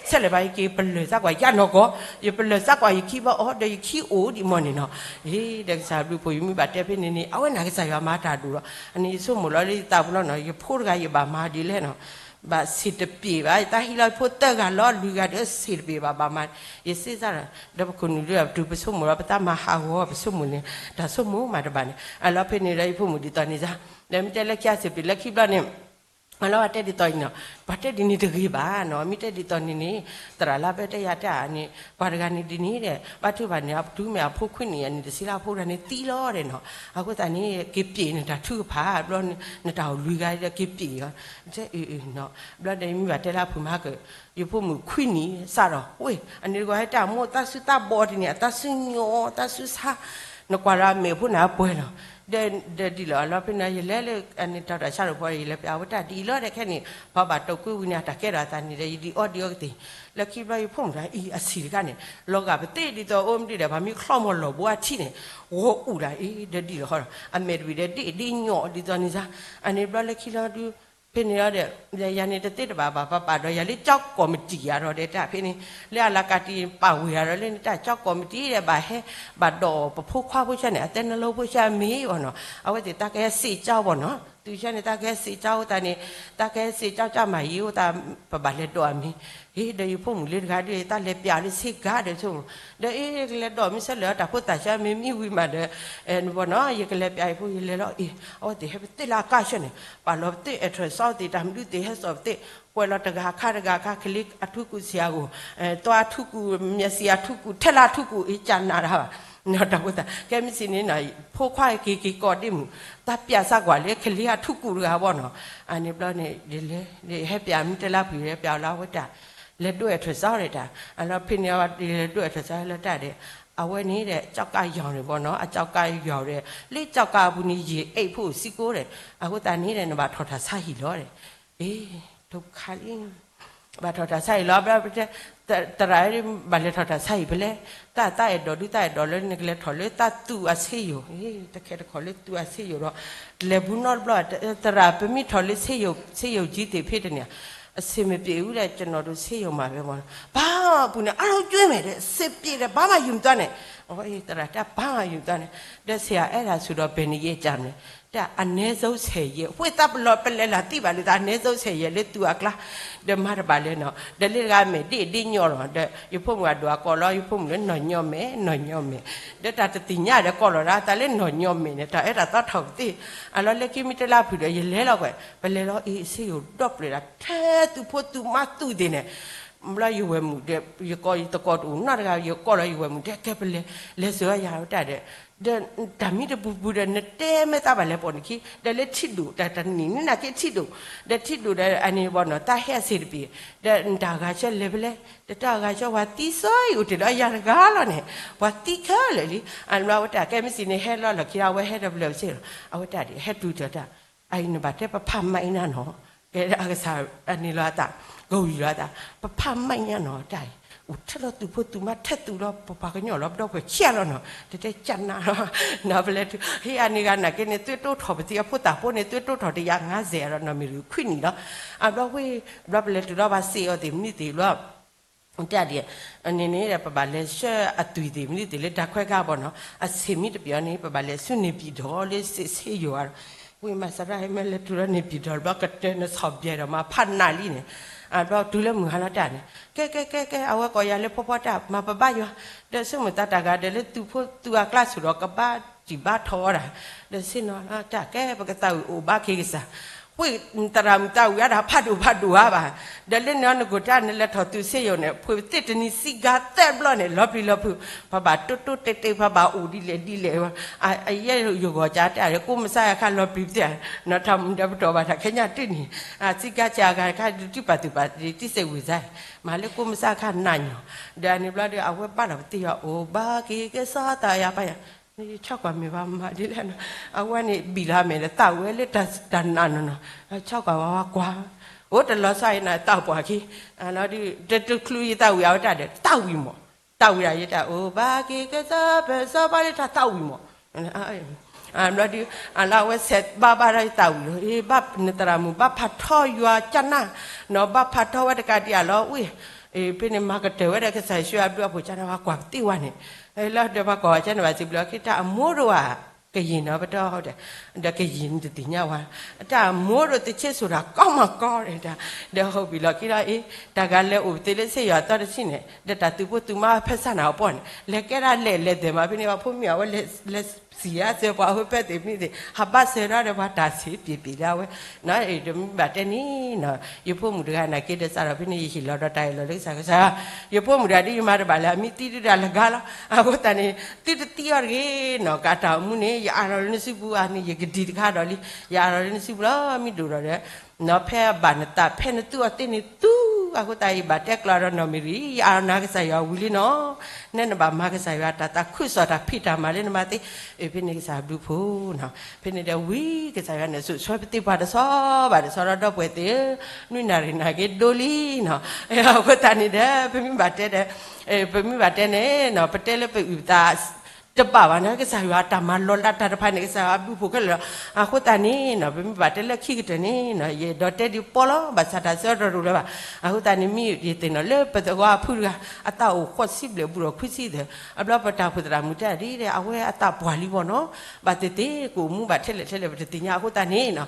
ဆဲးလဲၣ်ဘၣ် ယက့ၤပလၢၢ်စၢ်ကွၢ်ယၤနီၢ်ကီၢ်, ယပလၢၢ်စၢ်ကွၢ်ယခံဘၣ်အီၤ ဒီးယခံအိၣ်ဒံးမီၢ်န့ၣ်နီၤ, ဟ့ၣ် ဒီးကစၢ်ဘျုးဖှိၣ် ယမ့ၢ်ဘၣ်တဲဖဲန့ၣ်န့ၣ် အဝဲန့ၣ်ကစၢ်ယွၤမၤတၢ်ဒိၣ်လီၤ, အန့ၣ်ယဆိကမိၣ်လီၤလၢယသးပူၤလီၤနီၤ, ယဖိတဂၤယဘၣ်မၤဒ်လဲၣ်နီၤ ဘၣ်ဆ့ၣ်တပျ့ၤဘၣ် ယတၢ်ဟံးလီၤယဖိသၢဂၤလီၤ လွံၢ်ဂၤဒီးဆ့ၣ်တပျ့ၤဘၣ် ဘၣ်မၤ, ယစံးစၢ်ဒီး ဒီးပခိၣ်နူာ်ဒုး ပတုၤပဆိကမိၣ်လီၤ ပတၢ်မၤဟးဂီၤ ပဆိကမိၣ်န့ၣ် တၢ်ဆိကမိၣ်မးတဘၣ်န့ၣ် အလီၤဖဲန့ၣ်ဒီးယဖိမုၣ်ဒ်သိးန့ၣ်စၢ်, ဒီးမ့ၢ်တဲလၢခံဆ့ၣ်တပျ့ၤလၢခံဘျီန့ၣ် အလီၤတဲဒ်သိးအံၤနီၤ, ပှၤတဲဒ်န့ၣ်တဂ့ၤဘၣ်နီၤ, မ့ၢ်တဲဒ်သိးန့ၣ်န့ၣ် သရၣ်လၢဖဲတဲယၤတၢ်န့ၣ် ပှၤတဂၤန့ၣ်ဒ်န့ၣ်ဒီး ဘၣ်ထုဘၣ်န့ၣ် အပတုၤမ့ၢ်အဖိခွံနံၣ်အနံၣ်တဆံလၢအဖိတဂၤန့ၣ်သံလီၤဒီးနီၤ, အဃိသတးန့ၣ် က့ၤပျ့ၤနတၢ်ထုကဖၣ် ဘျီ နတၢ်အိၣ်လွံၢ်ဂၤဒီးက့ၤပျ့ၤအီၤ, တဲအၢအၢနီၤ, ဘျီဒီးမ့ၢ်ဘၣ်တဲလၢအဖုၣ်မၤက ယဖိမုၣ်ခွံနံၣ်စးဒီး ဝ့ၢ် အန့ၣ်တဂီၤဟဲတၢ်မိၢ်တၢ်စုတၢ်ဘီဒ်န့ၣ် အတၢ်စုညိး တၢ်စုဆါ နကွၢ်လၢအမဲာ်ဖိန့ၣ်အပှဲၤလီၤ. ဒီးဒ်လဲၣ်အလီၢ်ဖဲန့ၣ် ယလဲၤလၢအန့ၣ် တၢ်တၢ်ဆါရိၣ်ဖီ ယလဲၤပျးဝဲတၢ်ဒ်အံၤလီၤဒီး ခဲန့ၣ် ပှၤဘၣ်တိာ်ကွံဝံၤန့ၣ် အတၢ်ကဲထီၣ်အသးန့ၣ်ဒီး ယဒ်အီၣ်ဒ်အီကသ့ၣ် လၢခံဘျီယဖိမုၣ်တဂၤအံၤ အဆံးတခါန့ၣ် လီၤဂာ်ပသ့ၣ်ဒ်သိးအိၣ်မနုၤဒီး ပှၤမ့ၢ်ချီမီၤလီၤဘိအထံန့ၣ် ဂီၤအူၣ်ဒၣ်အံၤ ဒီးဒ်လဲၣ်ဃီဒီး အမဲာ်တဘ့ၣ်ဒီးဒ့ၣ်ဒ့ၣ်ညီၣ်ဒ်သိးန့ၣ်စါ အန့ၣ်ဘျီလၢခံလီၤဒုး ဖဲန့ၣ်လီၤဒီး ယၤန့ၣ်တသ့တဘၣ်ဘၣ် ပပာ်ဒီးယၤလၢကၠီကီၢ်မတံၢ်ယၤဒီး တဲတၢ်ဖဲန့ၣ် လၢအလၤကးတံၢ်ပာ်ဝံၤယၤဒီး လၢန့ၣ်တၢ်ကၠီကီၢ်မတံၢ်ဒီး ဘၣ်ဟဲ ဘၣ်ဒိးပဖိခွါဖိဆၢန့ၣ် အသဲနလီဖိဆၢအမံၤအီၤနီၤ အဝဲသ့ၣ်တၢ်ကဟဲစံးကၠီဘၣ်နီၤ တုၤဆၢန့ၣ် တၢ်ကဟဲစံးကၠီအိၣ်သးန့ၣ် တၢ်ကဟဲစံးကၠီကၠီမၤယံၤအိၣ်သး ပဘၣ်လဲၤဒိးအမံၤ ဟ့ၣ်ဒီးယဖိမုၣ်လၢတဂၤဒီး တၢ်လဲၤပျးလၢဆ့ကၤဒီးဆိ ဒီးအ့ၣ် ကလဲၤဒိးမံၤဆၢလၢတၢ်ဖိသၣ်ဆၢမ့ၢ်မံဝံၤမးဒီး ဘၣ်နီၤ ယကလဲၤပျးယဖိယလဲၤလီၤအ့ၣ် အဝဲသ့ၣ်ဟဲပသ့ၣ်လၢအကါဆၢန့ၣ် ပာ်လီၤပသ့ၣ်အဲၣ်ထၢၣ်စီသ့ၣ် တၢ်မနုၤသ့ၣ်ဟဲစိာ်ပသ့ၣ် ကွဲးလီၤတဂၤအခါတဂၤအခါ ကလံၤအထူကူၣ်ဆံးအဂီၢ် သွါအထူကူၣ် မျက်စိအထူကူၣ် ထဲလၢအထူကူၣ် အ့ၣ် ကနးတၢ်ဘၣ် တၢ်ဖိသၣ် ကဲမ့ၢ်စံးန့ၣ်နီၤ ဖိခွါက့ၤက့ၤကိးဒ့မုၣ် တၢ်ပျးစးကွၢ်လၢကလံၤအထူကူၣ်တဂၤဘၣ်နီၤ အန့ၣ်ဘျီန့ၣ် ဒ်လဲၣ် ဟဲပျးမံၤတလါဖုၣ် ဟဲပျးလီၤအဝဲတၢ် လဲၤဒိးအဲၣ်ထၢၣ်စီဒီးတၢ် အလီၢ်ဖဲန့ၣ် လဲၤဒိးအဲၣ်ထၢၣ်စီလၢတၢ်ဒီး အဝဲန့ၣ်ဒီး ကၠီကါယီၤန့ၣ်ဘၣ်နီၤ အကၠီကါယီၤဒီး လၢကၠီကါအပူၤန့ၣ် ယံာ်အိတ်ဖှိၣ်စံကိးဒီး အဃိသတးန့ၣ်ဒီး နဘၣ်ထီၣ်တၢ်ဆါဟံၣ်လီၤဒီး အ့ၣ် ဒိၣ်ခါလံ ဘၣ်ထီၣ်တၢ်ဆါဟံၣ်လီၤ ဘျီ သရၣ် ဘၣ်လဲၤထီၣ်တၢ်ဆါဟံၣ်ဖဲလဲၣ် တၢ်သးအဲၣ်ဒိးဒုးသးအဲၣ်ဒိးလၢ နကလဲၤထီၣ်လၢတၢ်သူၣ်အဆ့ယိာ် တခဲတခီလၢသူၣ်အဆ့ယိာ်ဒီး လဲၤဘူးနီတဘျီ သရၣ် ပမ့ၢ်ထီၣ်လၢဆ့ယိာ် ဆ့ယိာ်ကၠံသ့ၣ်ဖဲတန့ၣ် အဆ့မပ့ၤအူဒီး ကနီၤဒိၣ်ဆ့ယိာ်မးဖဲ ဘၣ်ပူၤန့ၣ် အါထီၣ်ကွ့မဲာ်ဒီး ဆ့ပ့ၤဒီး ဘၣ်မၤယုာ်မသွါန့ၣ် အဝဲသရၣ်တၢ်ဘၣ်မၤယုာ်မသွါန့ၣ် ဒီးဆ့ယၤအဲၣ်ဒၣ်ဆူၣ်ဒီး ပှဲၤနံၣ်ယဲၢ်ကၢန့ၣ် တၢ်အနည်းဆုံးဆယ်ရက် ဝ့ၢ်သးပလီၢ်ပလဲၤလၢသံဘၣ်လၢသး အနည်းဆုံးဆယ်ရက် လၢသူၣ်အကျါ ဒီးမၤတဘၣ်လဲၣ်နီၤ ဒီးလၢတဂၤမဲာ်ဒ့ၣ်ဒ့ၣ်ညီၣ်လီၤ ဒီးယဖိမုၣ်အဒိၣ်အကိးလီၤ ယဖိမုၣ်လၢနီၢ်ညီမဲာ် နီၢ်ညီမဲာ် ဒီးတၢ်တသ့ၣ်ညါဒီးကိးလီၤဒၣ် တၢ်လၢနီၢ်ညီမဲာ်န့ၣ် တၢ်အဲၣ်တၢ်သီထီၣ်ပသ့ၣ် အလီၢ်လၢခံမံၤတလါဖုၣ်ဒီး ယလဲၤလီၤကွဲၢ် ပလဲၤလီၤအ့ၣ် ဆ့ယိာ်ဒီပျၢၤဒၣ် ထဲသူၣ်ဖိသူၣ်မါသူၣ်သ့ၣ်န့ၣ် ဘျီယဝဲၢ်မုၣ်ဒီး ယကိးယသကိးတအိၣ်နီတဂၤ ယကိးလီၤယဝဲၢ်မုၣ် တဲကဲပလဲၤ လဲၤစၢၤယၤတၢ်ဒီး ဒီးတၢ်မံတပူၤပူၤဒီး နတဲမ့ၢ်သးဘၣ်လဲၤပိာ်နခံ ဒီးလၢထံဒိၣ် တၢ်တနံၣ်န့ၣ်နာ်က့ထံဒိၣ် ဒီးထံဒိၣ်ဒီးအန့ၣ်ဘၣ်နီၤ တၢ်ဟဲအဆ့ၣ်တပ့ၤ ဒီးနတၢ်ဂၤဆၢလဲၤဖဲလဲၣ် ဒီးတၢ်ဂၤဆၢပှၤသံစီအံၤအိၣ်တ့ၢ်လီၤယၤတဂၤလီၤန့ၣ် ပှၤသံခဲလၢာ်လံ အဘျီအဝဲတၢ်ကဲမ့ၢ်စံးန့ၣ် ဟဲလီၤလီၢ်ခံ အဝဲဟဲဒီးပလဲၤပစ့ၢ်လီၤ အဝဲတၢ်ဒ် ဟဲတုၤတၢ်တၢ် အအံၤနဘၣ်တဲပဖးမးအံၤနၤနီၤ ကဲအကစၢ်အန့ၣ်လီၤအသး ကဝံၤလီၤအသး ပဖးမးအံၤနၤနီၤ တၢ်အံၤ အိၣ်ထဲလီၤသူၣ်ဖိသူၣ်မါထဲသူၣ်လီၤ ပပှၤကညီလီၤ ပဒီပုၢ်ဝဲၢ်ခံဂၤလီၤနီၤ တဲတဲကနၣ်လီၤ နီၤပလဲၤတုၤ ဟ့ၣ်အန့ၣ်ဂၤနာ်က့န့ၣ် သုတိၢ်ထီၣ်ပသံအဖိသၣ်ဖိန့ၣ် သုတိၢ်ထီၣ်တယၤငါးဆယ်ဒီး နီၢ်မ့ၢ်ရူၣ်ခွံနံၣ်လီၤ အဘျီဝ့ၢ် ဘျီပလဲၤတုၤလီၤ ပှၤစ့ၣ်အီၤသ့ၣ်မနုၤသ့ၣ်ဘျီ တၢ်ဒ် အန့ၣ်န့ၣ်ဒီး ပဘၣ်လဲၤဆှၢအသွံၣ်သ့ၣ်မနုၤသ့ၣ်လၢတၢ်ခွဲးခါဘၣ်နီၤ အဆ့ၣ်မံတပ့ၤအီၤန့ၣ် ပဘၣ်လဲၤဆူန့ၣ်ပံၤဒီးလၢစ့ၣ်ဆ့ယိာ်ဧါ ဝံၤမၤစရၣ်မ့ၢ်လဲၤတုၤလီၤန့ၣ်ပံၤဒီးဘျီ ကတၢၢ်နဆီၣ်ဘျဲၣ်ဒီးမၤဖးနးလံန့ၣ် အဘျီတုၤလၢမုၢ်ဟါလီၤတၢ်န့ၣ် ကဲကဲကဲကဲ အဝဲကိးယၤလၢဖီဖီတၢ် မၤပဘါယွၤ ဒီးဆိကမိၣ်သးတၢ်ဂၤဒီးလၢသူၣ်ဖိသူၣ်အကျါဆိၣ်ဒီးကဘါတံၢ်ဘါထီၣ်ဝဲဒၣ် ဒီးဆ့ၣ်နီၤလီၤတၢ်ကဲ ပကသးဝံၣ်အိၣ်ဘၣ်က့ၤကစၢ် ဝ့ၢ်သရၣ်မုၣ်သးဝံၣ်အါဒၣ်ဖးဒိၣ်ဖးဒိၣ်ဧါဘၣ် ဒီးလၢန့ၣ်နကိးတၢ်နလဲၤထီၣ်သူၣ်ဆ့ယိာ်န့ၣ် ဖှ့ၣ်ပသ့ၣ်တနံၤစံဂၤသၢဘျီန့ၣ် လီၤပျံၤလီၤဖုး ပှၤဘၣ်တိၢ်တိၢ်တဲာ်တဲာ် ပှၤဘၣ်အိၣ်ဒ်လဲၣ်ဒ်လဲၣ် အယဲၢ်ယဂီၢ်ကၢတဲာ် ကိးမုၢ်ဆါအခါလီၤပျံၤပသ့ၣ် နီၢ်ထၢ်မုၢ်ဒီးပတီၢ်ဘၣ်တၢ်ခဲညါတန့ၢ် စံဂၤစၢ်အဂၤတခါ တံၢ်ပာ်သူၣ်ပာ်သး တံၢ်စဲးဝံၤစါ မၤလၢကိးမုၢ်ဆါအခါနးညီၣ် ဒီးအန့ၣ်ဘျီဒီး အဝဲဘၣ်လီၤပသ့ၣ်ယွၤ အိၣ်ဘၣ်က့ၤကဲစီၤသးယၤပၢ်ယၤ ယဆီၣ်ကွၢ်မ့ၢ်ဘၣ်မၤဒ်လဲၣ်နီၤ အဝဲန့ၣ်ဘံၣ်လီၤအမဲာ်ဒီး သးဝဲလၢတၢ်နးနီၤနီၤ ဆီၣ်ကွၢ်ဝဲဝဲကွၢ် အိၣ်တလီၤဆီအံၤနၤ သးပှၢ်ခံ တတချုးယသးဝံၣ်အဝဲတၢ်ဒီး သးဝံၣ်မး သးဝံၣ်ဒၣ်ယတၢ် အိၣ်ဘၣ်က့ၤကဲစီၤ ပၢၤစီၤပှၤလၢတၢ်သးဝံၣ်မး ဘျီဒုး အလီၢ်အဝဲဆဲးဘၣ်ဘၣ်ဒီးယသးဝံၣ်လီၤ နသရၣ်မုၣ်ဘၣ်ဖးထီယွၤကနၢ် နီၤဘၣ်ဖးထီဝဲတကးဒံးအလီၢ်ဝ့ၢ် ဖဲန့ၣ်မၤကတၢၢ်ဝဲဒီးကစၢ်ယ့ၣ်ၡူးအဘျုးအဖှိၣ်ကနၢ် ပှၤကွၢ်ပသ့ၣ်ဝဲန့ၣ် လီၤဒီးပှၤကွၢ်ဝဲကနၢ်ဘၣ်စံးဘျုးက့ၤတၢ်အမိၢ်ဒိၣ်ဧါ ကယံာ်နီၤပတီၢ်ဒီး ဒီးကယံာ်နတသ့ၣ်ညါဝဲ တၢ်အမိၢ်ဒိၣ်တဆ့ဆိၣ်တၢ်ကီမၤကီဒီး ဒီးဟီၣ်ဘံၣ်လီၤခံဒီးအ့ၣ် တၢ်ဂၤလဲၤအိၣ်ပသ့ၣ်လၢဆ့ယွၤအသီတဆံန့ၣ် ဒီးတၢ်သူၣ်ဖိသူၣ်မါဖဲစၢ်နၤအပီၢ်န့ၣ် လဲၤကဲဒၣ်လဲၤလဲၤသဲးမးဖဲန့ၣ် ပှၤဖိမုၣ်အဝဲလဲၤ စံးအါစၢၤပှၤအဝဲဖဲသ့ၣ်မနုၤသ့ၣ် ဟးဘၣ်စၢၤဒီးပှၤတၢ်ဆံးပံၤပံၤလၢအဝဲ တမ့ၢ်ဘၣ်တဲန့ၣ်နီၤ ယဖိမုၣ်တဂၤနာ်က့ဒီးစးထီၣ်ဖဲန့ၣ် ယဟ့ၣ်လီၤဒီးတၢ်အၢၣ်လီၤလၢကစၢ်ကစၢ် ယဖိမုၣ်တဂၤဒ်ယမၤတဘၣ်လၢၤ အမံသံဒုးဒၣ်လၢဂၤလီၤ အဃိသတးန့ၣ် သုတသံအီၤတဂ့ၤနီၤ ကးတၢ်အိၣ်မူန့ၣ် ယအးလီၤလၢနစုပူၤအါန့ၣ် ယကဒံးတခါဒီးလံ ယအးလီၤလၢနစုပူၤလီၤ မ့ၢ်ဒိၣ်ဒီးဒီး နီၤဖဲအဘၣ်နသးဖဲနသူအီၤသ့န့ၣ်သူ အဃိသတးအံၤဘၣ်တဲကျီဒီးနီၢ်မ့ၢ်ရံ ယအါနၤကစၢ်ယွၤဝံၤလံနီၤ, နဲနဘၣ်မၤကစၢ်ယွၤတၢ်သးခုကစီၣ်တၢ်ဖံးတၢ်မၤလၢနမၤသ့, အဖဲန့ၣ်ကစၢ်ဘျုးဖှိၣ်နီၤ, ဖဲန့ၣ်ဒီးဝံၤကစၢ်ယွၤန့ၣ် စိာ်ဆှၢပသ့ၣ်ပှၤတဆီဘၣ်တဆီဒီး ဒီပုၢ်ဝဲၢ်သ့ၣ်ဧၢ, နွံနၣ်ရံၣ်နာ်က့ဒိလံနီၤ, အဃိသတးန့ၣ်ဒီး ပမ့ၢ်ဘၣ်တဲဒီး ပမ့ၢ်ဘၣ်တဲန့ၣ်နီၤ ပတဲလၢပအုၣ်ပသး တဘၣ်ဘၣ်နီၤ, ကစၢ်ယွၤတၢ်မၤလီၤလးတၢ်တဖၣ်န့ၣ် ကစၢ်ယွၤဘျုးဖှိၣ်ခဲလၢာ်လီၤ. အဃိသတးန့ၣ်နီၤ ပမ့ၢ်ဘၣ်တဲလၢခံကတၢၢ်န့ၣ်နီၤ ယအဲၣ်ဒိးတဲဒ်ပီလီၤ, ဘၣ်ဆၣ်တၢ်ဆၢတရူးလၢၤဘၣ်. အဃိသတးန့ၣ် မ့ၢ်ယသ့ၣ်နီၣ်လၢပသဝီအဖုတဂၤ အသးအိၣ်ဃိးဆံဘျဲၣ်ဘူးဒီးခွံဆံသၢ, အဘျီပတၢ်အိၣ်ဖှိၣ်သရၣ်မုၣ်တဲဒ်ဒီး အဝဲအသးပှၢ်လံဘၣ်နီၤ, ဘၣ်သ့ၣ်သ့ၣ် ကအိၣ်မူဘၣ်ထဲလဲၣ်ထဲလဲၣ် ပတသ့ၣ်ညါအဃိသတးန့ၣ်နီၤ,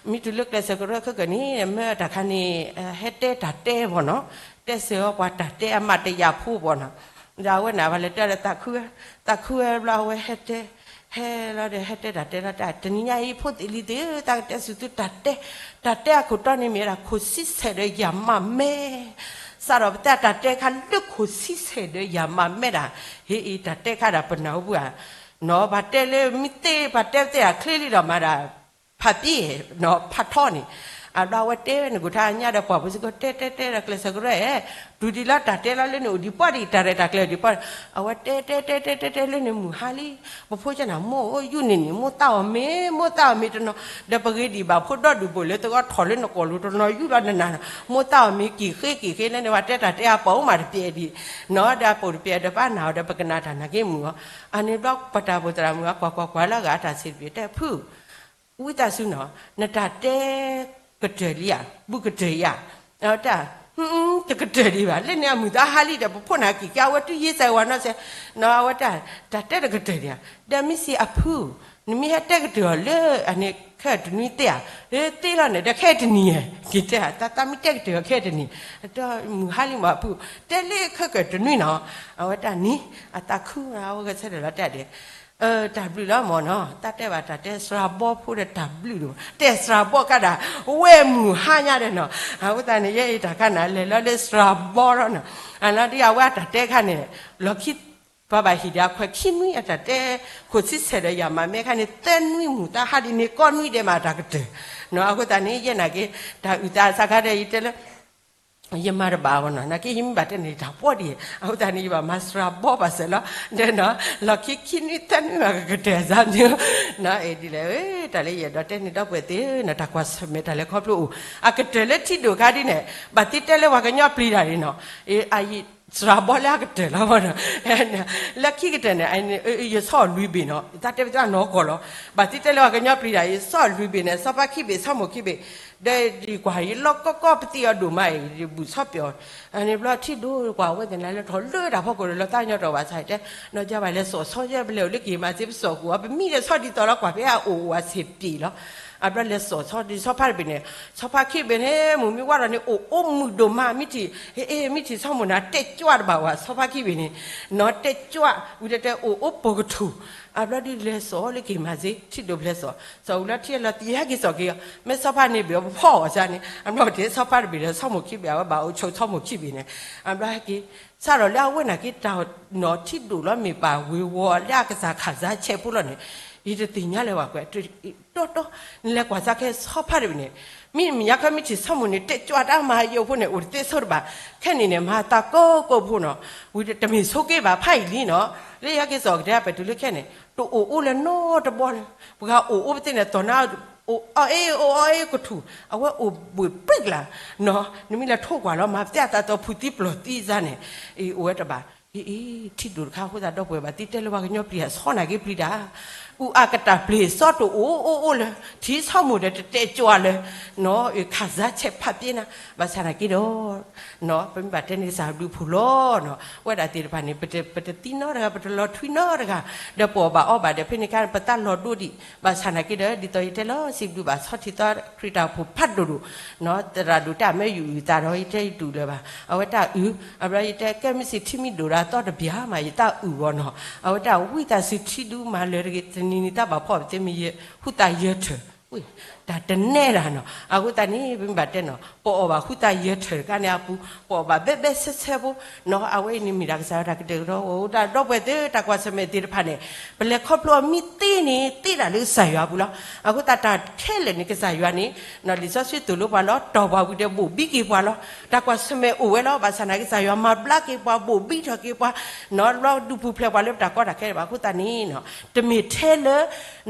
မ့ၢ်တုၤလၢကျဲးစၢးကရၢခဲကၢၢ်န့ၣ် မ့ၢ်တၢ်ခါန့ၣ် ဟဲတဲတၢ်တဲဘၣ်နီၤ, တဲစၢၤအီၤပှၤတၢ်တဲအမးတယာ်ဖိဘၣ်နီၤ ဒီးအဝဲန့ၣ် ပှၤလဲၤတဲဒီးသးခုဝဲ, သးခုဝဲဘျီအဝဲဟဲတဲ, ဟဲလီၤဒီး ဟဲတဲတၢ်တဲလီၤတၢ်, တနံၤညါအံၤ ဖိသ့ၣ်လံၤသ့ၣ်ဧၢ, တၢ်ကတဲဆူသုတၢ်တဲ, တၢ်တဲအခိၣ်တီန့ၣ်မ့ၢ်ဝဲဒၣ် ခိၣ်ဆံဆဲၣ်ဒီးယၤမးမဲ, စးထီၣ်ပတဲတၢ်တဲခါလၢခိၣ်ဆံဆဲၣ်ဒီးယၤမးမဲဒၣ်, ဟ့အံၤတၢ်တဲခါဒၣ်ပနၢ်ဟူဘၣ်, နီၤ ပှၤတဲလၢမ့ၢ်သ့ ပှၤတဲသ့ဒၣ်ချ့လံဒီးမၤဒၣ် ဖးပ့ၢ်, ဖးထီန့ၣ်, အဘျီအဝဲတဲနကူၣ်ထါညါဒီးပှၤဖိစ့ၢ်ကီး တဲတဲတဲဒီးကျဲးစၢးကရၢ, တုၤဒ်လၢတၢ်တဲလီၤလၢန့ၣ်အိၣ်ဒံးပှၢ်ဒံး တၢ်ရဲၣ်တၢ်ကျဲၤအိၣ်ဒံးပှၢ်, အဝဲတဲတဲတဲတဲတဲတဲလၢန့ၣ်မုၢ်ဟါလံ, ပဖိကနၣ်မိၢ်အိၣ်ယူၢ်န့ၣ်န့ၣ် မိၢ်သးအီၣ်မ့ၤ မိၢ်သးအီၣ်မ့ၤတနီၤ, ဒီးပဂ့ၤဒံးဘၣ်ဖိဒီဒူၣ်ဘိၣ်လၢသဝီထီၣ်လၢနကိာ်လိၤတနီၤယူၢ်လီၤနနၤ, မိၢ်သးအီၣ်မ့ၤက့ၤဃ့က့ၤဃ့လၢန့ၣ် ပှၤတဲတၢ်တဲအပီၢ်အိၣ်မးတပျဲၢ်ဒံး, နီၤ ဒီးအပီၢ်တပျဲၢ်ဒီးပာ်နၢ်အီၤဒီးပကနၣ်တၢ်နာ်က့မုာ်အီၤ, အန့ၣ်ဘျီပတၢ်အိၣ်ဖှိၣ်သရၣ်မုၣ်အကွၢ်ကွၢ်ကွၢ်လၢအဂၤအတၢ်ဆံးတပျဲၢ်တဲဖု ဝံသးစူၤနီၤ နတၢ်တဲကတၢၢ်လံဧါ, ဘူးကတၢၢ်ဧါ, အဝဲတၢ်, တကတၢၢ်ဒံးဘၣ်, လၢန့ၣ်အမုၢ်သးဟါလံဒီး ပဖိနာ်က့ၤက့ၤ အဝဲတုၤယ့စဲးဝဲနီၤစဲး, နီၤ အဝဲတၢ်, တၢ်တဲတကတၢၢ်ဒံးဧါ, ဒီးမ့ၢ်စ့ၢ်အဖု, နမ့ၢ်ဟဲတဲကတၢၢ်အီၤလၢအန့ၣ်ခဲတနွံသ့ဧါ, သ့လီၤန့ၣ် ဒီးခဲတနံၤဧါ, က့ၤတဲဧါ, တၢ်သးမ့ၢ်တဲကတၢၢ်အီၤခဲတနံၤ, ဒီးမုၢ်ဟါလံမးအဖု, တဲလၢခဲကတနွံနီၤ, အဝဲတၢ်န့ၣ်, အသးခုအဝဲဂဲၤဆၢထၢၣ်လီၤတၢ်ဒဲး တၢ်ဘျုးလီၤမ့ၢ်နီၤ, တၢ်တဲဘၣ်တၢ်တဲစှၤဘီဖိဒီးတၢ်ဘျုးဒိၣ်, တဲစှၤဘီကဒါ, ဝဲမုၢ်ဟါညါဒီးနီၤ, အဃိသတးန့ၣ် ယဲအံၤတၢ်ခါန့ၣ် လဲၤလီၤလၢစှၤဘီလီၤနီၤ, အလီၤဒ်အဝဲအတၢ်တဲခါန့ၣ်, လီၢ်ခံ, ပှၤဘၣ်ဟ့ၣ်ဒံးအခွဲးခံနွံအတၢ်တဲ, ခိၣ်ဆံဆဲၣ်ဒီးယၤမးမဲခါန့ၣ် သၢနွံမုၢ်သးဟါဒ်န့ၣ် ကိးနွံဒဲးမးတၢ်ကတၢၢ်, နီၤ အဃိသတးန့ၣ် ယဲနာ်က့ၤ, တၢ်အုၣ်သးစးခါဒီးယတဲလၢ ယမၤတဘၣ်ဘၣ်နီၤ, နာ်က့ယမ့ၢ်ဘၣ်တဲန့ၣ်တၢ်ပှီၢ်ဒံး, အဃိသတးန့ၣ် ယဘၣ်မၤစှၤဘီဘၣ်စၢၤလီၤ, ဒီးနီၤ, လီၢ်ခံခံနွံသၢနွံမးကကတၢၢ်စၢ်န့ၣ်, နီၤ အ့ၣ်ဒ်လဲၣ်, တၢ်လၢယအဲၣ်ဒိးတဲန့ၣ် ဒီပုၢ်ဝဲၢ်သ့ၣ်ဧၢ, တၢ်ကွၢ်ဆၢၣ်မဲာ်တၢ်လဲၤခီဖျိအိၣ်, အကတၢၢ်လၢထံဒိၣ်ခါဒ်န့ၣ်, ဘၣ်သ့တဲလၢပှၤကညီပျံၤတၢ်န့ၣ်နီၤ, အစှၤဘီလၢအကတၢၢ်လီၤမ့ၢ်နီၤ, လၢခံကတၢၢ်န့ၣ်, ယဆီၣ်လွံၢ်ဘ့ၣ်နီၤ, ယတၢ်တဲပသးနီၢ်ကီၢ်လီၤ, ဘၣ်သ့တဲလၢပှၤကညီပျံၤတၢ် ယဆီၣ်လွံၢ်ဘ့ၣ်န့ၣ် ဆီဖါခံဘ့ၣ် ဆီမိၢ်ခံဘ့ၣ် ဒီးယကွၢ်ယလီၢ်ကီကီပသံအီၤဒိၣ်မးအံၤ ယဘူၣ်ဆီပၠီၣ်, အန့ၣ်ဘျီထံဒိၣ်ကွၢ်ဝဲသနာ်လၢထီၣ်လၢတၢ်ဖီခိၣ်ဒီး လီၤသးကညီၤတၢ်ဘၣ်ဆၣ်တဲ, နီၢ်ကၠီဘၣ်လဲၤစိာ်ဆီယဲၢ်ပလဲၤအိၣ်လၢက့ၤမၤစ့ပစိာ်ကူၣ်အီၤ ပမံဒီးဆီဒ်သိးလီၤ ကွၢ်ဖဲအအိၣ်အဝဲဆံးပျံၤလီၤ, အဘျီလဲၤစိာ်ဆီဒ်ဆီဖါတဘ့ၣ်န့ၣ်, ဆီဖါခံဘ့ၣ်န့ၣ် မိၢ်မ့ၢ်ဝါထီၣ်န့ၣ် အိၣ်အိၣ်မုာ်ဒိၣ်မး မ့ၢ်ထံၣ်, ဟ့ၣ် မ့ၢ်ထံၣ်ဆီမိၢ်နၤတဲကၠွးတဘၣ်ဝဲ ဆီဖါခံဘ့ၣ်န့ၣ်, နီၢ်တဲကၠွး, ဝံၤတဲတဲအိၣ်အိၣ်ပိာ်ကထူၣ်, အဘျီဒ်လဲၤစိာ်လၢက့ၤမၤစ့ ထံဒိၣ်ဘျဲစိာ်, စိာ်ဝံၤလီၤထံလီၤသံဟဲက့ၤစိာ်က့ၤအီၤ မ့ၢ်ဆီဖါန့ၣ်ဘ့ၣ်အီၤပဖီၣ်အီၤစ့န့ၣ် အဘျီတဲဆီဖါတဘ့ၣ်ဒီးဆီမိၢ်ခံဘ့ၣ် အဝဲဘၣ်အိၣ်ဆိးဆီမိၢ်ခံဘ့ၣ်န့ၣ်, အဘျီဟဲက့ၤ, စးထီၣ်လၢအဝဲနာ်က့ၤတၢ်နီၢ်ထံဒိၣ်လီၤမ့ၢ်ပာ်ဝ့ၤဝီၤလၢအကစၢ်ခးစါဆဲးဖိလီၤန့ၣ်, ယတသ့ၣ်ညါလၢၤဘၣ်ကွဲး, တီတီ, နလဲၤကွၢ်စးခဲဆီဖါတဘ့ၣ်န့ၣ်, မ့ၢ်မ့ၢ်ညါခီမ့ၢ်ထံၣ်ဆီမိၢ်န့ၣ် တဲကၠွးတၢ်မၤယိာ်ဖိန့ၣ် အိၣ်တသ့ဆိတဘၣ်, ခဲန့ၣ်န့ၣ် မၤသးကိးကိးဖိနီၤ, ဝံၤတမ့ၢ်ဆိးက့ဘၣ်ဖးယံာ်လံနီၤ, လၢယဟဲက့ၤစိာ်ကတဲပတုၤလၢခဲန့ၣ် တအိၣ်အိၣ်လၢၤနီတဘီလၢၤ, ပှၤအိၣ်အိၣ်ပသ့ၣ်န့ၣ် သီၣ်နါ, အိၣ်အီၣ်အ့ၣ် အိၣ်အီၣ်အ့ၣ်ကထူၣ်, အဝဲအိၣ်ဘှံးပြံၣ်လၢ်, နီၤ နမ့ၢ်လဲၤထိကွၢ်လီၤ မၤပသ့ၣ်အသးသီဖုးသံပျီၢ်သံစ့န့ၣ်, အ့ၣ် အိၣ်ဝဲတဘၣ်, အ့ၣ် ထံဒိၣ်တခါအဃိသတးဒီပုၢ်ဝဲၢ်ဘၣ်သ့တဲလၢပှၤကညီပျံၤတၢ်ဆီနာ်က့ပျံၤတၢ်, အူအကတၢ်ပျ့ၤဆီတအိၣ်အိၣ်အိၣ်လၢၤ, ထံဆီမိၢ်ဒီးတတဲကၠွးလၢၤ, နီၤ အ့ၣ် ခးစါဆဲးဖးပ့ၤနၤ, ဘၣ်ဆၣ်နာ်က့ဒီး နီၤ ပမ့ၢ်ဘၣ်တဲန့ၣ်ကစၢ်ဘျုးဖှိၣ်လီၤ, နီၤ ဝဲဒၣ်သ့ၣ်တဖၣ်န့ၣ် ပတသံနီတဂၤ ပတလီၤထွံနီတဂၤ, ဒီးပအီၣ်ဘၣ်အီဘၣ်ဒီး ဖဲန့ၣ်အခါ ပသးလီၤဒိဒံး, ဘၣ်ဆၣ်နာ်က့ဒီး ဒ်သိးယတဲလီၤ စံးဘျုးဘၣ်ဆီထံသီခရံာ်တၢ်အိၣ်ဖှိၣ်ဖးဒိၣ်ဒိၣ်, နီၤ သရၣ်ဒိၣ်တၢ်မ့ၢ်ယုၢ်အုၣ်သးဒီး ယတဲယတူၢ်လၢၤဘၣ်, အဝဲတၢ်အုၣ်, အဘျီယတဲကဲမ့ၢ်စံးထံမ့ၢ်ဒိၣ်ဒီးအသီတဘျၣ်မး ယတၢ်အုၣ်ဂီၢ်နီၤ, အဝဲတၢ်ဝံသးစူၤထံဒူမၤလၢၤတဂ့ၤ တနံၤနံၤတၢ်ဘၣ်ဖီၣ်ပသ့မ့ၢ်ယဟူသးယၢၤထၢၣ် တၢ်တနဲဒၣ်နီၤ. အဃိသတးန့ၣ် ပမ့ၢ်ဘၣ်တဲနီၤ ပအီၣ်ဘၣ်ဃုသးယဲၢ်ထၢၣ်တခါန့ၣ်အပူၤ ပအီၣ်ဘၣ်ဘဲဘဲဆဲဆဲဖိနီၤ. အဝဲအံၤန့ၣ်မ့ၢ်ဒၣ်ကစၢ်ယွၤတၢ်ကတဲာ်ကတီၤ အိၣ်ဒၣ်ဒီပုၢ်ဝဲၢ်သ့ၣ် တၢ်ကွၢ်ဆၢၣ်မဲာ်သ့ၣ်တဖၣ်န့ၣ် ပလဲၤခီဖျိအီၤမ့ၢ်သ့န့ၣ် သ့ဒၣ်လၢကစၢ်ယွၤအပူၤလီၤ. အဃိသတးတၢ်ခဲလၢာ်န့ၣ် ကစၢ်ယွၤန့ၣ် လံာ်စီဆှံသိၣ်လိပှၤလီၤ တီၢ်ပှၤဝံၤဒီးဘိၣ်ဘံက့ၤပှၤလီၤ. တၢ်ကွၢ်ဆၢၣ်မဲာ်အိၣ်ဝဲလီၤ. ဘၣ်ဆၣ်နာ်က့ ကစၢ်ယွၤမၤဘျါက့ၤပှၤ ဘိၣ်ဘံထီၣ်က့ၤပှၤ နီၤ လီၤဒုးပူၤဖျဲးပှၤလၢပတၢ်ကီတၢ်ခဲဘၣ်. အဃိသတးန့ၣ် တမ့ၢ်ထဲလၢ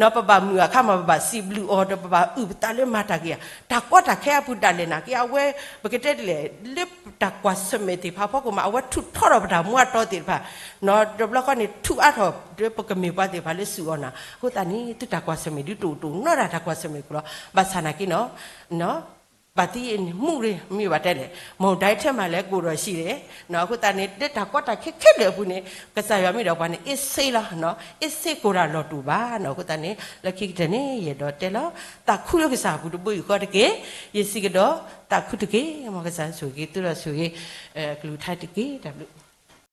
နီၤ ပဘၣ်မုာ်အခါမး ပဘၣ်စံးဘျုးအီၤ ဒီးပဘၣ်အုၣ်ပသးလၢမၤတၢ်က့ၤဧါ. တၢ်ကီတၢ်ခဲအပူၤဒၣ်လဲာ်နာ်က့ အဝဲ ပကတဲဒ်လဲၣ် လၢတၢ်ကွၢ်ဆၢၣ်မဲာ်သ့ၣ်တဖၣ်အဖီခိၣ်မး အဝဲထုးထီထီၣ်ပတၢ်မူအတီသ့ၣ်တဖၣ် နီၤ တဘျီဃီန့ၣ် ထုးအါထီၣ် ပကမ့ၢ်ပှၤသ့ၣ်တဖၣ်လၢစူၢ်အီၤနၤ. အဃိသတးန့ၣ် သုတၢ်ကွၢ်ဆၢၣ်မဲာ်ဒုးတအိၣ်တအိၣ်နီတၢ်တၢ်ကွၢ်ဆၢၣ်မဲာ်အပူၤလီၤ. ဘၣ်ဆၣ်နာ်က့နီၤ ဘၣ်သံမူရ့ မ့ၢ်ဘၣ်တဲလဲၣ် မုန်တိုင်းထဲမှာလည်း ကိုယ်တော်ရှိတယ်. အဃိသတးန့ၣ် လၢတၢ်ကီတၢ်ခဲခဲလၢာ်အပူၤန့ၣ် ကစၢ်ယွၤမ့ၢ်ဒီးပှၤန့ၣ် အ့ၣ်စ့လီၤ အ့ၣ်စ့ကိၢ်တၢ်လီၢ်တူၢ်ဘၣ်နီၤ. အဃိသတးန့ၣ် လၢခံကတၢၢ်န့ၣ် ယအဲၣ်ဒိးတဲလီၤ သးခုလၢကစၢ်အပူၤတဘိယူၢ်ဃီတက့ၢ်. ယစံးကဒီး သးခုတက့ၢ်. မ်ကစၢ်ဆိၣ်ဂ့ၤ သုဒီးဆိၣ်ဂ့ၤ ကလုၢ်ကထါတက့ၢ်. တၢ်ဘျုး